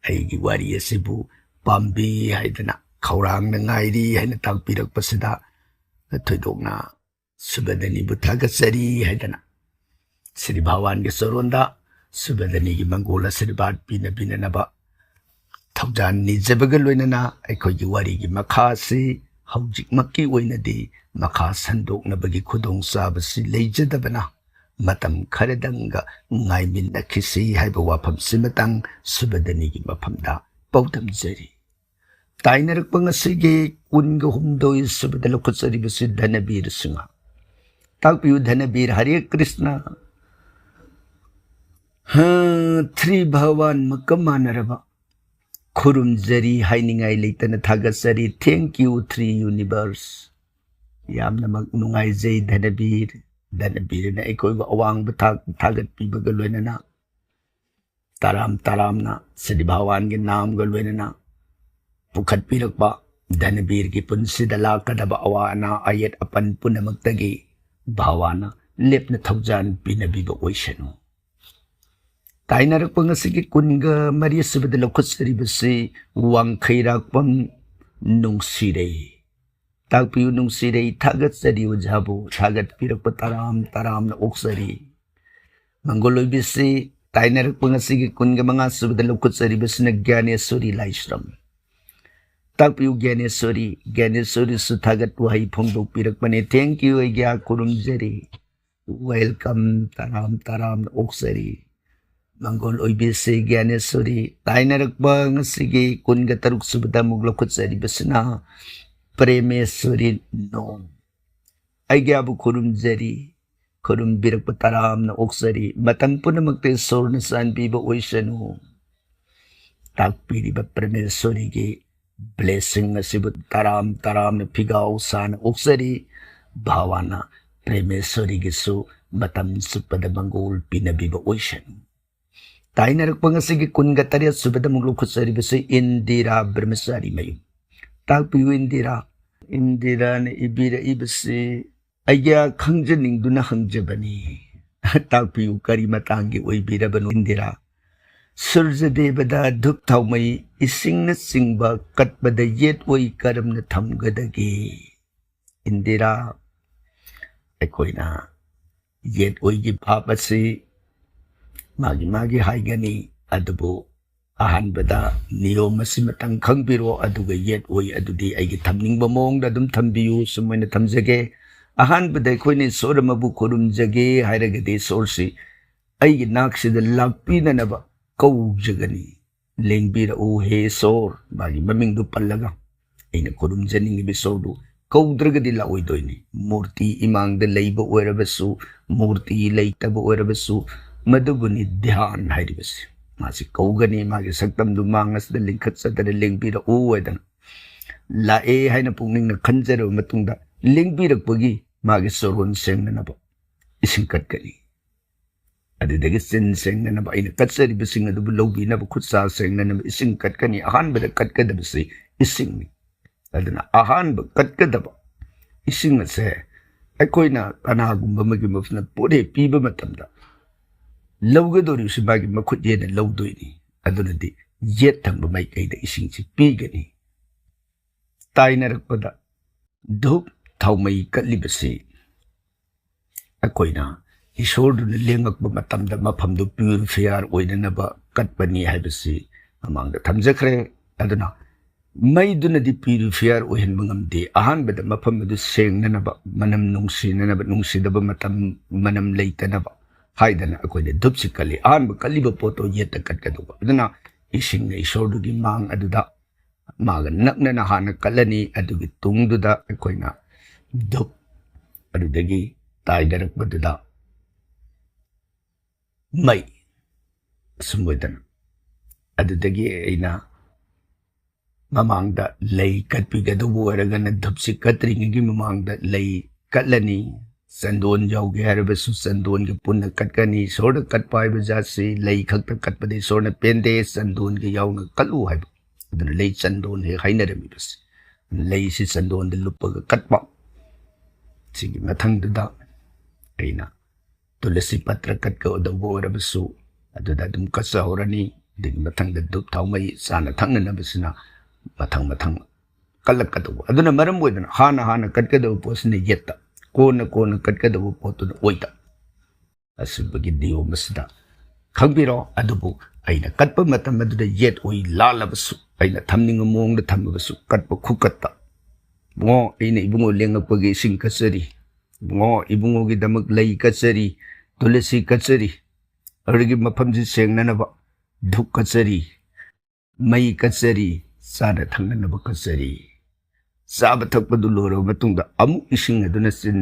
ꯑꯩꯒꯤ ꯋꯥꯔꯤ ꯑꯁꯤꯕꯨ ꯄꯥꯝꯕꯤ ꯍꯥꯏꯗꯅ ꯈꯧꯔꯥꯡꯅ ꯉꯥꯏꯔꯤ ꯍꯥꯏꯅ ꯇꯥꯛꯄꯤꯔꯛꯄꯁꯤꯗ ꯊꯣꯏꯗꯣꯛꯅ ꯁꯨꯕꯗꯅꯤꯕꯨ ꯊꯥꯒꯠꯆꯔꯤ ꯍꯥꯏꯗꯅ ꯁ꯭ꯔꯤ ꯚꯒꯋꯥꯟꯒꯤ ꯆꯔꯣꯟꯗ ꯁꯨꯕꯗꯅꯤꯒꯤ ꯃꯪꯒꯣꯜ ꯑꯁꯤꯔꯕꯥꯗ ꯄꯤꯅ ꯄꯤꯅꯅꯕ ꯊꯧꯖꯥꯜ ꯅꯤꯖꯕꯒ ꯂꯣꯏꯅꯅ ꯑꯩꯈꯣꯏꯒꯤ ꯋꯥꯔꯤꯒꯤ ꯃꯈꯥ ꯑꯁꯤ ꯍꯧꯖꯤꯛꯃꯛꯀꯤ ꯑꯣꯏꯅꯗꯤ ꯃꯈꯥ ꯁꯟꯗꯣꯛꯅꯕꯒꯤ ꯈꯨꯗꯣꯡꯆꯥꯕꯁꯤ ꯂꯩꯖꯗꯕꯅ ꯃꯇꯝ ꯈꯔꯗꯪꯒ ꯉꯥꯏꯃꯤꯟꯅꯈꯤꯁꯤ ꯍꯥꯏꯕ ꯋꯥꯐꯝꯁꯤꯃꯇꯪ ꯁꯨꯕꯗꯅꯤꯒꯤ ꯃꯐꯝꯗ ꯄꯥꯎꯗꯝꯖꯔꯤ꯫ ꯇꯥꯏꯅꯔꯛꯄ ꯉꯁꯤꯒꯤ ꯀꯨꯟꯒ ꯍꯨꯝꯗꯣꯏ ꯁꯨꯕꯗ ꯂꯧꯈꯠꯆꯔꯤꯕꯁꯤ ꯙꯅꯕꯤꯔ ꯁꯤꯡꯍ꯫ ꯇꯥꯛꯄꯤꯌꯨ ꯙꯅꯕꯤꯔ꯫ ꯍꯔꯦ ꯀ꯭ꯔꯤꯁꯅ꯫ ꯍꯥ, ꯊ꯭ꯔꯤ ꯚꯒꯋꯥꯟꯃꯛꯀ ꯃꯥꯟꯅꯔꯕ ꯈꯨꯔꯨꯝꯖꯔꯤ ꯍꯥꯏꯅꯤꯡꯉꯥꯏ ꯂꯩꯇꯅ ꯊꯥꯒꯠꯆꯔꯤ꯫ Thank you, three universe꯫ ꯌꯥꯝꯅꯃꯛ ꯅꯨꯡꯉꯥꯏꯖꯩ ꯙꯅꯕꯤꯔ꯫ ꯙꯅꯕꯤꯔꯅ ꯑꯩꯈꯣꯏꯕꯨ ꯑꯋꯥꯡꯕ ꯊꯥꯛ ꯊꯥꯒꯠꯄꯤꯕꯒ ꯂꯣꯏꯅꯅ ꯇꯔꯥꯝ ꯇꯔꯥꯝꯅ ꯁ꯭ꯔꯤ ꯚꯒꯋꯥꯟꯒꯤ ꯅꯥꯝꯒ ꯂꯣꯏꯅꯅ ꯄꯨꯈꯠꯄꯤꯔꯛꯄ ꯙꯅꯕꯤꯔꯒꯤ ꯄꯨꯟꯁꯤꯗ ꯂꯥꯛꯀꯗꯕ ꯑꯋꯥ ꯑꯅꯥ ꯑꯌꯦꯠ ꯑꯄꯟ ꯄꯨꯝꯅꯃꯛꯇꯒꯤ ꯚꯒꯋꯥꯟꯅ ꯂꯦꯞꯅ ꯊꯧꯖꯥꯟ ꯄꯤꯅꯕꯤꯕ ꯑꯣꯏꯁꯅꯨ꯫ ꯇꯥꯏꯅꯔꯛꯄ ꯉꯁꯤꯒꯤ ꯀꯨꯟꯒ ꯃꯔꯤ ꯁꯨꯕꯗ ꯂꯧꯈꯠꯆꯔꯤꯕꯁꯤ ꯋꯥꯡꯈꯩꯔꯥꯛꯄꯝ ꯅꯨꯡꯁꯤꯔꯩ꯫ ꯇꯥꯛꯄꯤꯌꯨ ꯅꯨꯡꯁꯤꯔꯩ꯫ ꯊꯥꯒꯠꯆꯔꯤ ꯑꯣꯖꯥꯕꯨ꯫ ꯊꯥꯒꯠꯄꯤꯔꯛꯄ ꯇꯔꯥꯝ ꯇꯔꯥꯝꯅ ꯑꯣꯛꯆꯔꯤ꯫ ꯃꯪꯒꯣꯜ ꯑꯣꯏꯕꯤꯁꯤ ꯇꯥꯏꯅꯔꯛꯄ ꯉꯁꯤꯒꯤ ꯀꯨꯟꯒ ꯃꯉꯥ ꯁꯨꯕꯗ ꯂꯧꯈꯠꯆꯔꯤꯕꯁꯤꯅ ꯒ꯭ꯌꯥꯅꯦꯁꯣꯔꯤ ꯂꯥꯏꯁ꯭ꯔꯝ꯫ ꯇꯥꯛꯄꯤꯌꯨ ꯒ꯭ꯌꯥꯅꯦꯁꯣꯔꯤ꯫ ꯒ꯭ꯌꯥꯅꯦꯁꯣꯔꯤꯁꯨ ꯊꯥꯒꯠ ꯋꯥꯍꯩ ꯐꯣꯡꯗꯣꯛꯄꯤꯔꯛꯄꯅꯦ꯫ Thank you, ꯑꯩꯒꯤ ꯈꯨꯔꯨꯝꯖꯔꯤ꯫ Welcome, ꯇꯔꯥꯝ ꯇꯔꯥꯝꯅ ꯑꯣꯛꯆꯔꯤ꯫ ꯃꯪꯒꯣꯜ ꯑꯣꯏꯕꯤꯁꯤ ꯒ꯭ꯌꯥꯅꯦꯁꯣꯔꯤ꯫ ꯇꯥꯏꯅꯔꯛꯄ ꯉꯁꯤꯒꯤ ꯀꯨꯟꯒ ꯇꯔꯨꯛ ꯁꯨꯕꯗ ꯑꯃꯨꯛ ꯂꯧꯈꯠꯆꯔꯤꯕꯁꯤꯅ ꯄ꯭ꯔꯦꯃꯦꯁꯣꯔꯤ ꯅꯣꯡ꯫ ꯑꯩꯒꯤꯕꯨ ꯈꯨꯔꯨꯝꯖꯔꯤ꯫ ꯈꯨꯔꯨꯝꯕꯤꯔꯛꯄ ꯇꯔꯥꯝꯅ ꯑꯣꯛꯆꯔꯤ꯫ ꯃꯇꯝ ꯄꯨꯝꯅꯃꯛꯇ ꯏꯁꯣꯔꯅ ꯆꯥꯟꯕꯤꯕ ꯑꯣꯏꯁꯅꯨ꯫ ꯇꯥꯛꯄꯤꯔꯤꯕ ꯄ꯭ꯔꯃꯦꯁꯣꯔꯤꯒꯤ blessing ꯑꯁꯤꯕꯨ ꯇꯔꯥꯝ ꯇꯔꯥꯝꯅ ꯐꯤꯒꯥꯎ ꯁꯥꯅ ꯑꯣꯛꯆꯔꯤ꯫ ꯚꯥꯋꯥꯅ ꯄ꯭ꯔꯃꯦꯁꯣꯔꯤꯒꯤꯁꯨ ꯃꯇꯝ ꯆꯨꯞꯄꯗ ꯃꯪꯒꯣꯜ ꯄꯤꯅꯕꯤꯕ ꯑꯣꯏꯁꯅꯨ꯫ ꯇꯥꯏꯅꯔꯛꯄ ꯉꯁꯤꯒꯤ ꯀꯨꯟꯒ ꯇꯔꯦꯠ ꯁꯨꯕꯗ ꯑꯃꯨꯛ ꯂꯧꯈꯠꯆꯔꯤꯕꯁꯤ ꯏꯟꯗꯤꯔꯥ ꯕ꯭ꯔꯍꯃꯆꯥꯔꯤ ꯃꯌꯨꯝ꯫ ꯇꯥꯛꯄꯤꯌꯨ ꯏꯟꯗꯤꯔꯥ꯫ ꯏꯟꯗꯤꯔꯥꯅ ꯏꯕꯤꯔꯛꯏꯕꯁꯤ ꯑꯩꯒꯤ ꯈꯪꯖꯅꯤꯡꯗꯨꯅ ꯍꯪꯖꯕꯅꯤ꯫ ꯇꯥꯛꯄꯤꯌꯨ, ꯀꯔꯤ ꯃꯇꯥꯡꯒꯤ ꯑꯣꯏꯕꯤꯔꯕꯅꯣ ꯏꯟꯗꯤꯔꯥ? ꯁꯨꯔꯖꯗꯦꯕꯗ ꯙꯨꯞ ꯊꯥꯎꯃꯩ ꯏꯁꯤꯡꯅꯆꯤꯡꯕ ꯀꯠꯄꯗ ꯌꯦꯠ ꯑꯣꯏ ꯀꯔꯝꯅ ꯊꯝꯒꯗꯒꯦ? ꯏꯟꯗꯤꯔꯥ, ꯑꯩꯈꯣꯏꯅ ꯌꯦꯠ ꯑꯣꯏꯒꯤ ꯚꯥꯞ ꯑꯁꯤ ꯃꯥꯒꯤ ꯃꯥꯒꯤ ꯍꯥꯏꯒꯅꯤ, ꯑꯗꯨꯕꯨ ꯑꯍꯥꯟꯕꯗ ꯅꯤꯌꯣꯝ ꯑꯁꯤꯃꯇꯪ ꯈꯪꯕꯤꯔꯣ, ꯑꯗꯨꯒ ꯌꯦꯠ ꯑꯣꯏ ꯑꯗꯨꯗꯤ ꯑꯩꯒꯤ ꯊꯝꯅꯤꯡꯕ ꯃꯑꯣꯡꯗ ꯑꯗꯨꯝ ꯊꯝꯕꯤꯌꯨ꯫ ꯁꯨꯃꯥꯏꯅ ꯊꯝꯖꯒꯦ꯫ ꯑꯍꯥꯟꯕꯗ ꯑꯩꯈꯣꯏꯅ ꯏꯁꯣꯔ ꯑꯃꯕꯨ ꯈꯨꯔꯨꯝꯖꯒꯦ ꯍꯥꯏꯔꯒꯗꯤ ꯏꯁꯣꯔꯁꯤ ꯑꯩꯒꯤ ꯅꯥꯛꯁꯤꯗ ꯂꯥꯛꯄꯤꯅꯅꯕ ꯀꯧꯖꯒꯅꯤ꯫ "ꯂꯦꯡꯕꯤꯔꯛꯎ ꯍꯦ ꯏꯁꯣꯔ", ꯃꯥꯒꯤ ꯃꯃꯤꯡꯗꯨ ꯄꯜꯂꯒ꯫ ꯑꯩꯅ ꯈꯨꯔꯨꯝꯖꯅꯤꯡꯉꯤꯕ ꯏꯁꯣꯔꯗꯨ ꯀꯧꯗ꯭ꯔꯒꯗꯤ ꯂꯥꯛꯑꯣꯏꯗꯣꯏꯅꯤ꯫ ꯃꯨꯔꯇꯤ ꯏꯃꯥꯡꯗ ꯂꯩꯕ ꯑꯣꯏꯔꯕꯁꯨ, ꯃꯨꯔꯇꯤ ꯂꯩꯇꯕ ꯑꯣꯏꯔꯕꯁꯨ, ꯃꯗꯨꯕꯨꯅꯤ ꯙ꯭ꯌꯥꯟ ꯍꯥꯏꯔꯤꯕꯁꯤ꯫ ꯃꯥꯁꯤ ꯀꯧꯒꯅꯤ, ꯃꯥꯒꯤ ꯁꯛꯇꯝꯗꯨ ꯃꯥꯡ ꯑꯁꯤꯗ ꯂꯤꯡꯈꯠꯆꯗꯅ "ꯂꯦꯡꯕꯤꯔꯛꯎ" ꯍꯥꯏꯗꯅ꯫ ꯂꯥꯛꯑꯦ ꯍꯥꯏꯅ ꯄꯨꯛꯅꯤꯡꯅ ꯈꯟꯖꯔꯕ ꯃꯇꯨꯡꯗ, ꯂꯦꯡꯕꯤꯔꯛꯄꯒꯤ ꯃꯥꯒꯤ ꯆꯔꯣꯟ ꯁꯦꯡꯅꯅꯕ ꯏꯁꯤꯡ ꯀꯠꯀꯅꯤ꯫ ꯑꯗꯨꯗꯒꯤ ꯆꯤꯟ ꯁꯦꯡꯅꯅꯕ ꯑꯩꯅ ꯀꯠꯆꯔꯤꯕꯁꯤꯡ ꯑꯗꯨꯕꯨ ꯂꯧꯕꯤꯅꯕ ꯈꯨꯠ ꯁꯥ ꯁꯦꯡꯅꯅꯕ ꯏꯁꯤꯡ ꯀꯠꯀꯅꯤ꯫ ꯑꯍꯥꯟꯕꯗ ꯀꯠꯀꯗꯕꯁꯤ ꯏꯁꯤꯡꯅꯤ꯫ ꯑꯗꯨꯅ ꯑꯍꯥꯟꯕ ꯀꯠꯀꯗꯕ ꯏꯁꯤꯡ ꯑꯁꯦ ꯑꯩꯈꯣꯏꯅ ꯀꯅꯥꯒꯨꯝꯕ ꯑꯃꯒꯤ ꯃꯐꯝꯗ ꯄꯣꯠ ꯍꯦꯛ ꯄꯤꯕ ꯃꯇꯝꯗ ꯂꯧꯒꯗꯧꯔꯤꯕꯁꯤ ꯃꯥꯒꯤ ꯃꯈꯨꯠ ꯌꯦꯠꯅ ꯂꯧꯗꯣꯏꯅꯤ꯫ ꯑꯗꯨꯅꯗꯤ ꯌꯦꯠ ꯊꯪꯕ ꯃꯥꯏꯀꯩꯗ ꯏꯁꯤꯡꯁꯤ ꯄꯤꯒꯅꯤ꯫ ꯇꯥꯏꯅꯔꯛꯄꯗ ꯙꯨꯞ ꯊꯥꯎꯃꯩ ꯀꯠꯂꯤꯕꯁꯤ ꯑꯩꯈꯣꯏꯅ ꯏꯁꯣꯔꯗꯨꯅ ꯂꯦꯡꯉꯛꯄ ꯃꯇꯝꯗ ꯃꯐꯝꯗꯨ ꯄ꯭ꯌꯨꯔꯤꯐꯥꯌꯔ ꯑꯣꯏꯅꯅꯕ ꯀꯠꯄꯅꯤ ꯍꯥꯏꯕꯁꯤ ꯃꯃꯥꯡꯗ ꯊꯝꯖꯈ꯭ꯔꯦ꯫ ꯑꯗꯨꯅ ꯃꯩꯗꯨꯅꯗꯤ ꯄ꯭ꯌꯨꯔꯤꯐꯥꯌꯔ ꯑꯣꯏꯍꯟꯕ ꯉꯝꯗꯦ꯫ ꯑꯍꯥꯟꯕꯗ ꯃꯐꯝ ꯑꯗꯨ ꯁꯦꯡꯅꯅꯕ, ꯃꯅꯝ ꯅꯨꯡꯁꯤꯅꯅꯕ, ꯅꯨꯡꯁꯤꯗꯕ ꯃꯇꯝ, ꯃꯅꯝ ꯂꯩꯇꯅꯕ ꯍꯥꯏꯗꯅ ꯑꯩꯈꯣꯏꯅ ꯙꯨꯞꯁꯤ ꯀꯠꯂꯤ꯫ ꯑꯍꯥꯟꯕ ꯀꯠꯂꯤꯕ ꯄꯣꯠꯇꯣ ꯌꯦꯠꯇ ꯀꯠꯀꯗꯧꯕ꯫ ꯑꯗꯨꯅ ꯏꯁꯤꯡꯅ ꯏꯁꯣꯔꯗꯨꯒꯤ ꯃꯥꯡ ꯑꯗꯨꯗ ꯃꯥꯒ ꯅꯛꯅꯅ ꯍꯥꯟꯅ ꯀꯠꯂꯅꯤ꯫ ꯑꯗꯨꯒꯤ ꯇꯨꯡꯗꯨꯗ ꯑꯩꯈꯣꯏꯅ ꯙꯨꯞ ꯑꯗꯨꯗꯒꯤ ꯇꯥꯏꯗꯔꯛꯄꯗꯨꯗ ꯃꯩ ꯑꯁꯨꯝ ꯑꯣꯏꯗꯅ ꯑꯗꯨꯗꯒꯤ ꯑꯩꯅ ꯃꯃꯥꯡꯗ ꯂꯩ ꯀꯠꯄꯤꯒꯗꯧꯕ ꯑꯣꯏꯔꯒꯅ ꯙꯨꯞꯁꯤ ꯀꯠꯇ꯭ꯔꯤꯉꯩꯒꯤ ꯃꯃꯥꯡꯗ ꯂꯩ ꯀꯠꯂꯅꯤ꯫ ꯆꯟꯗꯣꯟ ꯌꯥꯎꯒꯦ ꯍꯥꯏꯔꯕꯁꯨ ꯆꯟꯗꯣꯟꯒ ꯄꯨꯟꯅ ꯀꯠꯀꯅꯤ꯫ ꯏꯁꯣꯔꯗ ꯀꯠꯄ ꯍꯥꯏꯕ ꯖꯥꯠꯁꯤ ꯂꯩ ꯈꯛꯇ ꯀꯠꯄꯗ ꯏꯁꯣꯔꯅ ꯄꯦꯟꯗꯦ, ꯆꯟꯗꯣꯟꯒ ꯌꯥꯎꯅ ꯀꯠꯂꯨ ꯍꯥꯏꯕ꯫ ꯑꯗꯨꯅ ꯂꯩ ꯆꯟꯗꯣꯟ ꯍꯦꯛ ꯍꯥꯏꯅꯔꯝꯃꯤꯕꯁꯤ꯫ ꯂꯩꯁꯤ ꯆꯟꯗꯣꯟꯗ ꯂꯨꯞꯄꯒ ꯀꯠꯄ꯫ ꯁꯤꯒꯤ ꯃꯊꯪꯗꯨꯗ ꯑꯩꯅ ꯇꯨꯂꯁꯤ ꯄꯇ꯭ꯔ ꯀꯠꯀꯗꯧꯕ ꯑꯣꯏꯔꯕꯁꯨ ꯑꯗꯨꯗ ꯑꯗꯨꯝ ꯀꯠꯆꯍꯧꯔꯅꯤ꯫ ꯑꯗꯨꯒꯤ ꯃꯊꯪꯗ ꯙꯨꯞ ꯊꯥꯎꯃꯩ ꯆꯥꯅ ꯊꯛꯅꯅꯕꯁꯤꯅ ꯃꯊꯪ ꯃꯊꯪ ꯀꯠꯂꯛꯀꯗꯧꯕ꯫ ꯑꯗꯨꯅ ꯃꯔꯝ ꯑꯣꯏꯗꯅ ꯍꯥꯟꯅ ꯍꯥꯟꯅ ꯀꯠꯀꯗꯧꯕ ꯄꯣꯠꯁꯤꯅ ꯌꯦꯠꯇ, ꯀꯣꯟꯅ ꯀꯣꯟꯅ ꯀꯠꯀꯗꯧꯕ ꯄꯣꯠꯇꯨꯅ ꯑꯣꯏꯗ꯫ ꯑꯁꯤꯕꯒꯤ ꯅꯤꯌꯣꯝ ꯑꯁꯤꯗ ꯈꯪꯕꯤꯔꯣ꯫ ꯑꯗꯨꯕꯨ ꯑꯩꯅ ꯀꯠꯄ ꯃꯇꯝ ꯑꯗꯨꯗ ꯌꯦꯠ ꯑꯣꯏ ꯂꯥꯜꯂꯕꯁꯨ, ꯑꯩꯅ ꯊꯝꯅꯤꯡꯕ ꯃꯑꯣꯡꯗ ꯊꯝꯃꯕꯁꯨ, ꯀꯠꯄ ꯈꯨꯀꯠꯇ, "ꯏꯕꯨꯡꯉꯣ, ꯑꯩꯅ ꯏꯕꯨꯡꯉꯣ ꯂꯦꯡꯉꯛꯄꯒꯤ ꯏꯁꯤꯡ ꯀꯠꯆꯔꯤ꯫ ꯏꯕꯨꯡꯉꯣ, ꯏꯕꯨꯡꯉꯣꯒꯤꯗꯃꯛ ꯂꯩ ꯀꯠꯆꯔꯤ, ꯇꯨꯂꯁꯤ ꯀꯠꯆꯔꯤ꯫ ꯑꯗꯨꯗꯒꯤ ꯃꯐꯝꯁꯤ ꯁꯦꯡꯅꯅꯕ ꯙꯨꯞ ꯀꯠꯆꯔꯤ, ꯃꯩ ꯀꯠꯆꯔꯤ, ꯆꯥꯅ ꯊꯛꯅꯅꯕ ꯀꯠꯆꯔꯤ꯫ ꯆꯥꯕ ꯊꯛꯄꯗꯨ ꯂꯣꯏꯔꯕ ꯃꯇꯨꯡꯗ ꯑꯃꯨꯛ ꯏꯁꯤꯡ ꯑꯗꯨꯅ ꯆꯤꯟ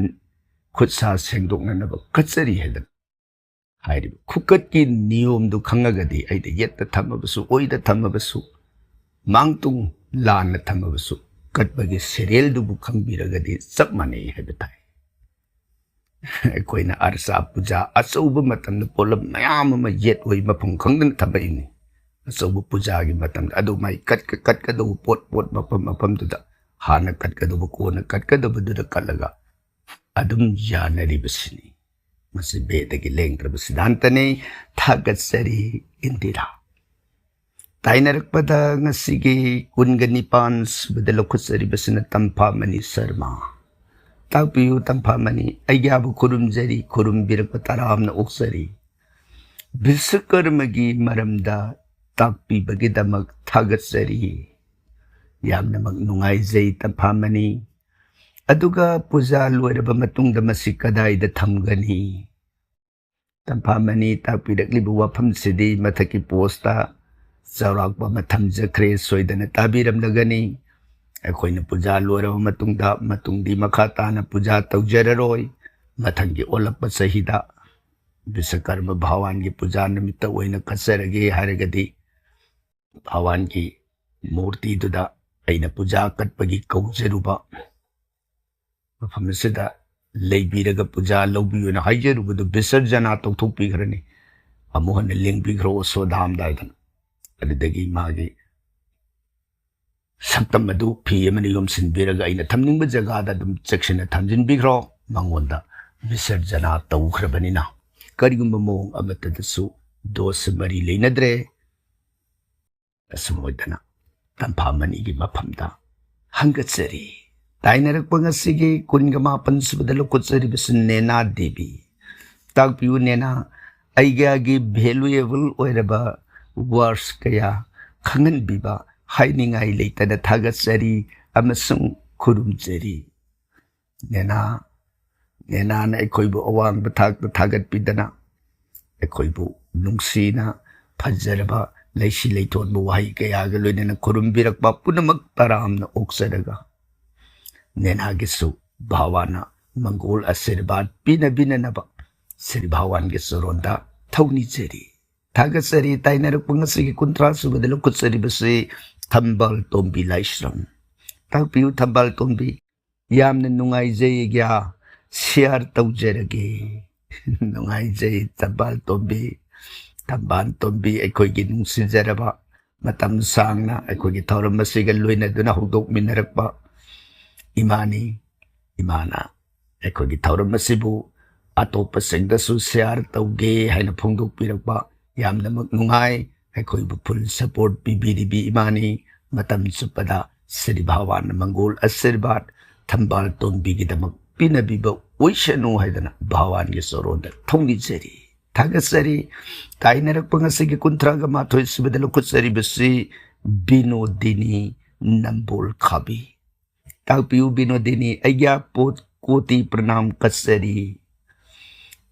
ꯈꯨꯠ ꯁꯥ ꯁꯦꯡꯗꯣꯛꯅꯅꯕ ꯀꯠꯆꯔꯤ" ꯍꯥꯏꯗꯅ ꯍꯥꯏꯔꯤꯕ ꯈꯨꯀꯠꯀꯤ ꯅꯤꯌꯣꯝꯗꯨ ꯈꯪꯉꯒꯗꯤ ꯑꯩꯅ ꯌꯦꯠꯇ ꯊꯝꯃꯕꯁꯨ, ꯑꯣꯏꯗ ꯊꯝꯃꯕꯁꯨ, ꯃꯥꯡꯇꯨꯡ ꯂꯥꯟꯅ ꯊꯝꯃꯕꯁꯨ, ꯀꯠꯄꯒꯤ ꯁꯦꯔꯦꯜꯗꯨꯕꯨ ꯈꯪꯕꯤꯔꯒꯗꯤ ꯆꯞ ꯃꯥꯟꯅꯩ ꯍꯥꯏꯕ ꯇꯥꯏ꯫ ꯑꯩꯈꯣꯏꯅ ꯑꯔꯆꯥ ꯄꯨꯖꯥ ꯑꯆꯧꯕ ꯃꯇꯝꯗ ꯄꯣꯠꯂꯝ ꯃꯌꯥꯝ ꯑꯃ ꯌꯦꯠ ꯑꯣꯏ ꯃꯐꯝ ꯈꯪꯗꯅ ꯊꯝꯃꯛꯏꯅꯤ꯫ ꯑꯆꯧꯕ ꯄꯨꯖꯥꯒꯤ ꯃꯇꯝꯗ ꯑꯗꯨ ꯃꯥꯏ ꯀꯠꯀ-, ꯀꯠꯀꯗꯧꯕ ꯄꯣꯠ, ꯄꯣꯠ ꯃꯐꯝ ꯃꯐꯝꯗꯨꯗ ꯍꯥꯟꯅ ꯀꯠꯀꯗꯧꯕ ꯀꯣꯟꯅ ꯀꯠꯀꯗꯕꯗꯨꯗ ꯀꯠꯂꯒ ꯑꯗꯨꯝ ꯌꯥꯅꯔꯤꯕꯁꯤꯅꯤ꯫ ꯃꯁꯤ ꯕꯦꯗꯒꯤ ꯂꯦꯡꯗ꯭ꯔꯕ ꯁꯤꯗꯥꯟꯇꯅꯤ꯫ ꯊꯥꯒꯠꯆꯔꯤ ꯏꯟꯗꯤꯔꯥ꯫ ꯇꯥꯏꯅꯔꯛꯄꯗ ꯉꯁꯤꯒꯤ ꯀꯨꯟꯒ ꯅꯤꯄꯥꯟ ꯁꯨꯕꯗ ꯂꯧꯈꯠꯆꯔꯤꯕꯁꯤꯅ ꯇꯝꯐꯥꯃꯅꯤ ꯁꯔꯃ꯫ ꯇꯥꯛꯄꯤꯌꯨ ꯇꯝꯐꯥꯃꯅꯤ, ꯑꯩꯒꯤꯕꯨ ꯈꯨꯔꯨꯝꯖꯔꯤ, ꯈꯨꯔꯨꯝꯕꯤꯔꯛꯄ ꯇꯔꯥꯝꯅ ꯑꯣꯛꯆꯔꯤ꯫ ꯕꯤꯁꯀꯔꯃꯒꯤ ꯃꯔꯝꯗ ꯇꯥꯛꯄꯤꯕꯒꯤꯗꯃꯛ ꯊꯥꯒꯠꯆꯔꯤ꯫ ꯌꯥꯝꯅꯃꯛ ꯅꯨꯡꯉꯥꯏꯖꯩ ꯇꯝꯐꯥꯃꯅꯤ꯫ ꯑꯗꯨꯒ ꯄꯨꯖꯥ ꯂꯣꯏꯔꯕ ꯃꯇꯨꯡꯗ ꯃꯁꯤ ꯀꯗꯥꯏꯗ ꯊꯝꯒꯅꯤ? ꯇꯝꯐꯥꯃꯅꯤ, ꯇꯥꯛꯄꯤꯔꯛꯂꯤꯕ ꯋꯥꯐꯝꯁꯤꯗꯤ ꯃꯊꯛꯀꯤ ꯄꯣꯁꯇ ꯆꯥꯎꯔꯥꯛꯄ ꯑꯃ ꯊꯝꯖꯈ꯭ꯔꯦ, ꯁꯣꯏꯗꯅ ꯇꯥꯕꯤꯔꯝꯂꯒꯅꯤ꯫ ꯑꯩꯈꯣꯏꯅ ꯄꯨꯖꯥ ꯂꯣꯏꯔꯕ ꯃꯇꯨꯡꯗ ꯃꯇꯨꯡꯗꯤ ꯃꯈꯥ ꯇꯥꯅ ꯄꯨꯖꯥ ꯇꯧꯖꯔꯔꯣꯏ꯫ ꯃꯊꯪꯒꯤ ꯑꯣꯜꯂꯛꯄ ꯆꯍꯤꯗ ꯕꯤꯁꯀꯔꯃ ꯚꯒꯋꯥꯟꯒꯤ ꯄꯨꯖꯥ ꯅꯨꯃꯤꯠꯇ ꯑꯣꯏꯅ ꯀꯠꯆꯔꯒꯦ ꯍꯥꯏꯔꯒꯗꯤ, ꯚꯒꯋꯥꯟꯒꯤ ꯃꯨꯔꯇꯤꯗꯨꯗ ꯑꯩꯅ ꯄꯨꯖꯥ ꯀꯠꯄꯒꯤ ꯀꯧꯖꯔꯨꯕ ꯃꯐꯝ ꯑꯁꯤꯗ ꯂꯩꯕꯤꯔꯒ ꯄꯨꯖꯥ ꯂꯧꯕꯤꯌꯨꯅ ꯍꯥꯏꯖꯔꯨꯕꯗꯨ ꯕꯤꯁꯔꯖꯅꯥ ꯇꯧꯊꯣꯛꯄꯤꯈ꯭ꯔꯅꯤ꯫ ꯑꯃꯨꯛ ꯍꯟꯅ ꯂꯦꯡꯕꯤꯈ꯭ꯔꯣ ꯑꯁꯣꯙꯥꯝꯗ ꯍꯥꯏꯗꯅ꯫ ꯑꯗꯨꯗꯒꯤ ꯃꯥꯒꯤ ꯁꯛꯇꯝ ꯑꯗꯨ ꯐꯤ ꯑꯃꯅ ꯌꯣꯝꯁꯤꯟꯕꯤꯔꯒ ꯑꯩꯅ ꯊꯝꯅꯤꯡꯕ ꯖꯒꯥꯗ ꯑꯗꯨꯝ ꯆꯦꯛꯁꯤꯟꯅ ꯊꯝꯖꯤꯟꯕꯤꯈ꯭ꯔꯣ꯫ ꯃꯉꯣꯟꯗ ꯕꯤꯁꯔꯖꯅꯥ ꯇꯧꯈ꯭ꯔꯕꯅꯤꯅ ꯀꯔꯤꯒꯨꯝꯕ ꯃꯑꯣꯡ ꯑꯃꯠꯇꯗꯁꯨ ꯗꯣꯁ ꯃꯔꯤ ꯂꯩꯅꯗ꯭ꯔꯦ꯫ ꯑꯁꯨꯝ ꯑꯣꯏꯗꯅ ꯇꯝꯐꯥꯃꯅꯤꯒꯤ ꯃꯐꯝꯗ ꯍꯪꯒꯠꯆꯔꯤ꯫ ꯇꯥꯏꯅꯔꯛꯄ ꯉꯁꯤꯒꯤ ꯀꯨꯟꯒ ꯃꯥꯄꯟ ꯁꯨꯕꯗ ꯂꯧꯈꯠꯆꯔꯤꯕꯁꯤ ꯅꯦꯅꯥ ꯗꯦꯕꯤ꯫ ꯇꯥꯛꯄꯤꯌꯨ ꯅꯦꯅꯥ, ꯑꯩꯒꯤ ꯚꯦꯂꯨꯑꯦꯕꯜ ꯑꯣꯏꯔꯕ ꯋꯥꯔꯁ ꯀꯌꯥ ꯈꯪꯍꯟꯕꯤꯕ ꯍꯥꯏꯅꯤꯡꯉꯥꯏ ꯂꯩꯇꯅ ꯊꯥꯒꯠꯆꯔꯤ ꯑꯃꯁꯨꯡ ꯈꯨꯔꯨꯝꯖꯔꯤ꯫ ꯅꯦꯅꯥ, ꯅꯦꯅꯥꯅ ꯑꯩꯈꯣꯏꯕꯨ ꯑꯋꯥꯡꯕ ꯊꯥꯛꯇ ꯊꯥꯒꯠꯄꯤꯗꯅ, ꯑꯩꯈꯣꯏꯕꯨ ꯅꯨꯡꯁꯤꯅ ꯐꯖꯔꯕ ꯂꯩꯁꯤ ꯂꯩꯊꯣꯟꯕ ꯋꯥꯍꯩ ꯀꯌꯥꯒ ꯂꯣꯏꯅꯅ ꯈꯨꯔꯨꯝꯕꯤꯔꯛꯄ ꯄꯨꯝꯅꯃꯛ ꯇꯔꯥꯝꯅ ꯑꯣꯛꯆꯔꯒ, ꯅꯦꯅꯥꯒꯤꯁꯨ ꯚꯒꯋꯥꯟꯅ ꯃꯪꯒꯣꯜ ꯑꯁꯤꯔꯕꯥꯗ ꯄꯤꯅꯕꯤꯅꯅꯕ ꯁ꯭ꯔꯤ ꯚꯒꯋꯥꯟꯒꯤ ꯆꯔꯣꯟꯗ ꯊꯧꯅꯤꯖꯔꯤ꯫ ꯊꯥꯒꯠꯆꯔꯤ꯫ ꯇꯥꯏꯅꯔꯛꯄ ꯉꯁꯤꯒꯤ ꯀꯨꯟꯊ꯭ꯔꯥ ꯁꯨꯕꯗ ꯂꯧꯈꯠꯆꯔꯤꯕꯁꯤ ꯊꯝꯕꯥꯜ ꯇꯣꯝꯕꯤ ꯂꯥꯏꯁ꯭ꯔꯝ꯫ ꯇꯥꯛꯄꯤꯌꯨ ꯊꯝꯕꯥꯜ ꯇꯣꯝꯕꯤ꯫ ꯌꯥꯝꯅ ꯅꯨꯡꯉꯥꯏꯖꯩ ꯑꯩꯒꯤ ꯁꯤꯌꯥꯔ ꯇꯧꯖꯔꯒꯦ꯫ ꯅꯨꯡꯉꯥꯏꯖꯩ ꯊꯝꯕꯥꯜ ꯇꯣꯝꯕꯤ꯫ ꯊꯝꯕꯥꯜ ꯇꯣꯝꯕꯤ ꯑꯩꯈꯣꯏꯒꯤ ꯅꯨꯡꯁꯤꯖꯔꯕ, ꯃꯇꯝ ꯁꯥꯡꯅ ꯑꯩꯈꯣꯏꯒꯤ ꯊꯧꯔꯝ ꯑꯁꯤꯒ ꯂꯣꯏꯅꯗꯨꯅ ꯍꯧꯗꯣꯛꯃꯤꯟꯅꯔꯛꯄ ꯏꯃꯥꯅꯤ꯫ ꯏꯃꯥꯅ ꯑꯩꯈꯣꯏꯒꯤ ꯊꯧꯔꯝ ꯑꯁꯤꯕꯨ ꯑꯇꯣꯞꯄꯁꯤꯡꯗꯁꯨ ꯁꯤꯌꯥꯔ ꯇꯧꯒꯦ ꯍꯥꯏꯅ ꯐꯣꯡꯗꯣꯛꯄꯤꯔꯛꯄ ꯌꯥꯝꯅꯃꯛ ꯅꯨꯡꯉꯥꯏ꯫ ꯑꯩꯈꯣꯏꯕꯨ full support ꯄꯤꯕꯤꯔꯤꯕꯤ ꯏꯃꯥꯅꯤ꯫ ꯃꯇꯝ ꯆꯨꯞꯄꯗ ꯁ꯭ꯔꯤ ꯚꯒꯋꯥꯟꯅ ꯃꯪꯒꯣꯜ ꯑꯁꯤꯔꯕꯥꯗ ꯊꯝꯕꯥꯜ ꯇꯣꯟꯕꯤꯒꯤꯗꯃꯛ ꯄꯤꯅꯕꯤꯕ ꯑꯣꯏꯁꯅꯨ ꯍꯥꯏꯗꯅ ꯚꯒꯋꯥꯟꯒꯤ ꯆꯣꯔꯣꯟꯗ ꯊꯧꯅꯤꯖꯔꯤ, ꯊꯥꯒꯠꯆꯔꯤ꯫ ꯇꯥꯏꯅꯔꯛꯄ ꯉꯁꯤꯒꯤ ꯀꯨꯟꯊ꯭ꯔꯥꯒ ꯃꯥꯊꯣꯏ ꯁꯨꯕꯗ ꯂꯧꯈꯠꯆꯔꯤꯕꯁꯤ ꯕꯤꯅꯣꯗꯤꯅꯤ ꯅꯝꯕꯣꯜ ꯈꯥꯕꯤ꯫ ꯇꯥꯛꯄꯤꯌꯨ ꯕꯤꯅꯣꯗꯤꯅꯤ, ꯑꯩꯒꯤ ꯄꯣꯠ ꯀꯣꯇꯤ ꯄ꯭ꯔꯅꯥꯝ ꯀꯠꯆꯔꯤ꯫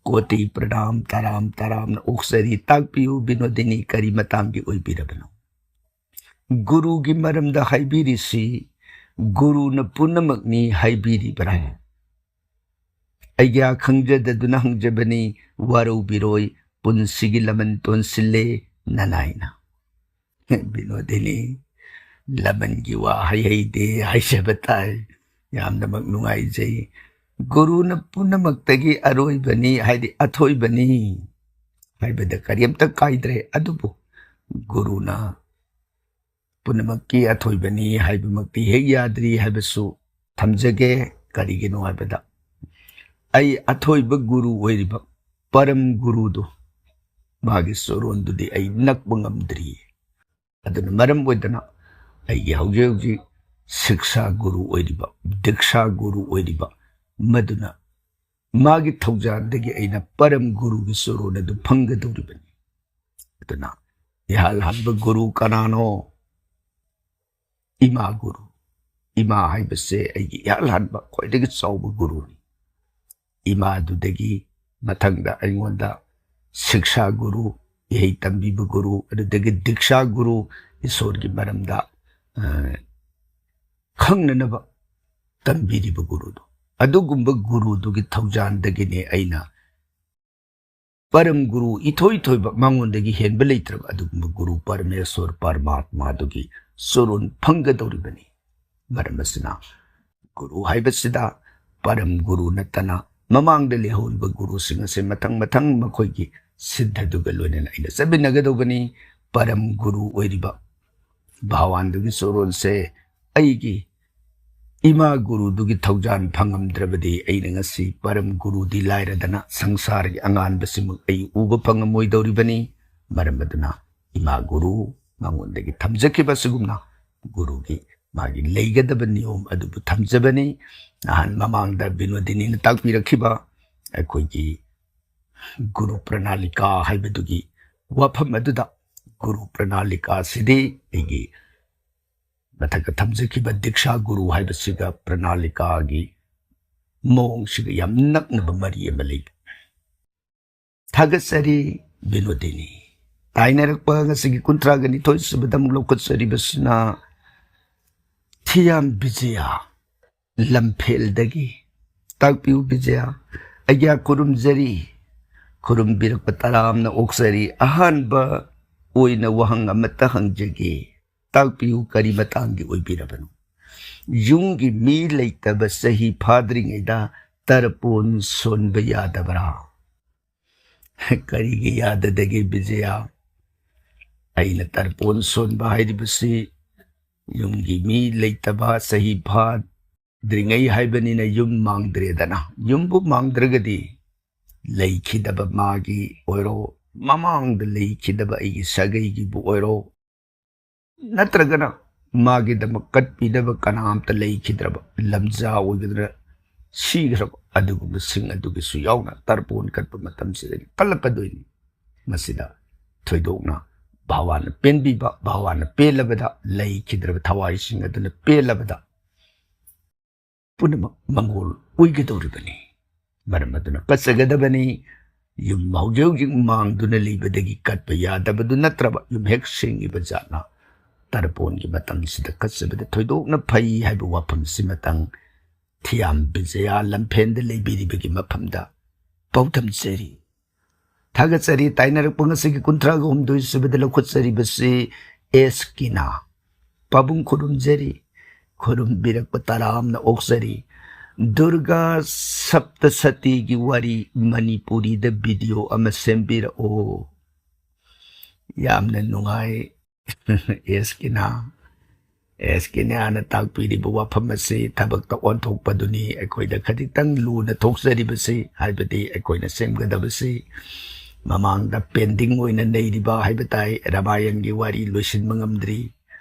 ꯀꯣꯇꯤ ꯄ꯭ꯔꯅꯥꯝ ꯇꯔꯥꯝ ꯇꯔꯥꯝꯅ ꯑꯣꯛꯆꯔꯤ꯫ ꯇꯥꯛꯄꯤꯌꯨ ꯕꯤꯅꯣꯗꯤꯅꯤ, ꯀꯔꯤ ꯃꯇꯥꯡꯒꯤ ꯑꯣꯏꯕꯤꯔꯕꯅꯣ? ꯒꯨꯔꯨꯒꯤ ꯃꯔꯝꯗ ꯍꯥꯏꯕꯤꯔꯤꯁꯤ ꯒꯨꯔꯨꯅ ꯄꯨꯝꯅꯃꯛꯅꯤ ꯍꯥꯏꯕꯤꯔꯤꯕ꯭ꯔꯥ? ꯑꯩꯒꯤ ꯈꯪꯖꯗꯗꯨꯅ ꯍꯪꯖꯕꯅꯤ, ꯋꯥꯔꯧꯕꯤꯔꯣꯏ, ꯄꯨꯟꯁꯤꯒꯤ ꯂꯃꯟ ꯇꯣꯟꯁꯤꯜꯂꯦ ꯅꯅꯥꯏꯅ꯫ ꯕꯤꯅꯣꯗꯤꯅꯤ, ꯂꯃꯟꯒꯤ ꯋꯥ ꯍꯩꯍꯩꯗꯦ ꯍꯥꯏꯖꯕ ꯇꯥꯏ꯫ ꯌꯥꯝꯅꯃꯛ ꯅꯨꯡꯉꯥꯏꯖꯩ꯫ ꯒꯨꯔꯨꯅ ꯄꯨꯝꯅꯃꯛꯇꯒꯤ ꯑꯔꯣꯏꯕꯅꯤ, ꯍꯥꯏꯗꯤ ꯑꯊꯣꯏꯕꯅꯤ ꯍꯥꯏꯕꯗ ꯀꯔꯤꯝꯇ ꯀꯥꯏꯗ꯭ꯔꯦ꯫ ꯑꯗꯨꯕꯨ ꯒꯨꯔꯨꯅ ꯄꯨꯝꯅꯃꯛꯀꯤ ꯑꯊꯣꯏꯕꯅꯤ ꯍꯥꯏꯕꯃꯛꯇꯤ ꯍꯦꯛ ꯌꯥꯗ꯭ꯔꯤ ꯍꯥꯏꯕꯁꯨ ꯊꯝꯖꯒꯦ꯫ ꯀꯔꯤꯒꯤꯅꯣ ꯍꯥꯏꯕꯗ ꯑꯩ ꯑꯊꯣꯏꯕ ꯒꯨꯔꯨ ꯑꯣꯏꯔꯤꯕ ꯄꯔꯝ ꯒꯨꯔꯨꯗꯨ, ꯃꯥꯒꯤ ꯆꯣꯔꯣꯟꯗꯨꯗꯤ ꯑꯩ ꯅꯛꯄ ꯉꯝꯗ꯭ꯔꯤ꯫ ꯑꯗꯨꯅ ꯃꯔꯝ ꯑꯣꯏꯗꯅ ꯑꯩꯒꯤ ꯍꯧꯖꯤꯛ ꯍꯧꯖꯤꯛ ꯁꯤꯛꯁꯥ ꯒꯨꯔꯨ ꯑꯣꯏꯔꯤꯕ, ꯗꯤꯛꯁꯥ ꯒꯨꯔꯨ ꯑꯣꯏꯔꯤꯕ, ꯃꯗꯨꯅ ꯃꯥꯒꯤ ꯊꯧꯖꯥꯜꯗꯒꯤ ꯑꯩꯅ ꯄꯔꯝ ꯒꯨꯔꯨꯒꯤ ꯆꯣꯔꯣꯟ ꯑꯗꯨ ꯐꯪꯒꯗꯧꯔꯤꯕꯅꯤ꯫ ꯑꯗꯨꯅ ꯏꯍꯥꯟ ꯍꯥꯟꯕ ꯒꯨꯔꯨ ꯀꯅꯥꯅꯣ? ꯏꯃꯥ ꯒꯨꯔꯨ꯫ ꯏꯃꯥ ꯍꯥꯏꯕꯁꯦ ꯑꯩꯒꯤ ꯏꯍꯥꯟ ꯍꯥꯟꯕ ꯈ꯭ꯋꯥꯏꯗꯒꯤ ꯆꯥꯎꯕ ꯒꯨꯔꯨꯅꯤ꯫ ꯏꯃꯥꯗꯨꯗꯒꯤ ꯃꯊꯪꯗ ꯑꯩꯉꯣꯟꯗ ꯁꯤꯛꯁꯥ ꯒꯨꯔꯨ, ꯏꯍꯩ ꯇꯝꯕꯤꯕ ꯒꯨꯔꯨ, ꯑꯗꯨꯗꯒꯤ ꯗꯤꯛꯁꯥ ꯒꯨꯔꯨ, ꯏꯁꯣꯔꯒꯤ ꯃꯔꯝꯗ, ꯑ, ꯈꯪꯅꯅꯕ ꯇꯝꯕꯤꯔꯤꯕ ꯒꯨꯔꯨꯗꯣ, ꯑꯗꯨꯒꯨꯝꯕ ꯒꯨꯔꯨꯗꯨꯒꯤ ꯊꯧꯖꯥꯜꯗꯒꯤꯅꯦ ꯑꯩꯅ ꯄꯔꯝ ꯒꯨꯔꯨ ꯏꯊꯣꯏ ꯊꯣꯏꯕ, ꯃꯉꯣꯟꯗꯒꯤ ꯍꯦꯟꯕ ꯂꯩꯇ꯭ꯔꯕ ꯑꯗꯨꯒꯨꯝꯕ ꯒꯨꯔꯨ ꯄꯔꯃꯦꯁꯣꯔ ꯄꯔꯃꯥꯠꯃꯥꯗꯨꯒꯤ ꯆꯣꯔꯣꯟ ꯐꯪꯒꯗꯧꯔꯤꯕꯅꯤ꯫ ꯃꯔꯝ ꯑꯁꯤꯅ ꯒꯨꯔꯨ ꯍꯥꯏꯕꯁꯤꯗ ꯄꯔꯝ ꯒꯨꯔꯨ ꯅꯠꯇꯅ ꯃꯃꯥꯡꯗ ꯂꯩꯍꯧꯔꯤꯕ ꯒꯨꯔꯨꯁꯤꯡ ꯑꯁꯦ ꯃꯊꯪ ꯃꯊꯪ ꯃꯈꯣꯏꯒꯤ ꯁꯤꯟꯊꯗꯨꯒ ꯂꯣꯏꯅꯅ ꯑꯩꯅ ꯆꯠꯃꯤꯟꯅꯒꯗꯧꯕꯅꯤ꯫ ꯄꯔꯝ ꯒꯨꯔꯨ ꯑꯣꯏꯔꯤꯕ ꯚꯒꯋꯥꯟꯗꯨꯒꯤ ꯆꯣꯔꯣꯟꯁꯦ ꯑꯩꯒꯤ ꯏꯃꯥ ꯒꯨꯔꯨꯗꯨꯒꯤ ꯊꯧꯖꯥꯜ ꯐꯪꯉꯝꯗ꯭ꯔꯕꯗꯤ ꯑꯩꯅ ꯉꯁꯤ ꯄꯔꯝ ꯒꯨꯔꯨꯗꯤ ꯂꯥꯏꯔꯗꯅ ꯁꯪꯁꯥꯔꯒꯤ ꯑꯉꯥꯟꯕꯁꯤꯃꯛ ꯑꯩ ꯎꯕ ꯐꯪꯉꯝꯃꯣꯏꯗꯧꯔꯤꯕꯅꯤ꯫ ꯃꯔꯝ ꯑꯗꯨꯅ ꯏꯃꯥ ꯒꯨꯔꯨ ꯃꯉꯣꯟꯗꯒꯤ ꯊꯝꯖꯈꯤꯕ ꯑꯁꯤꯒꯨꯝꯅ ꯒꯨꯔꯨꯒꯤ ꯃꯥꯒꯤ ꯂꯩꯒꯗꯕ ꯅꯤꯌꯣꯝ ꯑꯗꯨꯕꯨ ꯊꯝꯖꯕꯅꯤ꯫ ꯅꯍꯥꯟ ꯃꯃꯥꯡꯗ ꯕꯤꯅꯣꯗꯤꯅꯤꯅ ꯇꯥꯛꯄꯤꯔꯛꯈꯤꯕ ꯑꯩꯈꯣꯏꯒꯤ ꯒꯨꯔꯨ ꯄ꯭ꯔꯅꯥꯂꯤꯀꯥ ꯍꯥꯏꯕꯗꯨꯒꯤ ꯋꯥꯐꯝ ꯑꯗꯨꯗ, ꯒꯨꯔꯨ ꯄ꯭ꯔꯅꯥꯂꯤꯀꯥꯁꯤꯗꯤ ꯑꯩꯒꯤ ꯃꯊꯛꯇ ꯊꯝꯖꯈꯤꯕ ꯗꯤꯛꯁꯥ ꯒꯨꯔꯨ ꯍꯥꯏꯕꯁꯤꯒ ꯄ꯭ꯔꯅꯥꯂꯤꯀꯥꯒꯤ ꯃꯑꯣꯡꯁꯤꯒ ꯌꯥꯝ ꯅꯛꯅꯕ ꯃꯔꯤ ꯑꯃ ꯂꯩ꯫ ꯊꯥꯒꯠꯆꯔꯤ ꯕꯤꯅꯣꯗꯤꯅꯤ꯫ ꯇꯥꯏꯅꯔꯛꯄ ꯉꯁꯤꯒꯤ ꯀꯨꯟꯊ꯭ꯔꯥꯒ ꯅꯤꯊꯣꯏ ꯁꯨꯕꯗ ꯑꯃꯨꯛ ꯂꯧꯈꯠꯆꯔꯤꯕꯁꯤꯅ ꯊꯤꯌꯥꯝ ꯕꯤꯖꯌ ꯂꯝꯐꯦꯜꯗꯒꯤ꯫ ꯇꯥꯛꯄꯤꯌꯨ ꯕꯤꯖꯌ, ꯑꯩꯒ꯭ꯌꯥ ꯈꯨꯔꯨꯝꯖꯔꯤ, ꯈꯨꯔꯨꯝꯕꯤꯔꯛꯄ ꯇꯔꯥꯝꯅ ꯑꯣꯛꯆꯔꯤ꯫ ꯑꯍꯥꯟꯕ ꯑꯣꯏꯅ ꯋꯥꯍꯪ ꯑꯃꯠꯇ ꯍꯪꯖꯒꯦ, ꯇꯥꯛꯄꯤꯌꯨ, ꯀꯔꯤ ꯃꯇꯥꯡꯒꯤ ꯑꯣꯏꯕꯤꯔꯕꯅꯣ? ꯌꯨꯝꯒꯤ ꯃꯤ ꯂꯩꯇꯕ ꯆꯍꯤ ꯐꯥꯗ꯭ꯔꯤꯉꯩꯗ ꯇꯔꯄꯣꯟ ꯁꯣꯟꯕ ꯌꯥꯗꯕ꯭ꯔꯥ? ꯀꯔꯤꯒꯤ ꯌꯥꯗꯗꯒꯦ ꯕꯤꯖꯌ? ꯑꯩꯅ ꯇꯔꯄꯣꯟ ꯁꯣꯟꯕ ꯍꯥꯏꯔꯤꯕꯁꯤ ꯌꯨꯝꯒꯤ ꯃꯤ ꯂꯩꯇꯕ ꯆꯍꯤ ꯐꯥꯗ꯭ꯔꯤꯉꯩ ꯍꯥꯏꯕꯅꯤꯅ ꯌꯨꯝ ꯃꯥꯡꯗ꯭ꯔꯦꯗꯅ꯫ ꯌꯨꯝꯕꯨ ꯃꯥꯡꯗ꯭ꯔꯒꯗꯤ ꯂꯩꯈꯤꯗꯕ ꯃꯥꯒꯤ ꯑꯣꯏꯔꯣ, ꯃꯃꯥꯡꯗ ꯂꯩꯈꯤꯗꯕ ꯑꯩꯒꯤ ꯁꯥꯒꯩꯒꯤꯕꯨ ꯑꯣꯏꯔꯣ, ꯅꯠꯇ꯭ꯔꯒꯅ ꯃꯥꯒꯤꯗꯃꯛ ꯀꯠꯄꯤꯅꯕ ꯀꯅꯥꯝꯇ ꯂꯩꯈꯤꯗ꯭ꯔꯕ, ꯂꯝꯖꯥ ꯑꯣꯏꯒꯗ꯭ꯔꯥ, ꯁꯤꯈ꯭ꯔꯕ, ꯑꯗꯨꯒꯨꯝꯕꯁꯤꯡ ꯑꯗꯨꯒꯤꯁꯨ ꯌꯥꯎꯅ ꯇꯔꯄꯣꯟ ꯀꯠꯄ ꯃꯇꯝꯁꯤꯗ ꯀꯜꯂꯛꯀꯗꯣꯏꯅꯤ꯫ ꯃꯁꯤꯗ ꯊꯣꯏꯗꯣꯛꯅ ꯚꯥꯋꯥꯅ ꯄꯦꯟꯕꯤꯕ, ꯚꯥꯋꯥꯅ ꯄꯦꯜꯂꯕꯗ, ꯂꯩꯈꯤꯗ꯭ꯔꯕ ꯊꯋꯥꯏꯁꯤꯡ ꯑꯗꯨꯅ ꯄꯦꯜꯂꯕꯗ ꯄꯨꯝꯅꯃꯛ ꯃꯪꯒꯣꯜ ꯑꯣꯏꯒꯗꯧꯔꯤꯕꯅꯤ꯫ ꯃꯔꯝ ꯑꯗꯨꯅ ꯀꯠꯆꯒꯗꯕꯅꯤ꯫ ꯌꯨꯝ ꯍꯧꯖꯤꯛ ꯍꯧꯖꯤꯛ ꯃꯥꯡꯗꯨꯅ ꯂꯩꯕꯗꯒꯤ ꯀꯠꯄ ꯌꯥꯗꯕꯗꯨ ꯅꯠꯇ꯭ꯔꯕ, ꯌꯨꯝ ꯍꯦꯛ ꯁꯦꯡꯉꯤꯕ ꯖꯥꯠꯅ ꯇꯔꯄꯣꯟꯒꯤ ꯃꯇꯝꯁꯤꯗ ꯀꯠꯆꯕꯗ ꯊꯣꯏꯗꯣꯛꯅ ꯐꯩ ꯍꯥꯏꯕ ꯋꯥꯐꯝꯁꯤꯃꯇꯪ ꯊꯤꯌꯥꯝ ꯕꯤꯖꯌ ꯂꯝꯐꯦꯟꯗ ꯂꯩꯕꯤꯔꯤꯕꯒꯤ ꯃꯐꯝꯗ ꯄꯥꯎꯗꯝꯖꯔꯤ꯫ ꯊꯥꯒꯠꯆꯔꯤ꯫ ꯇꯥꯏꯅꯔꯛꯄ ꯉꯁꯤꯒꯤ ꯀꯨꯟꯊ꯭ꯔꯥꯒ ꯍꯨꯝꯗꯣꯏ ꯁꯨꯕꯗ ꯂꯧꯈꯠꯆꯔꯤꯕꯁꯤ ꯑꯦꯁ ꯀꯤꯅꯥ꯫ ꯄꯥꯕꯨꯡ ꯈꯨꯔꯨꯝꯖꯔꯤ, ꯈꯨꯔꯨꯝꯕꯤꯔꯛꯄ ꯇꯔꯥꯝꯅ ꯑꯣꯛꯆꯔꯤ꯫ ꯗꯨꯔꯒꯥ ꯁꯞꯇꯁꯇꯤꯒꯤ ꯋꯥꯔꯤ ꯃꯅꯤꯄꯨꯔꯤꯗ ꯚꯤꯗꯤꯑꯣ ꯑꯃ ꯁꯦꯝꯕꯤꯔꯛꯑꯣ꯫ ꯌꯥꯝꯅ ꯅꯨꯡꯉꯥꯏ꯫ ꯑꯦꯁ ꯀꯤꯅꯥ, ꯑꯦꯁ ꯀꯤꯅꯥꯅ ꯇꯥꯛꯄꯤꯔꯤꯕ ꯋꯥꯐꯝ ꯑꯁꯤ ꯊꯕꯛꯇ ꯑꯣꯟꯊꯣꯛꯄꯗꯨꯅꯤ ꯑꯩꯈꯣꯏꯗ ꯈꯖꯤꯛꯇꯪ ꯂꯨꯅ ꯊꯣꯛꯆꯔꯤꯕꯁꯤ, ꯍꯥꯏꯕꯗꯤ ꯑꯩꯈꯣꯏꯅ ꯁꯦꯝꯒꯗꯕꯁꯤ ꯃꯃꯥꯡꯗ ꯄꯦꯟꯗꯤꯡ ꯑꯣꯏꯅ ꯂꯩꯔꯤꯕ ꯍꯥꯏꯕ ꯇꯥꯏ꯫ ꯔꯥꯃꯥꯌꯟꯒꯤ ꯋꯥꯔꯤ ꯂꯣꯏꯁꯤꯟꯕ ꯉꯝꯗ꯭ꯔꯤ,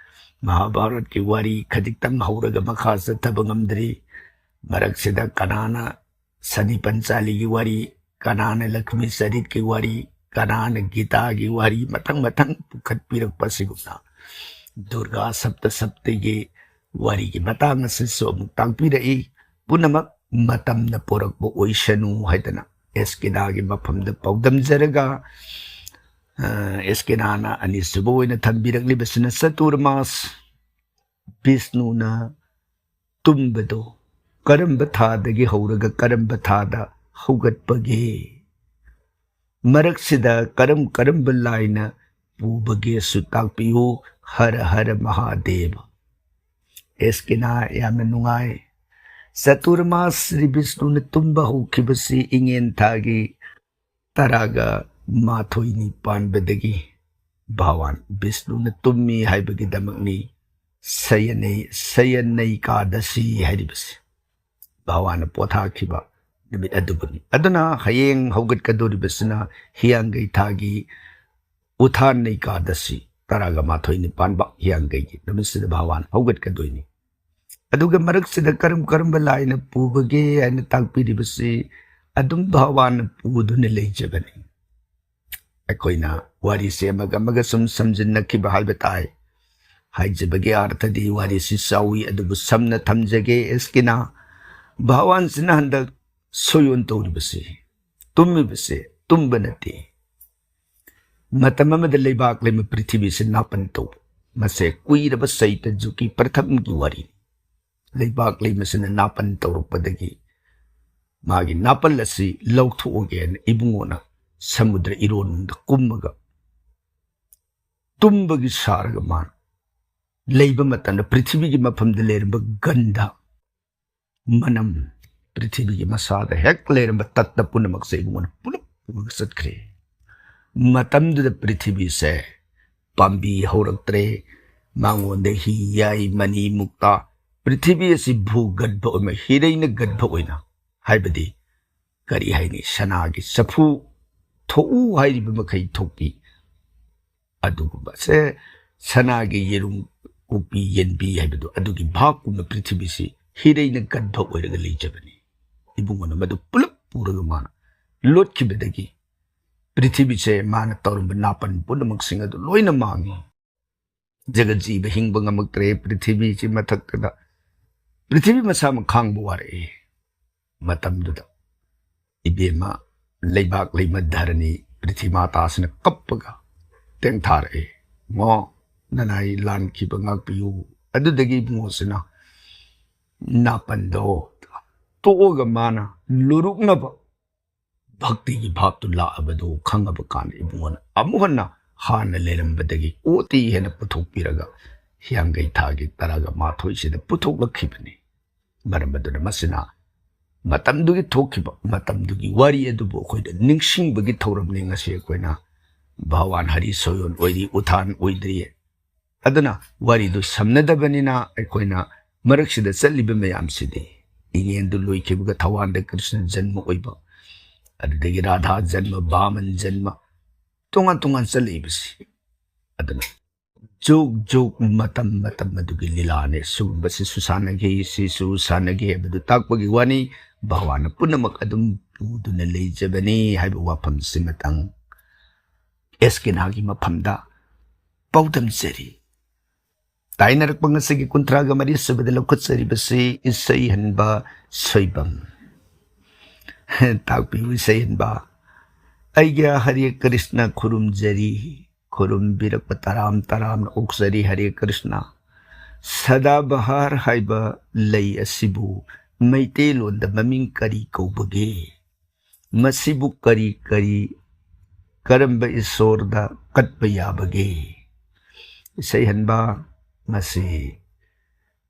ꯃꯍꯥꯚꯥꯔꯠꯀꯤ ꯋꯥꯔꯤ ꯈꯖꯤꯛꯇꯪ ꯍꯧꯔꯒ ꯃꯈꯥ ꯆꯠꯊꯕ ꯉꯝꯗ꯭ꯔꯤ꯫ ꯃꯔꯛꯁꯤꯗ ꯀꯅꯥꯅ ꯁꯅꯤ ꯄꯟꯆꯥꯂꯤꯒꯤ ꯋꯥꯔꯤ, ꯀꯅꯥꯅ ꯂꯛꯁꯃꯤ ꯆꯔꯤꯠꯀꯤ ꯋꯥꯔꯤ, ꯀꯅꯥꯅ ꯒꯤꯇꯥꯒꯤ ꯋꯥꯔꯤ, ꯃꯊꯪ ꯃꯊꯪ ꯄꯨꯈꯠꯄꯤꯔꯛꯄ ꯑꯁꯤꯒꯨꯝꯅ ꯗꯨꯔꯒꯥ ꯁꯞꯇ ꯁꯞꯇꯒꯤ ꯋꯥꯔꯤꯒꯤ ꯃꯇꯥꯡ ꯑꯁꯤꯁꯨ ꯑꯃꯨꯛ ꯇꯥꯛꯄꯤꯔꯛꯏ꯫ ꯄꯨꯝꯅꯃꯛ ꯃꯇꯝꯅ ꯄꯣꯔꯛꯄ ꯑꯣꯏꯁꯅꯨ ꯍꯥꯏꯗꯅ ꯑꯦꯁꯀꯤꯅꯥꯒꯤ ꯃꯐꯝꯗ ꯄꯥꯎꯗꯝꯖꯔꯒ, ꯑ, ꯑꯦꯁꯀꯤꯅꯥꯅ ꯑꯅꯤꯁꯨꯕ ꯑꯣꯏꯅ ꯊꯝꯕꯤꯔꯛꯂꯤꯕꯁꯤꯅ ꯆꯇꯨꯔꯃꯥꯁ, ꯕꯤꯁꯅꯨꯅ ꯇꯨꯝꯕꯗꯣ ꯀꯔꯝꯕ ꯊꯥꯗꯒꯤ ꯍꯧꯔꯒ ꯀꯔꯝꯕ ꯊꯥꯗ ꯍꯧꯒꯠꯄꯒꯦ? ꯃꯔꯛꯁꯤꯗ ꯀꯔꯝ ꯀꯔꯝꯕ ꯂꯥꯏꯅ ꯄꯨꯕꯒꯦꯁꯨ ꯇꯥꯛꯄꯤꯌꯨ꯫ ꯍꯔ ꯍꯔ ꯃꯍꯥꯗꯦꯕ꯫ ꯑꯦꯁꯀꯤꯅꯥ, ꯌꯥꯝꯅ ꯅꯨꯡꯉꯥꯏ꯫ ꯆꯇꯨꯔꯃꯥꯁ ꯁ꯭ꯔꯤ ꯕꯤꯁꯅꯨꯅ ꯇꯨꯝꯕ ꯍꯧꯈꯤꯕꯁꯤ ꯏꯉꯦꯟ ꯊꯥꯒꯤ ꯇꯔꯥꯒ ꯃꯥꯊꯣꯏꯅꯤ ꯄꯥꯟꯕꯗꯒꯤ ꯚꯒꯋꯥꯟ ꯕꯤꯁꯅꯨꯅ ꯇꯨꯝꯃꯤ ꯍꯥꯏꯕꯒꯤꯗꯃꯛꯅꯤ ꯁꯌꯅꯩ-, ꯁꯌꯅꯩꯀꯥꯗꯁꯤ ꯍꯥꯏꯔꯤꯕꯁꯤ꯫ ꯚꯒꯋꯥꯟꯅ ꯄꯣꯊꯥꯈꯤꯕ ꯅꯨꯃꯤꯠ ꯑꯗꯨꯕꯨꯅꯤ꯫ ꯑꯗꯨꯅ ꯍꯌꯦꯡ ꯍꯧꯒꯠꯀꯗꯧꯔꯤꯕꯁꯤꯅ ꯍꯤꯌꯥꯡꯒꯩ ꯊꯥꯒꯤ ꯎꯊꯥꯟ ꯑꯦꯀꯥꯗꯁꯤ, ꯇꯔꯥꯒ ꯃꯥꯊꯣꯏꯅꯤ ꯄꯥꯟꯕ ꯍꯤꯌꯥꯡꯒꯩꯒꯤ ꯅꯨꯃꯤꯠꯁꯤꯗ ꯚꯒꯋꯥꯟ ꯍꯧꯒꯠꯀꯗꯣꯏꯅꯤ꯫ ꯑꯗꯨꯒ ꯃꯔꯛꯁꯤꯗ ꯀꯔꯝ ꯀꯔꯝꯕ ꯂꯥꯏꯅ ꯄꯨꯕꯒꯦ ꯍꯥꯏꯅ ꯇꯥꯛꯄꯤꯔꯤꯕꯁꯤ ꯑꯗꯨꯝ ꯚꯒꯋꯥꯟꯅ ꯄꯨꯗꯨꯅ ꯂꯩꯖꯕꯅꯤ꯫ ꯑꯩꯈꯣꯏꯅ ꯋꯥꯔꯤꯁꯦ ꯑꯃꯒ ꯑꯃꯒ ꯁꯨꯝ ꯁꯝꯖꯤꯟꯅꯈꯤꯕ ꯍꯥꯏꯕ ꯇꯥꯏ꯫ ꯍꯥꯏꯖꯕꯒꯤ ꯑꯥꯔꯊꯗꯤ ꯋꯥꯔꯤꯁꯤ ꯆꯥꯎꯏ, ꯑꯗꯨꯕꯨ ꯁꯝꯅ ꯊꯝꯖꯒꯦ ꯑꯦꯁꯀꯤꯅꯥ꯫ ꯚꯒꯋꯥꯟꯁꯤꯅ ꯍꯟꯗꯛ ꯁꯣꯌꯣꯟ ꯇꯧꯔꯤꯕꯁꯤ, ꯇꯨꯝꯃꯤꯕꯁꯦ ꯇꯨꯝꯕ ꯅꯠꯇꯦ꯫ ꯃꯇꯝ ꯑꯃꯗ ꯂꯩꯕꯥꯛ ꯂꯩꯃ ꯄ꯭ꯔꯤꯊꯤꯕꯤꯁꯤ ꯅꯥꯄꯟ ꯇꯧꯕ, ꯃꯁꯦ ꯀꯨꯏꯔꯕ ꯆꯩꯇ ꯖꯨꯒꯀꯤ ꯄ꯭ꯔꯊꯝꯒꯤ ꯋꯥꯔꯤꯅꯤ꯫ ꯂꯩꯕꯥꯛ ꯂꯩꯃꯁꯤꯅ ꯅꯥꯄꯟ ꯇꯧꯔꯛꯄꯗꯒꯤ ꯃꯥꯒꯤ ꯅꯥꯄꯜ ꯑꯁꯤ ꯂꯧꯊꯣꯛꯑꯒꯦꯅ ꯏꯕꯨꯡꯉꯣꯅ ꯁꯃꯨꯗ꯭ꯔ ꯏꯔꯣꯟꯗ ꯀꯨꯝꯃꯒ ꯇꯨꯝꯕꯒꯤ ꯁꯥꯔꯒ ꯃꯥꯅ ꯂꯩꯕ ꯃꯇꯝꯗ ꯄ꯭ꯔꯤꯊꯤꯕꯤꯒꯤ ꯃꯐꯝꯗ ꯂꯩꯔꯝꯕ ꯒꯟꯙ ꯃꯅꯝ, ꯄ꯭ꯔꯤꯊꯤꯕꯤꯒꯤ ꯃꯁꯥꯗ ꯍꯦꯛ ꯂꯩꯔꯝꯕ ꯇꯠꯇ ꯄꯨꯝꯅꯃꯛꯁꯦ ꯏꯕꯨꯡꯉꯣꯅ ꯄꯨꯂꯞ ꯄꯨꯔꯒ ꯆꯠꯈ꯭ꯔꯦ꯫ ꯃꯇꯝꯗꯨꯗ ꯄ꯭ꯔꯤꯊꯤꯕꯤꯁꯦ ꯄꯥꯝꯕꯤ ꯍꯧꯔꯛꯇ꯭ꯔꯦ, ꯃꯉꯣꯟꯗ ꯍꯤ, ꯌꯥꯏ, ꯃꯅꯤ, ꯃꯨꯛꯇꯥ, ꯄ꯭ꯔꯤꯊꯤꯕꯤ ꯑꯁꯤ ꯚꯨ ꯒꯔꯚ ꯑꯣꯏꯅ, ꯍꯤꯔꯩꯅ ꯒꯔꯚ ꯑꯣꯏꯅ, ꯍꯥꯏꯕꯗꯤ ꯀꯔꯤ ꯍꯥꯏꯅꯤ, ꯁꯅꯥꯒꯤ ꯆꯐꯨ ꯊꯣꯛꯎ ꯍꯥꯏꯔꯤꯕ ꯃꯈꯩ ꯊꯣꯛꯄꯤ꯫ ꯑꯗꯨꯒꯨꯝꯕꯁꯦ ꯁꯅꯥꯒꯤ ꯌꯦꯔꯨꯝ ꯀꯣꯛꯄꯤ ꯌꯦꯟꯕꯤ ꯍꯥꯏꯕꯗꯣ, ꯑꯗꯨꯒꯤ ꯚꯥꯞꯀꯨꯝꯕ ꯄ꯭ꯔꯤꯊꯤꯕꯤꯁꯤ ꯍꯤꯔꯩꯅ ꯀꯟꯕ ꯑꯣꯏꯔꯒ ꯂꯩꯖꯕꯅꯤ꯫ ꯏꯕꯨꯡꯉꯣꯅ ꯃꯗꯨ ꯄꯨꯂꯞ ꯄꯨꯔꯒ ꯃꯥꯅ ꯂꯣꯠꯈꯤꯕꯗꯒꯤ ꯄ꯭ꯔꯤꯊꯤꯕꯤꯁꯦ ꯃꯥꯅ ꯇꯧꯔꯝꯕ ꯅꯥꯄꯟ ꯄꯨꯝꯅꯃꯛꯁꯤꯡ ꯑꯗꯨ ꯂꯣꯏꯅ ꯃꯥꯡꯉꯤ꯫ ꯖꯒꯠ ꯖꯤꯕ ꯍꯤꯡꯕ ꯉꯝꯃꯛꯇ꯭ꯔꯦ꯫ ꯄ꯭ꯔꯤꯊꯤꯕꯤꯁꯤ ꯃꯊꯛꯇꯗ ꯄ꯭ꯔꯤꯊꯤꯕꯤ ꯃꯁꯥꯃꯛ ꯈꯥꯡꯕ ꯋꯥꯔꯛꯏ꯫ ꯃꯇꯝꯗꯨꯗ ꯏꯕꯦꯝꯃ ꯂꯩꯕꯥꯛ ꯂꯩꯃ ꯙꯔꯅꯤ ꯄ꯭ꯔꯤꯊꯤꯃꯥꯇꯥꯁꯤꯅ ꯀꯞꯄꯒ ꯇꯦꯡꯊꯥꯔꯛꯏ꯫ "ꯃꯣ, ꯅꯅꯥꯏ ꯂꯥꯟꯈꯤꯕ ꯉꯥꯛꯄꯤꯌꯨ"꯫ ꯑꯗꯨꯗꯒꯤ ꯏꯕꯨꯡꯉꯣꯁꯤꯅ ꯅꯥꯄꯟꯗꯣ ꯇꯣꯛꯑꯒ ꯃꯥꯅ ꯂꯨꯔꯨꯛꯅꯕ ꯚꯛꯇꯤꯒꯤ ꯚꯥꯞꯇꯨ ꯂꯥꯛꯑꯕꯗꯨ ꯈꯪꯉꯕ ꯀꯥꯟꯗ ꯏꯕꯨꯡꯉꯣꯅ ꯑꯃꯨꯛ ꯍꯟꯅ ꯍꯥꯟꯅ ꯂꯩꯔꯝꯕꯗꯒꯤ ꯑꯣꯇꯤ ꯍꯦꯟꯅ ꯄꯨꯊꯣꯛꯄꯤꯔꯒ ꯍꯤꯌꯥꯡꯒꯩ ꯊꯥꯒꯤ ꯇꯔꯥꯒ ꯃꯥꯊꯣꯏꯁꯤꯗ ꯄꯨꯊꯣꯛꯂꯛꯈꯤꯕꯅꯤ꯫ ꯃꯔꯝ ꯑꯗꯨꯅ ꯃꯁꯤꯅ ꯃꯇꯝꯗꯨꯒꯤ ꯊꯣꯛꯈꯤꯕ ꯃꯇꯝꯗꯨꯒꯤ ꯋꯥꯔꯤ ꯑꯗꯨꯕꯨ ꯑꯩꯈꯣꯏꯗ ꯅꯤꯡꯁꯤꯡꯕꯒꯤ ꯊꯧꯔꯝꯅꯤ꯫ ꯉꯁꯤ ꯑꯩꯈꯣꯏꯅ ꯚꯒꯋꯥꯟ ꯍꯔꯤ ꯁꯣꯌꯣꯟ ꯑꯣꯏꯔꯤ, ꯎꯊꯥꯟ ꯑꯣꯏꯗ꯭ꯔꯤ꯫ ꯑꯗꯨꯅ ꯋꯥꯔꯤꯗꯨ ꯁꯝꯅꯗꯕꯅꯤꯅ ꯑꯩꯈꯣꯏꯅ ꯃꯔꯛꯁꯤꯗ ꯆꯠꯂꯤꯕ ꯃꯌꯥꯝꯁꯤꯗꯤ ꯏꯉꯦꯟꯗꯨ ꯂꯣꯏꯈꯤꯕꯒ ꯊꯋꯥꯟꯗ ꯀ꯭ꯔꯤꯁꯅ ꯖꯟꯃ ꯑꯣꯏꯕ, ꯑꯗꯨꯗꯒꯤ ꯔꯥꯙꯥ ꯖꯟꯃ, ꯕꯥꯃꯟ ꯖꯟꯃ, ꯇꯣꯉꯥꯟ ꯇꯣꯉꯥꯟ ꯆꯠꯂꯛꯏꯕꯁꯤ꯫ ꯑꯗꯨꯅ ꯖꯨꯛ ꯖꯨꯛ ꯃꯇꯝ ꯃꯇꯝ ꯑꯗꯨꯒꯤ ꯂꯤꯂꯥꯅꯤ꯫ ꯁꯤꯒꯨꯝꯕꯁꯤꯁꯨ ꯁꯥꯟꯅꯈꯤ, ꯁꯤꯁꯨ ꯁꯥꯟꯅꯈꯤ ꯍꯥꯏꯕꯗꯨ ꯇꯥꯛꯄꯒꯤ ꯋꯥꯅꯤ꯫ ꯚꯒꯋꯥꯟꯅ ꯄꯨꯝꯅꯃꯛ ꯑꯗꯨꯝ ꯄꯨꯗꯨꯅ ꯂꯩꯖꯕꯅꯤ ꯍꯥꯏꯕ ꯋꯥꯐꯝꯁꯤꯃꯇꯪ ꯑꯦꯁ ꯀꯦꯅꯥꯒꯤ ꯃꯐꯝꯗ ꯄꯥꯎꯗꯝꯖꯔꯤ꯫ ꯇꯥꯏꯅꯔꯛꯄ ꯉꯁꯤꯒꯤ ꯀꯨꯟꯊ꯭ꯔꯥꯒ ꯃꯔꯤ ꯁꯨꯕꯗ ꯂꯧꯈꯠꯆꯔꯤꯕꯁꯤ ꯏꯁꯩ ꯍꯟꯕ ꯁꯣꯏꯕꯝ꯫ ꯇꯥꯛꯄꯤꯌꯨ ꯏꯁꯩ ꯍꯟꯕ꯫ ꯑꯩꯒꯤ ꯍꯔꯦ ꯀ꯭ꯔꯤꯁꯅ ꯈꯨꯔꯨꯝꯖꯔꯤ, ꯈꯨꯔꯨꯝꯕꯤꯔꯛꯄ ꯇꯔꯥꯝ ꯇꯔꯥꯝꯅ ꯑꯣꯛꯆꯔꯤ ꯍꯔꯦ ꯀ꯭ꯔꯤꯁꯅ꯫ ꯁꯗꯥꯕꯍꯥꯔ ꯍꯥꯏꯕ ꯂꯩ ꯑꯁꯤꯕꯨ ꯃꯩꯇꯩꯂꯣꯟꯗ ꯃꯃꯤꯡ ꯀꯔꯤ ꯀꯧꯕꯒꯦ? ꯃꯁꯤꯕꯨ ꯀꯔꯤ ꯀꯔꯤ, ꯀꯔꯝꯕ ꯏꯁꯣꯔꯗ ꯀꯠꯄ ꯌꯥꯕꯒꯦ? ꯏꯁꯩ ꯍꯟꯕ, ꯃꯁꯤ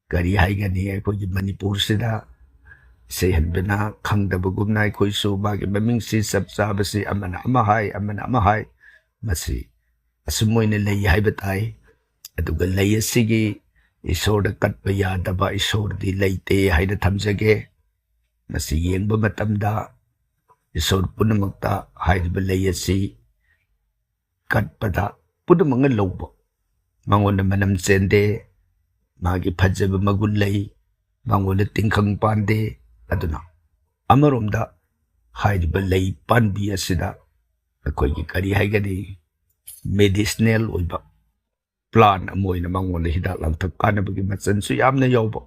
ꯀꯔꯤ ꯍꯥꯏꯒꯅꯤ? ꯑꯩꯈꯣꯏꯒꯤ ꯃꯅꯤꯄꯨꯔꯁꯤꯗ ꯏꯁꯩ ꯍꯟꯕꯅ ꯈꯪꯗꯕꯒꯨꯝꯅ ꯑꯩꯈꯣꯏꯁꯨ ꯃꯥꯒꯤ ꯃꯃꯤꯡꯁꯤ ꯆꯞ ꯆꯥꯕꯁꯤ ꯑꯃꯅ ꯑꯃ ꯍꯥꯏ, ꯑꯃꯅ ꯑꯃ ꯍꯥꯏ꯫ ꯃꯁꯤ ꯑꯁꯨꯝ ꯑꯣꯏꯅ ꯂꯩ ꯍꯥꯏꯕ ꯇꯥꯏ꯫ ꯑꯗꯨꯒ ꯂꯩ ꯑꯁꯤꯒꯤ ꯏꯁꯣꯔꯗ ꯀꯠꯄ ꯌꯥꯗꯕ ꯏꯁꯣꯔꯗꯤ ꯂꯩꯇꯦ ꯍꯥꯏꯅ ꯊꯝꯖꯒꯦ꯫ ꯃꯁꯤ ꯌꯦꯡꯕ ꯃꯇꯝꯗ ꯏꯁꯣꯔ ꯄꯨꯝꯅꯃꯛꯇ ꯍꯥꯏꯔꯤꯕ ꯂꯩ ꯑꯁꯤ ꯀꯠꯄꯗ ꯄꯨꯝꯅꯃꯛꯅ ꯂꯧꯕ, ꯃꯉꯣꯟꯗ ꯃꯅꯝ ꯆꯦꯟꯗꯦ, ꯃꯥꯒꯤ ꯐꯖꯕ ꯃꯒꯨꯟ ꯂꯩ, ꯃꯉꯣꯟꯗ ꯇꯤꯡꯈꯪ ꯄꯥꯟꯗꯦ꯫ ꯑꯗꯨꯅ ꯑꯃꯔꯣꯝꯗ ꯍꯥꯏꯔꯤꯕ ꯂꯩ ꯄꯥꯟꯕꯤ ꯑꯁꯤꯗ ꯑꯩꯈꯣꯏꯒꯤ ꯀꯔꯤ ꯍꯥꯏꯒꯅꯤ, ꯃꯦꯗꯤꯁꯅꯦꯜ ꯑꯣꯏꯕ ꯄ꯭ꯂꯥꯟ ꯑꯃ ꯑꯣꯏꯅ ꯃꯉꯣꯟꯗ ꯍꯤꯗꯥꯛ ꯂꯥꯡꯊꯛ ꯀꯥꯟꯅꯕꯒꯤ ꯃꯆꯜꯁꯨ ꯌꯥꯝꯅ ꯌꯥꯎꯕ꯫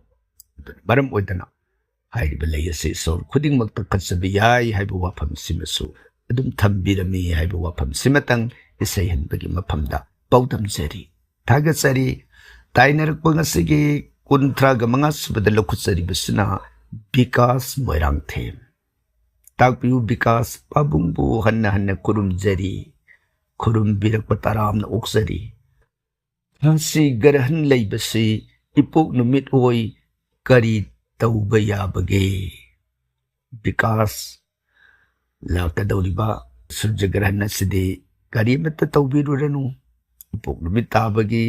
ꯑꯗꯨꯅ ꯃꯔꯝ ꯑꯣꯏꯗꯅ ꯍꯥꯏꯔꯤꯕ ꯂꯩ ꯑꯁꯤ ꯏꯁꯣꯔ ꯈꯨꯗꯤꯡꯃꯛꯇ ꯀꯠꯆꯕ ꯌꯥꯏ ꯍꯥꯏꯕ ꯋꯥꯐꯝꯁꯤꯃꯁꯨ ꯑꯗꯨꯝ ꯊꯝꯕꯤꯔꯝꯃꯤ ꯍꯥꯏꯕ ꯋꯥꯐꯝꯁꯤꯃꯇꯪ ꯏꯁꯩ ꯍꯟꯕꯒꯤ ꯃꯐꯝꯗ ꯄꯥꯎꯗꯝꯖꯔꯤ꯫ ꯊꯥꯒꯠꯆꯔꯤ꯫ ꯇꯥꯏꯅꯔꯛꯄ ꯉꯁꯤꯒꯤ ꯀꯨꯟꯊ꯭ꯔꯥꯒ ꯃꯉꯥ ꯁꯨꯕꯗ ꯂꯧꯈꯠꯆꯔꯤꯕꯁꯤꯅ ꯕꯤꯀꯥꯁ ꯃꯣꯏꯔꯥꯡꯊꯦꯝ꯫ ꯇꯥꯛꯄꯤꯌꯨ ꯕꯤꯀꯥꯁ, ꯄꯥꯕꯨꯡꯕꯨ ꯍꯟꯅ ꯍꯟꯅ ꯈꯨꯔꯨꯝꯖꯔꯤ, ꯈꯨꯔꯨꯝꯕꯤꯔꯛꯄ ꯇꯔꯥꯝꯅ ꯑꯣꯛꯆꯔꯤ꯫ ꯊꯥꯁꯤ ꯒ꯭ꯔꯍꯟ ꯂꯩꯕꯁꯤ ꯏꯄꯣꯛ ꯅꯨꯃꯤꯠ ꯑꯣꯏ, ꯀꯔꯤ ꯇꯧꯕ ꯌꯥꯕꯒꯦ? ꯕꯤꯀꯥꯁ, ꯂꯥꯛꯀꯗꯧꯔꯤꯕ ꯁꯨꯔꯖ ꯒ꯭ꯔꯍꯟ ꯑꯁꯤꯗꯤ ꯀꯔꯤꯃꯠꯇ ꯇꯧꯕꯤꯔꯨꯔꯅꯨ꯫ ꯏꯄꯣꯛ ꯅꯨꯃꯤꯠ ꯇꯥꯕꯒꯤ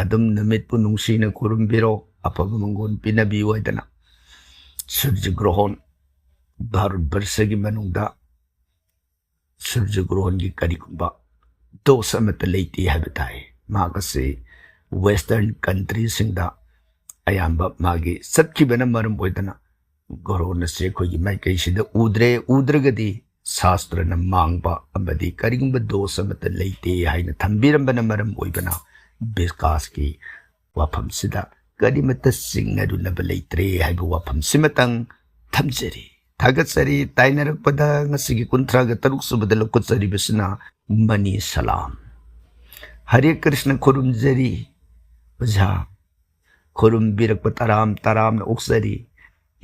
ꯑꯗꯨꯝ ꯅꯨꯃꯤꯠꯄꯨ ꯅꯨꯡꯁꯤꯅ ꯈꯨꯔꯨꯝꯕꯤꯔꯣ, ꯑꯐꯕ ꯃꯪꯒꯣꯜ ꯄꯤꯅꯕꯤꯌꯨ ꯍꯥꯏꯗꯅ꯫ ꯁꯨꯔꯖ ꯒ꯭ꯔꯍꯣꯟ ꯚꯥꯔꯠ ꯕꯔꯁꯒꯤ ꯃꯅꯨꯡꯗ ꯁꯨꯔꯖ ꯒ꯭ꯔꯍꯣꯟꯒꯤ ꯀꯔꯤꯒꯨꯝꯕ ꯗꯣꯁ ꯑꯃꯠꯇ ꯂꯩꯇꯦ ꯍꯥꯏꯕ ꯇꯥꯏ꯫ ꯃꯍꯥꯛ ꯑꯁꯤ ꯋꯦꯁꯇꯔꯟ ꯀꯟꯇ꯭ꯔꯤꯁꯤꯡꯗ ꯑꯌꯥꯝꯕ ꯃꯥꯒꯤ ꯆꯠꯈꯤꯕꯅ ꯃꯔꯝ ꯑꯣꯏꯗꯅ ꯒ꯭ꯔꯍꯣꯟ ꯑꯁꯤ ꯑꯩꯈꯣꯏꯒꯤ ꯃꯥꯏꯀꯩꯁꯤꯗ ꯎꯗ꯭ꯔꯦ꯫ ꯎꯗ꯭ꯔꯒꯗꯤ ꯁꯥꯁꯇ꯭ꯔꯅ ꯃꯥꯡꯕ ꯑꯃꯗꯤ ꯀꯔꯤꯒꯨꯝꯕ ꯗꯣꯁ ꯑꯃꯠꯇ ꯂꯩꯇꯦ ꯍꯥꯏꯅ ꯊꯝꯕꯤꯔꯝꯕꯅ ꯃꯔꯝ ꯑꯣꯏꯕꯅ ꯕꯤꯀꯥꯁꯀꯤ ꯋꯥꯐꯝꯁꯤꯗ ꯀꯔꯤꯃꯠꯇ ꯆꯤꯡꯅꯔꯨꯅꯕ ꯂꯩꯇ꯭ꯔꯦ ꯍꯥꯏꯕ ꯋꯥꯐꯝꯁꯤꯃꯇꯪ ꯊꯝꯖꯔꯤ꯫ ꯊꯥꯒꯠꯆꯔꯤ꯫ ꯇꯥꯏꯅꯔꯛꯄꯗ ꯉꯁꯤꯒꯤ ꯀꯨꯟꯊ꯭ꯔꯥꯒ ꯇꯔꯨꯛ ꯁꯨꯕꯗ ꯂꯧꯈꯠꯆꯔꯤꯕꯁꯤꯅ ꯃꯅꯤ ꯁꯂꯥꯝ꯫ ꯍꯔꯦ ꯀ꯭ꯔꯤꯁꯅ ꯈꯨꯔꯨꯝꯖꯔꯤ꯫ ꯑꯣꯖꯥ, ꯈꯨꯔꯨꯝꯕꯤꯔꯛꯄ ꯇꯔꯥꯝ ꯇꯔꯥꯝꯅ ꯑꯣꯛꯆꯔꯤ꯫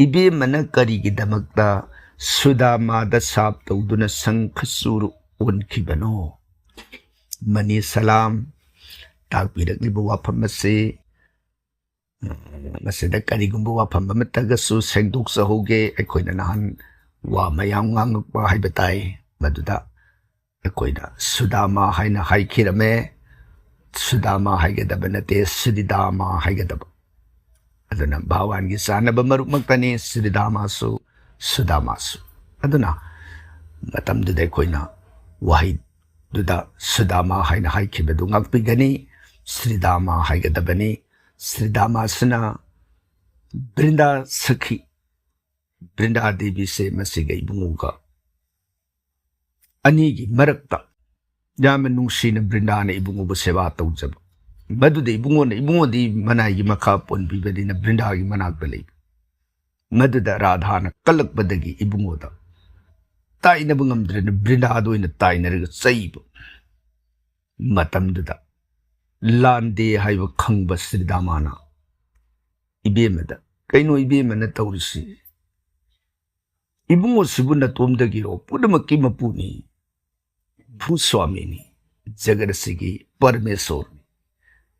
ꯏꯕꯦꯝꯃꯅ ꯀꯔꯤꯒꯤꯗꯃꯛꯇ ꯁꯨꯗꯥꯃꯥꯗ ꯁꯥꯞ ꯇꯧꯗꯨꯅ ꯁꯪꯈꯆꯨꯔ ꯑꯣꯟꯈꯤꯕꯅꯣ? ꯃꯅꯤ ꯁꯂꯥꯝ꯫ ꯇꯥꯛꯄꯤꯔꯛꯂꯤꯕ ꯋꯥꯐꯝ ꯑꯁꯤ, ꯎꯝ, ꯃꯁꯤꯗ ꯀꯔꯤꯒꯨꯝꯕ ꯋꯥꯐꯝ ꯑꯃꯠꯇꯒꯁꯨ ꯁꯦꯡꯗꯣꯛꯆꯍꯧꯒꯦ꯫ ꯑꯩꯈꯣꯏꯅ ꯅꯍꯥꯟ ꯋꯥ ꯃꯌꯥꯝ ꯉꯥꯡꯉꯛꯄ ꯍꯥꯏꯕ ꯇꯥꯏ, ꯃꯗꯨꯗ ꯑꯩꯈꯣꯏꯅ ꯁꯨꯗꯥꯃꯥ ꯍꯥꯏꯅ ꯍꯥꯏꯈꯤꯔꯝꯃꯦ꯫ ꯁꯨꯗꯥꯃꯥ ꯍꯥꯏꯒꯗꯕ ꯅꯠꯇꯦ, ꯁꯨꯗꯤꯗꯥꯃꯥ ꯍꯥꯏꯒꯗꯕ꯫ ꯑꯗꯨꯅ ꯚꯒꯋꯥꯟꯒꯤ ꯆꯥꯟꯅꯕ ꯃꯔꯨꯞꯃꯛꯇꯅꯤ ꯁꯨꯗꯤꯗꯥꯃꯥꯁꯨ, ꯁꯨꯗꯥꯃꯥꯁꯨ꯫ ꯑꯗꯨꯅ ꯃꯇꯝꯗꯨꯗ ꯑꯩꯈꯣꯏꯅ ꯋꯥꯍꯩꯗꯨꯗ ꯁꯨꯗꯥꯃꯥ ꯍꯥꯏꯅ ꯍꯥꯏꯈꯤꯕꯗꯨ ꯉꯥꯛꯄꯤꯒꯅꯤ꯫ ꯁ꯭ꯔꯤꯗꯥꯃꯥ ꯍꯥꯏꯒꯗꯕꯅꯤ꯫ ꯁ꯭ꯔꯤꯗꯥꯃꯥꯁꯤꯅ ꯕ꯭ꯔꯤꯟꯗꯥ ꯁꯈꯤ, ꯕ꯭ꯔꯤꯟꯗꯥ ꯗꯦꯕꯤꯁꯦ ꯃꯁꯤꯒ ꯏꯕꯨꯡꯉꯣꯒ ꯑꯅꯤꯒꯤ ꯃꯔꯛꯇ ꯌꯥꯝꯅ ꯅꯨꯡꯁꯤꯅ ꯕ꯭ꯔꯤꯟꯗꯥꯅ ꯏꯕꯨꯡꯉꯣꯕꯨ ꯁꯦꯕꯥ ꯇꯧꯖꯕ꯫ ꯃꯗꯨꯗ ꯏꯕꯨꯡꯉꯣꯅ, ꯏꯕꯨꯡꯉꯣꯗꯤ ꯃꯅꯥꯏꯒꯤ ꯃꯈꯥ ꯄꯣꯟꯕꯤꯕꯅꯤꯅ ꯕ꯭ꯔꯤꯟꯗꯥꯒꯤ ꯃꯅꯥꯛꯇ ꯂꯩꯕ꯫ ꯃꯗꯨꯗ ꯔꯥꯙꯥꯅ ꯀꯜꯂꯛꯄꯗꯒꯤ ꯏꯕꯨꯡꯉꯣꯗ ꯇꯥꯏꯅꯕ ꯉꯝꯗ꯭ꯔꯦꯅ ꯕ꯭ꯔꯤꯟꯗꯥꯗ ꯑꯣꯏꯅ ꯇꯥꯏꯅꯔꯒ ꯆꯩꯕ꯫ ꯃꯇꯝꯗꯨꯗ ꯂꯥꯟꯗꯦ ꯍꯥꯏꯕ ꯈꯪꯕ ꯁ꯭ꯔꯤꯗꯥꯃꯥꯅ ꯏꯕꯦꯝꯃꯗ, "ꯀꯩꯅꯣ ꯏꯕꯦꯝꯃꯅ ꯇꯧꯔꯤꯁꯤ? ꯏꯕꯨꯡꯉꯣꯁꯤꯕꯨ ꯅꯇꯣꯝꯗꯒꯤꯔꯣ? ꯄꯨꯝꯅꯃꯛꯀꯤ ꯃꯄꯨꯅꯤ, ꯚꯨꯁ꯭ꯋꯥꯃꯤꯅꯤ, ꯖꯒꯠ ꯑꯁꯤꯒꯤ ꯄꯔꯃꯦꯁꯣꯔꯅꯤ꯫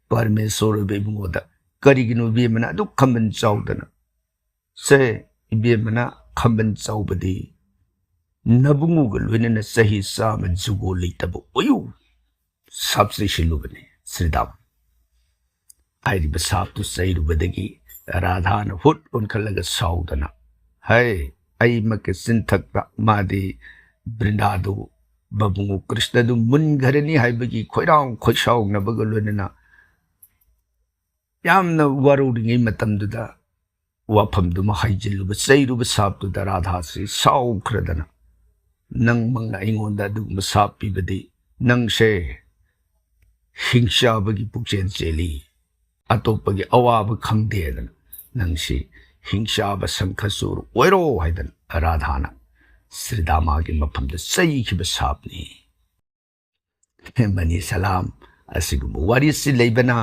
ꯄꯔꯃꯦꯁꯣꯔ ꯑꯣꯏꯕ ꯏꯕꯨꯡꯉꯣꯗ ꯀꯔꯤꯒꯤꯅꯣ ꯏꯕꯦꯝꯃꯅ ꯑꯗꯨꯛ ꯈꯝꯕꯟ ꯆꯥꯎꯗꯅ?" "ꯁꯦ, ꯏꯕꯦꯝꯃꯅ ꯈꯝꯕꯟ ꯆꯥꯎꯕꯗꯤ ꯅꯕꯨꯡꯉꯣꯒ ꯂꯣꯏꯅꯅ ꯆꯍꯤ ꯆꯥꯝꯃ ꯖꯨꯒꯣ ꯂꯩꯇꯕ ꯑꯣꯏꯌꯨ" ꯁꯥꯞ ꯆꯩꯁꯤꯜꯂꯨꯕꯅꯤ ꯁ꯭ꯔꯤꯗꯥꯝ꯫ ꯍꯥꯏꯔꯤꯕ ꯁꯥꯞꯇꯨ ꯆꯩꯔꯨꯕꯗꯒꯤ ꯔꯥꯙꯥꯅ ꯍꯨꯠ ꯑꯣꯟꯈꯠꯂꯒ ꯁꯥꯎꯗꯅ, ꯍꯩ, ꯑꯩꯃꯛꯀꯤ ꯆꯤꯟꯊꯛꯇ ꯃꯥꯗꯤ ꯕ꯭ꯔꯤꯟꯗꯥꯗꯨ, ꯃꯕꯨꯡꯉꯣ ꯀ꯭ꯔꯤꯁꯅꯗꯨ ꯃꯨꯟꯈ꯭ꯔꯅꯤ ꯍꯥꯏꯕꯒꯤ ꯈꯣꯏꯔꯥꯡ ꯈꯣꯏꯁꯥꯎꯅꯕꯒ ꯂꯣꯏꯅꯅ ꯌꯥꯝꯅ ꯋꯥꯔꯧꯔꯤꯉꯩ ꯃꯇꯝꯗꯨꯗ ꯋꯥꯐꯝꯗꯨꯃ ꯍꯥꯏꯖꯤꯜꯂꯨꯕ, ꯆꯩꯔꯨꯕ ꯁꯥꯞꯇꯨꯗ ꯔꯥꯙꯥꯁꯤ ꯁꯥꯎꯈ꯭ꯔꯗꯅ, "ꯅꯪꯃꯛꯅ ꯑꯩꯉꯣꯟꯗ ꯑꯗꯨꯒꯨꯝꯕ ꯁꯥꯞ ꯄꯤꯕꯗꯤ ꯅꯪꯁꯦ ꯍꯤꯡꯆꯥꯕꯒꯤ ꯄꯨꯛꯆꯦꯜ ꯆꯦꯜꯂꯤ, ꯑꯇꯣꯞꯄꯒꯤ ꯑꯋꯥꯕ ꯈꯪꯗꯦꯗꯅ ꯅꯪꯁꯤ ꯍꯤꯡꯆꯥꯕ ꯁꯪꯈꯆꯨꯔ ꯑꯣꯏꯔꯣ" ꯍꯥꯏꯗꯅ ꯔꯥꯙꯥꯅ ꯁ꯭ꯔꯤꯗꯥꯃꯥꯒꯤ ꯃꯐꯝꯗ ꯆꯩꯈꯤꯕ ꯁꯥꯞꯅꯤ꯫ ꯃꯅꯤ ꯁꯂꯥꯝ ꯑꯁꯤꯒꯨꯝꯕ ꯋꯥꯔꯤꯁꯤ ꯂꯩꯕꯅ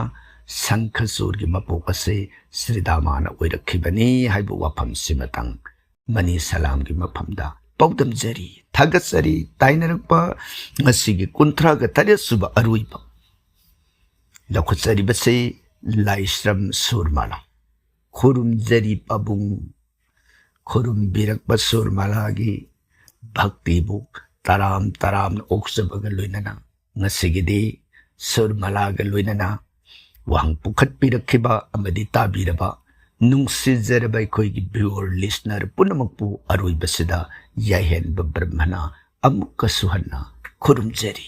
ꯁꯪꯈꯆꯨꯔꯒꯤ ꯃꯄꯣꯛ ꯑꯁꯤ ꯁ꯭ꯔꯤꯗꯥꯃꯥꯅ ꯑꯣꯏꯔꯛꯈꯤꯕꯅꯤ ꯍꯥꯏꯕ ꯋꯥꯐꯝꯁꯤꯃꯇꯪ ꯃꯅꯤ ꯁꯂꯥꯝꯒꯤ ꯃꯐꯝꯗ ꯄꯥꯎꯗꯝꯖꯔꯤ, ꯊꯥꯒꯠꯆꯔꯤ꯫ ꯇꯥꯏꯅꯔꯛꯄ ꯉꯁꯤꯒꯤ ꯀꯨꯟꯊ꯭ꯔꯥꯒ ꯇꯔꯦꯠ ꯁꯨꯕ ꯑꯔꯣꯏꯕ ꯂꯧꯈꯠꯆꯔꯤꯕꯁꯤ ꯂꯥꯏꯁ꯭ꯔꯝ ꯁꯨꯔꯃꯥꯂꯥ꯫ ꯈꯨꯔꯨꯝꯖꯔꯤ ꯄꯥꯕꯨꯡ꯫ ꯈꯨꯔꯨꯝꯕꯤꯔꯛꯄ ꯁꯨꯔꯃꯥꯂꯥꯒꯤ ꯚꯛꯇꯤꯕꯨ ꯇꯔꯥꯝ ꯇꯔꯥꯝꯅ ꯑꯣꯛꯆꯕꯒ ꯂꯣꯏꯅꯅ ꯉꯁꯤꯒꯤꯗꯤ ꯁꯨꯔꯃꯥꯂꯥꯒ ꯂꯣꯏꯅꯅ ꯋꯥꯍꯪ ꯄꯨꯈꯠꯄꯤꯔꯛꯈꯤꯕ ꯑꯃꯗꯤ ꯇꯥꯕꯤꯔꯕ ꯅꯨꯡꯁꯤꯖꯔꯕ ꯑꯩꯈꯣꯏꯒꯤ viewer, listener ꯄꯨꯝꯅꯃꯛꯄꯨ ꯑꯔꯣꯏꯕꯁꯤꯗ ꯌꯥꯏꯍꯦꯟꯕ ꯕ꯭ꯔꯍ꯭ꯃꯅ ꯑꯃꯨꯛꯀꯁꯨ ꯍꯟꯅ ꯈꯨꯔꯨꯝꯖꯔꯤ꯫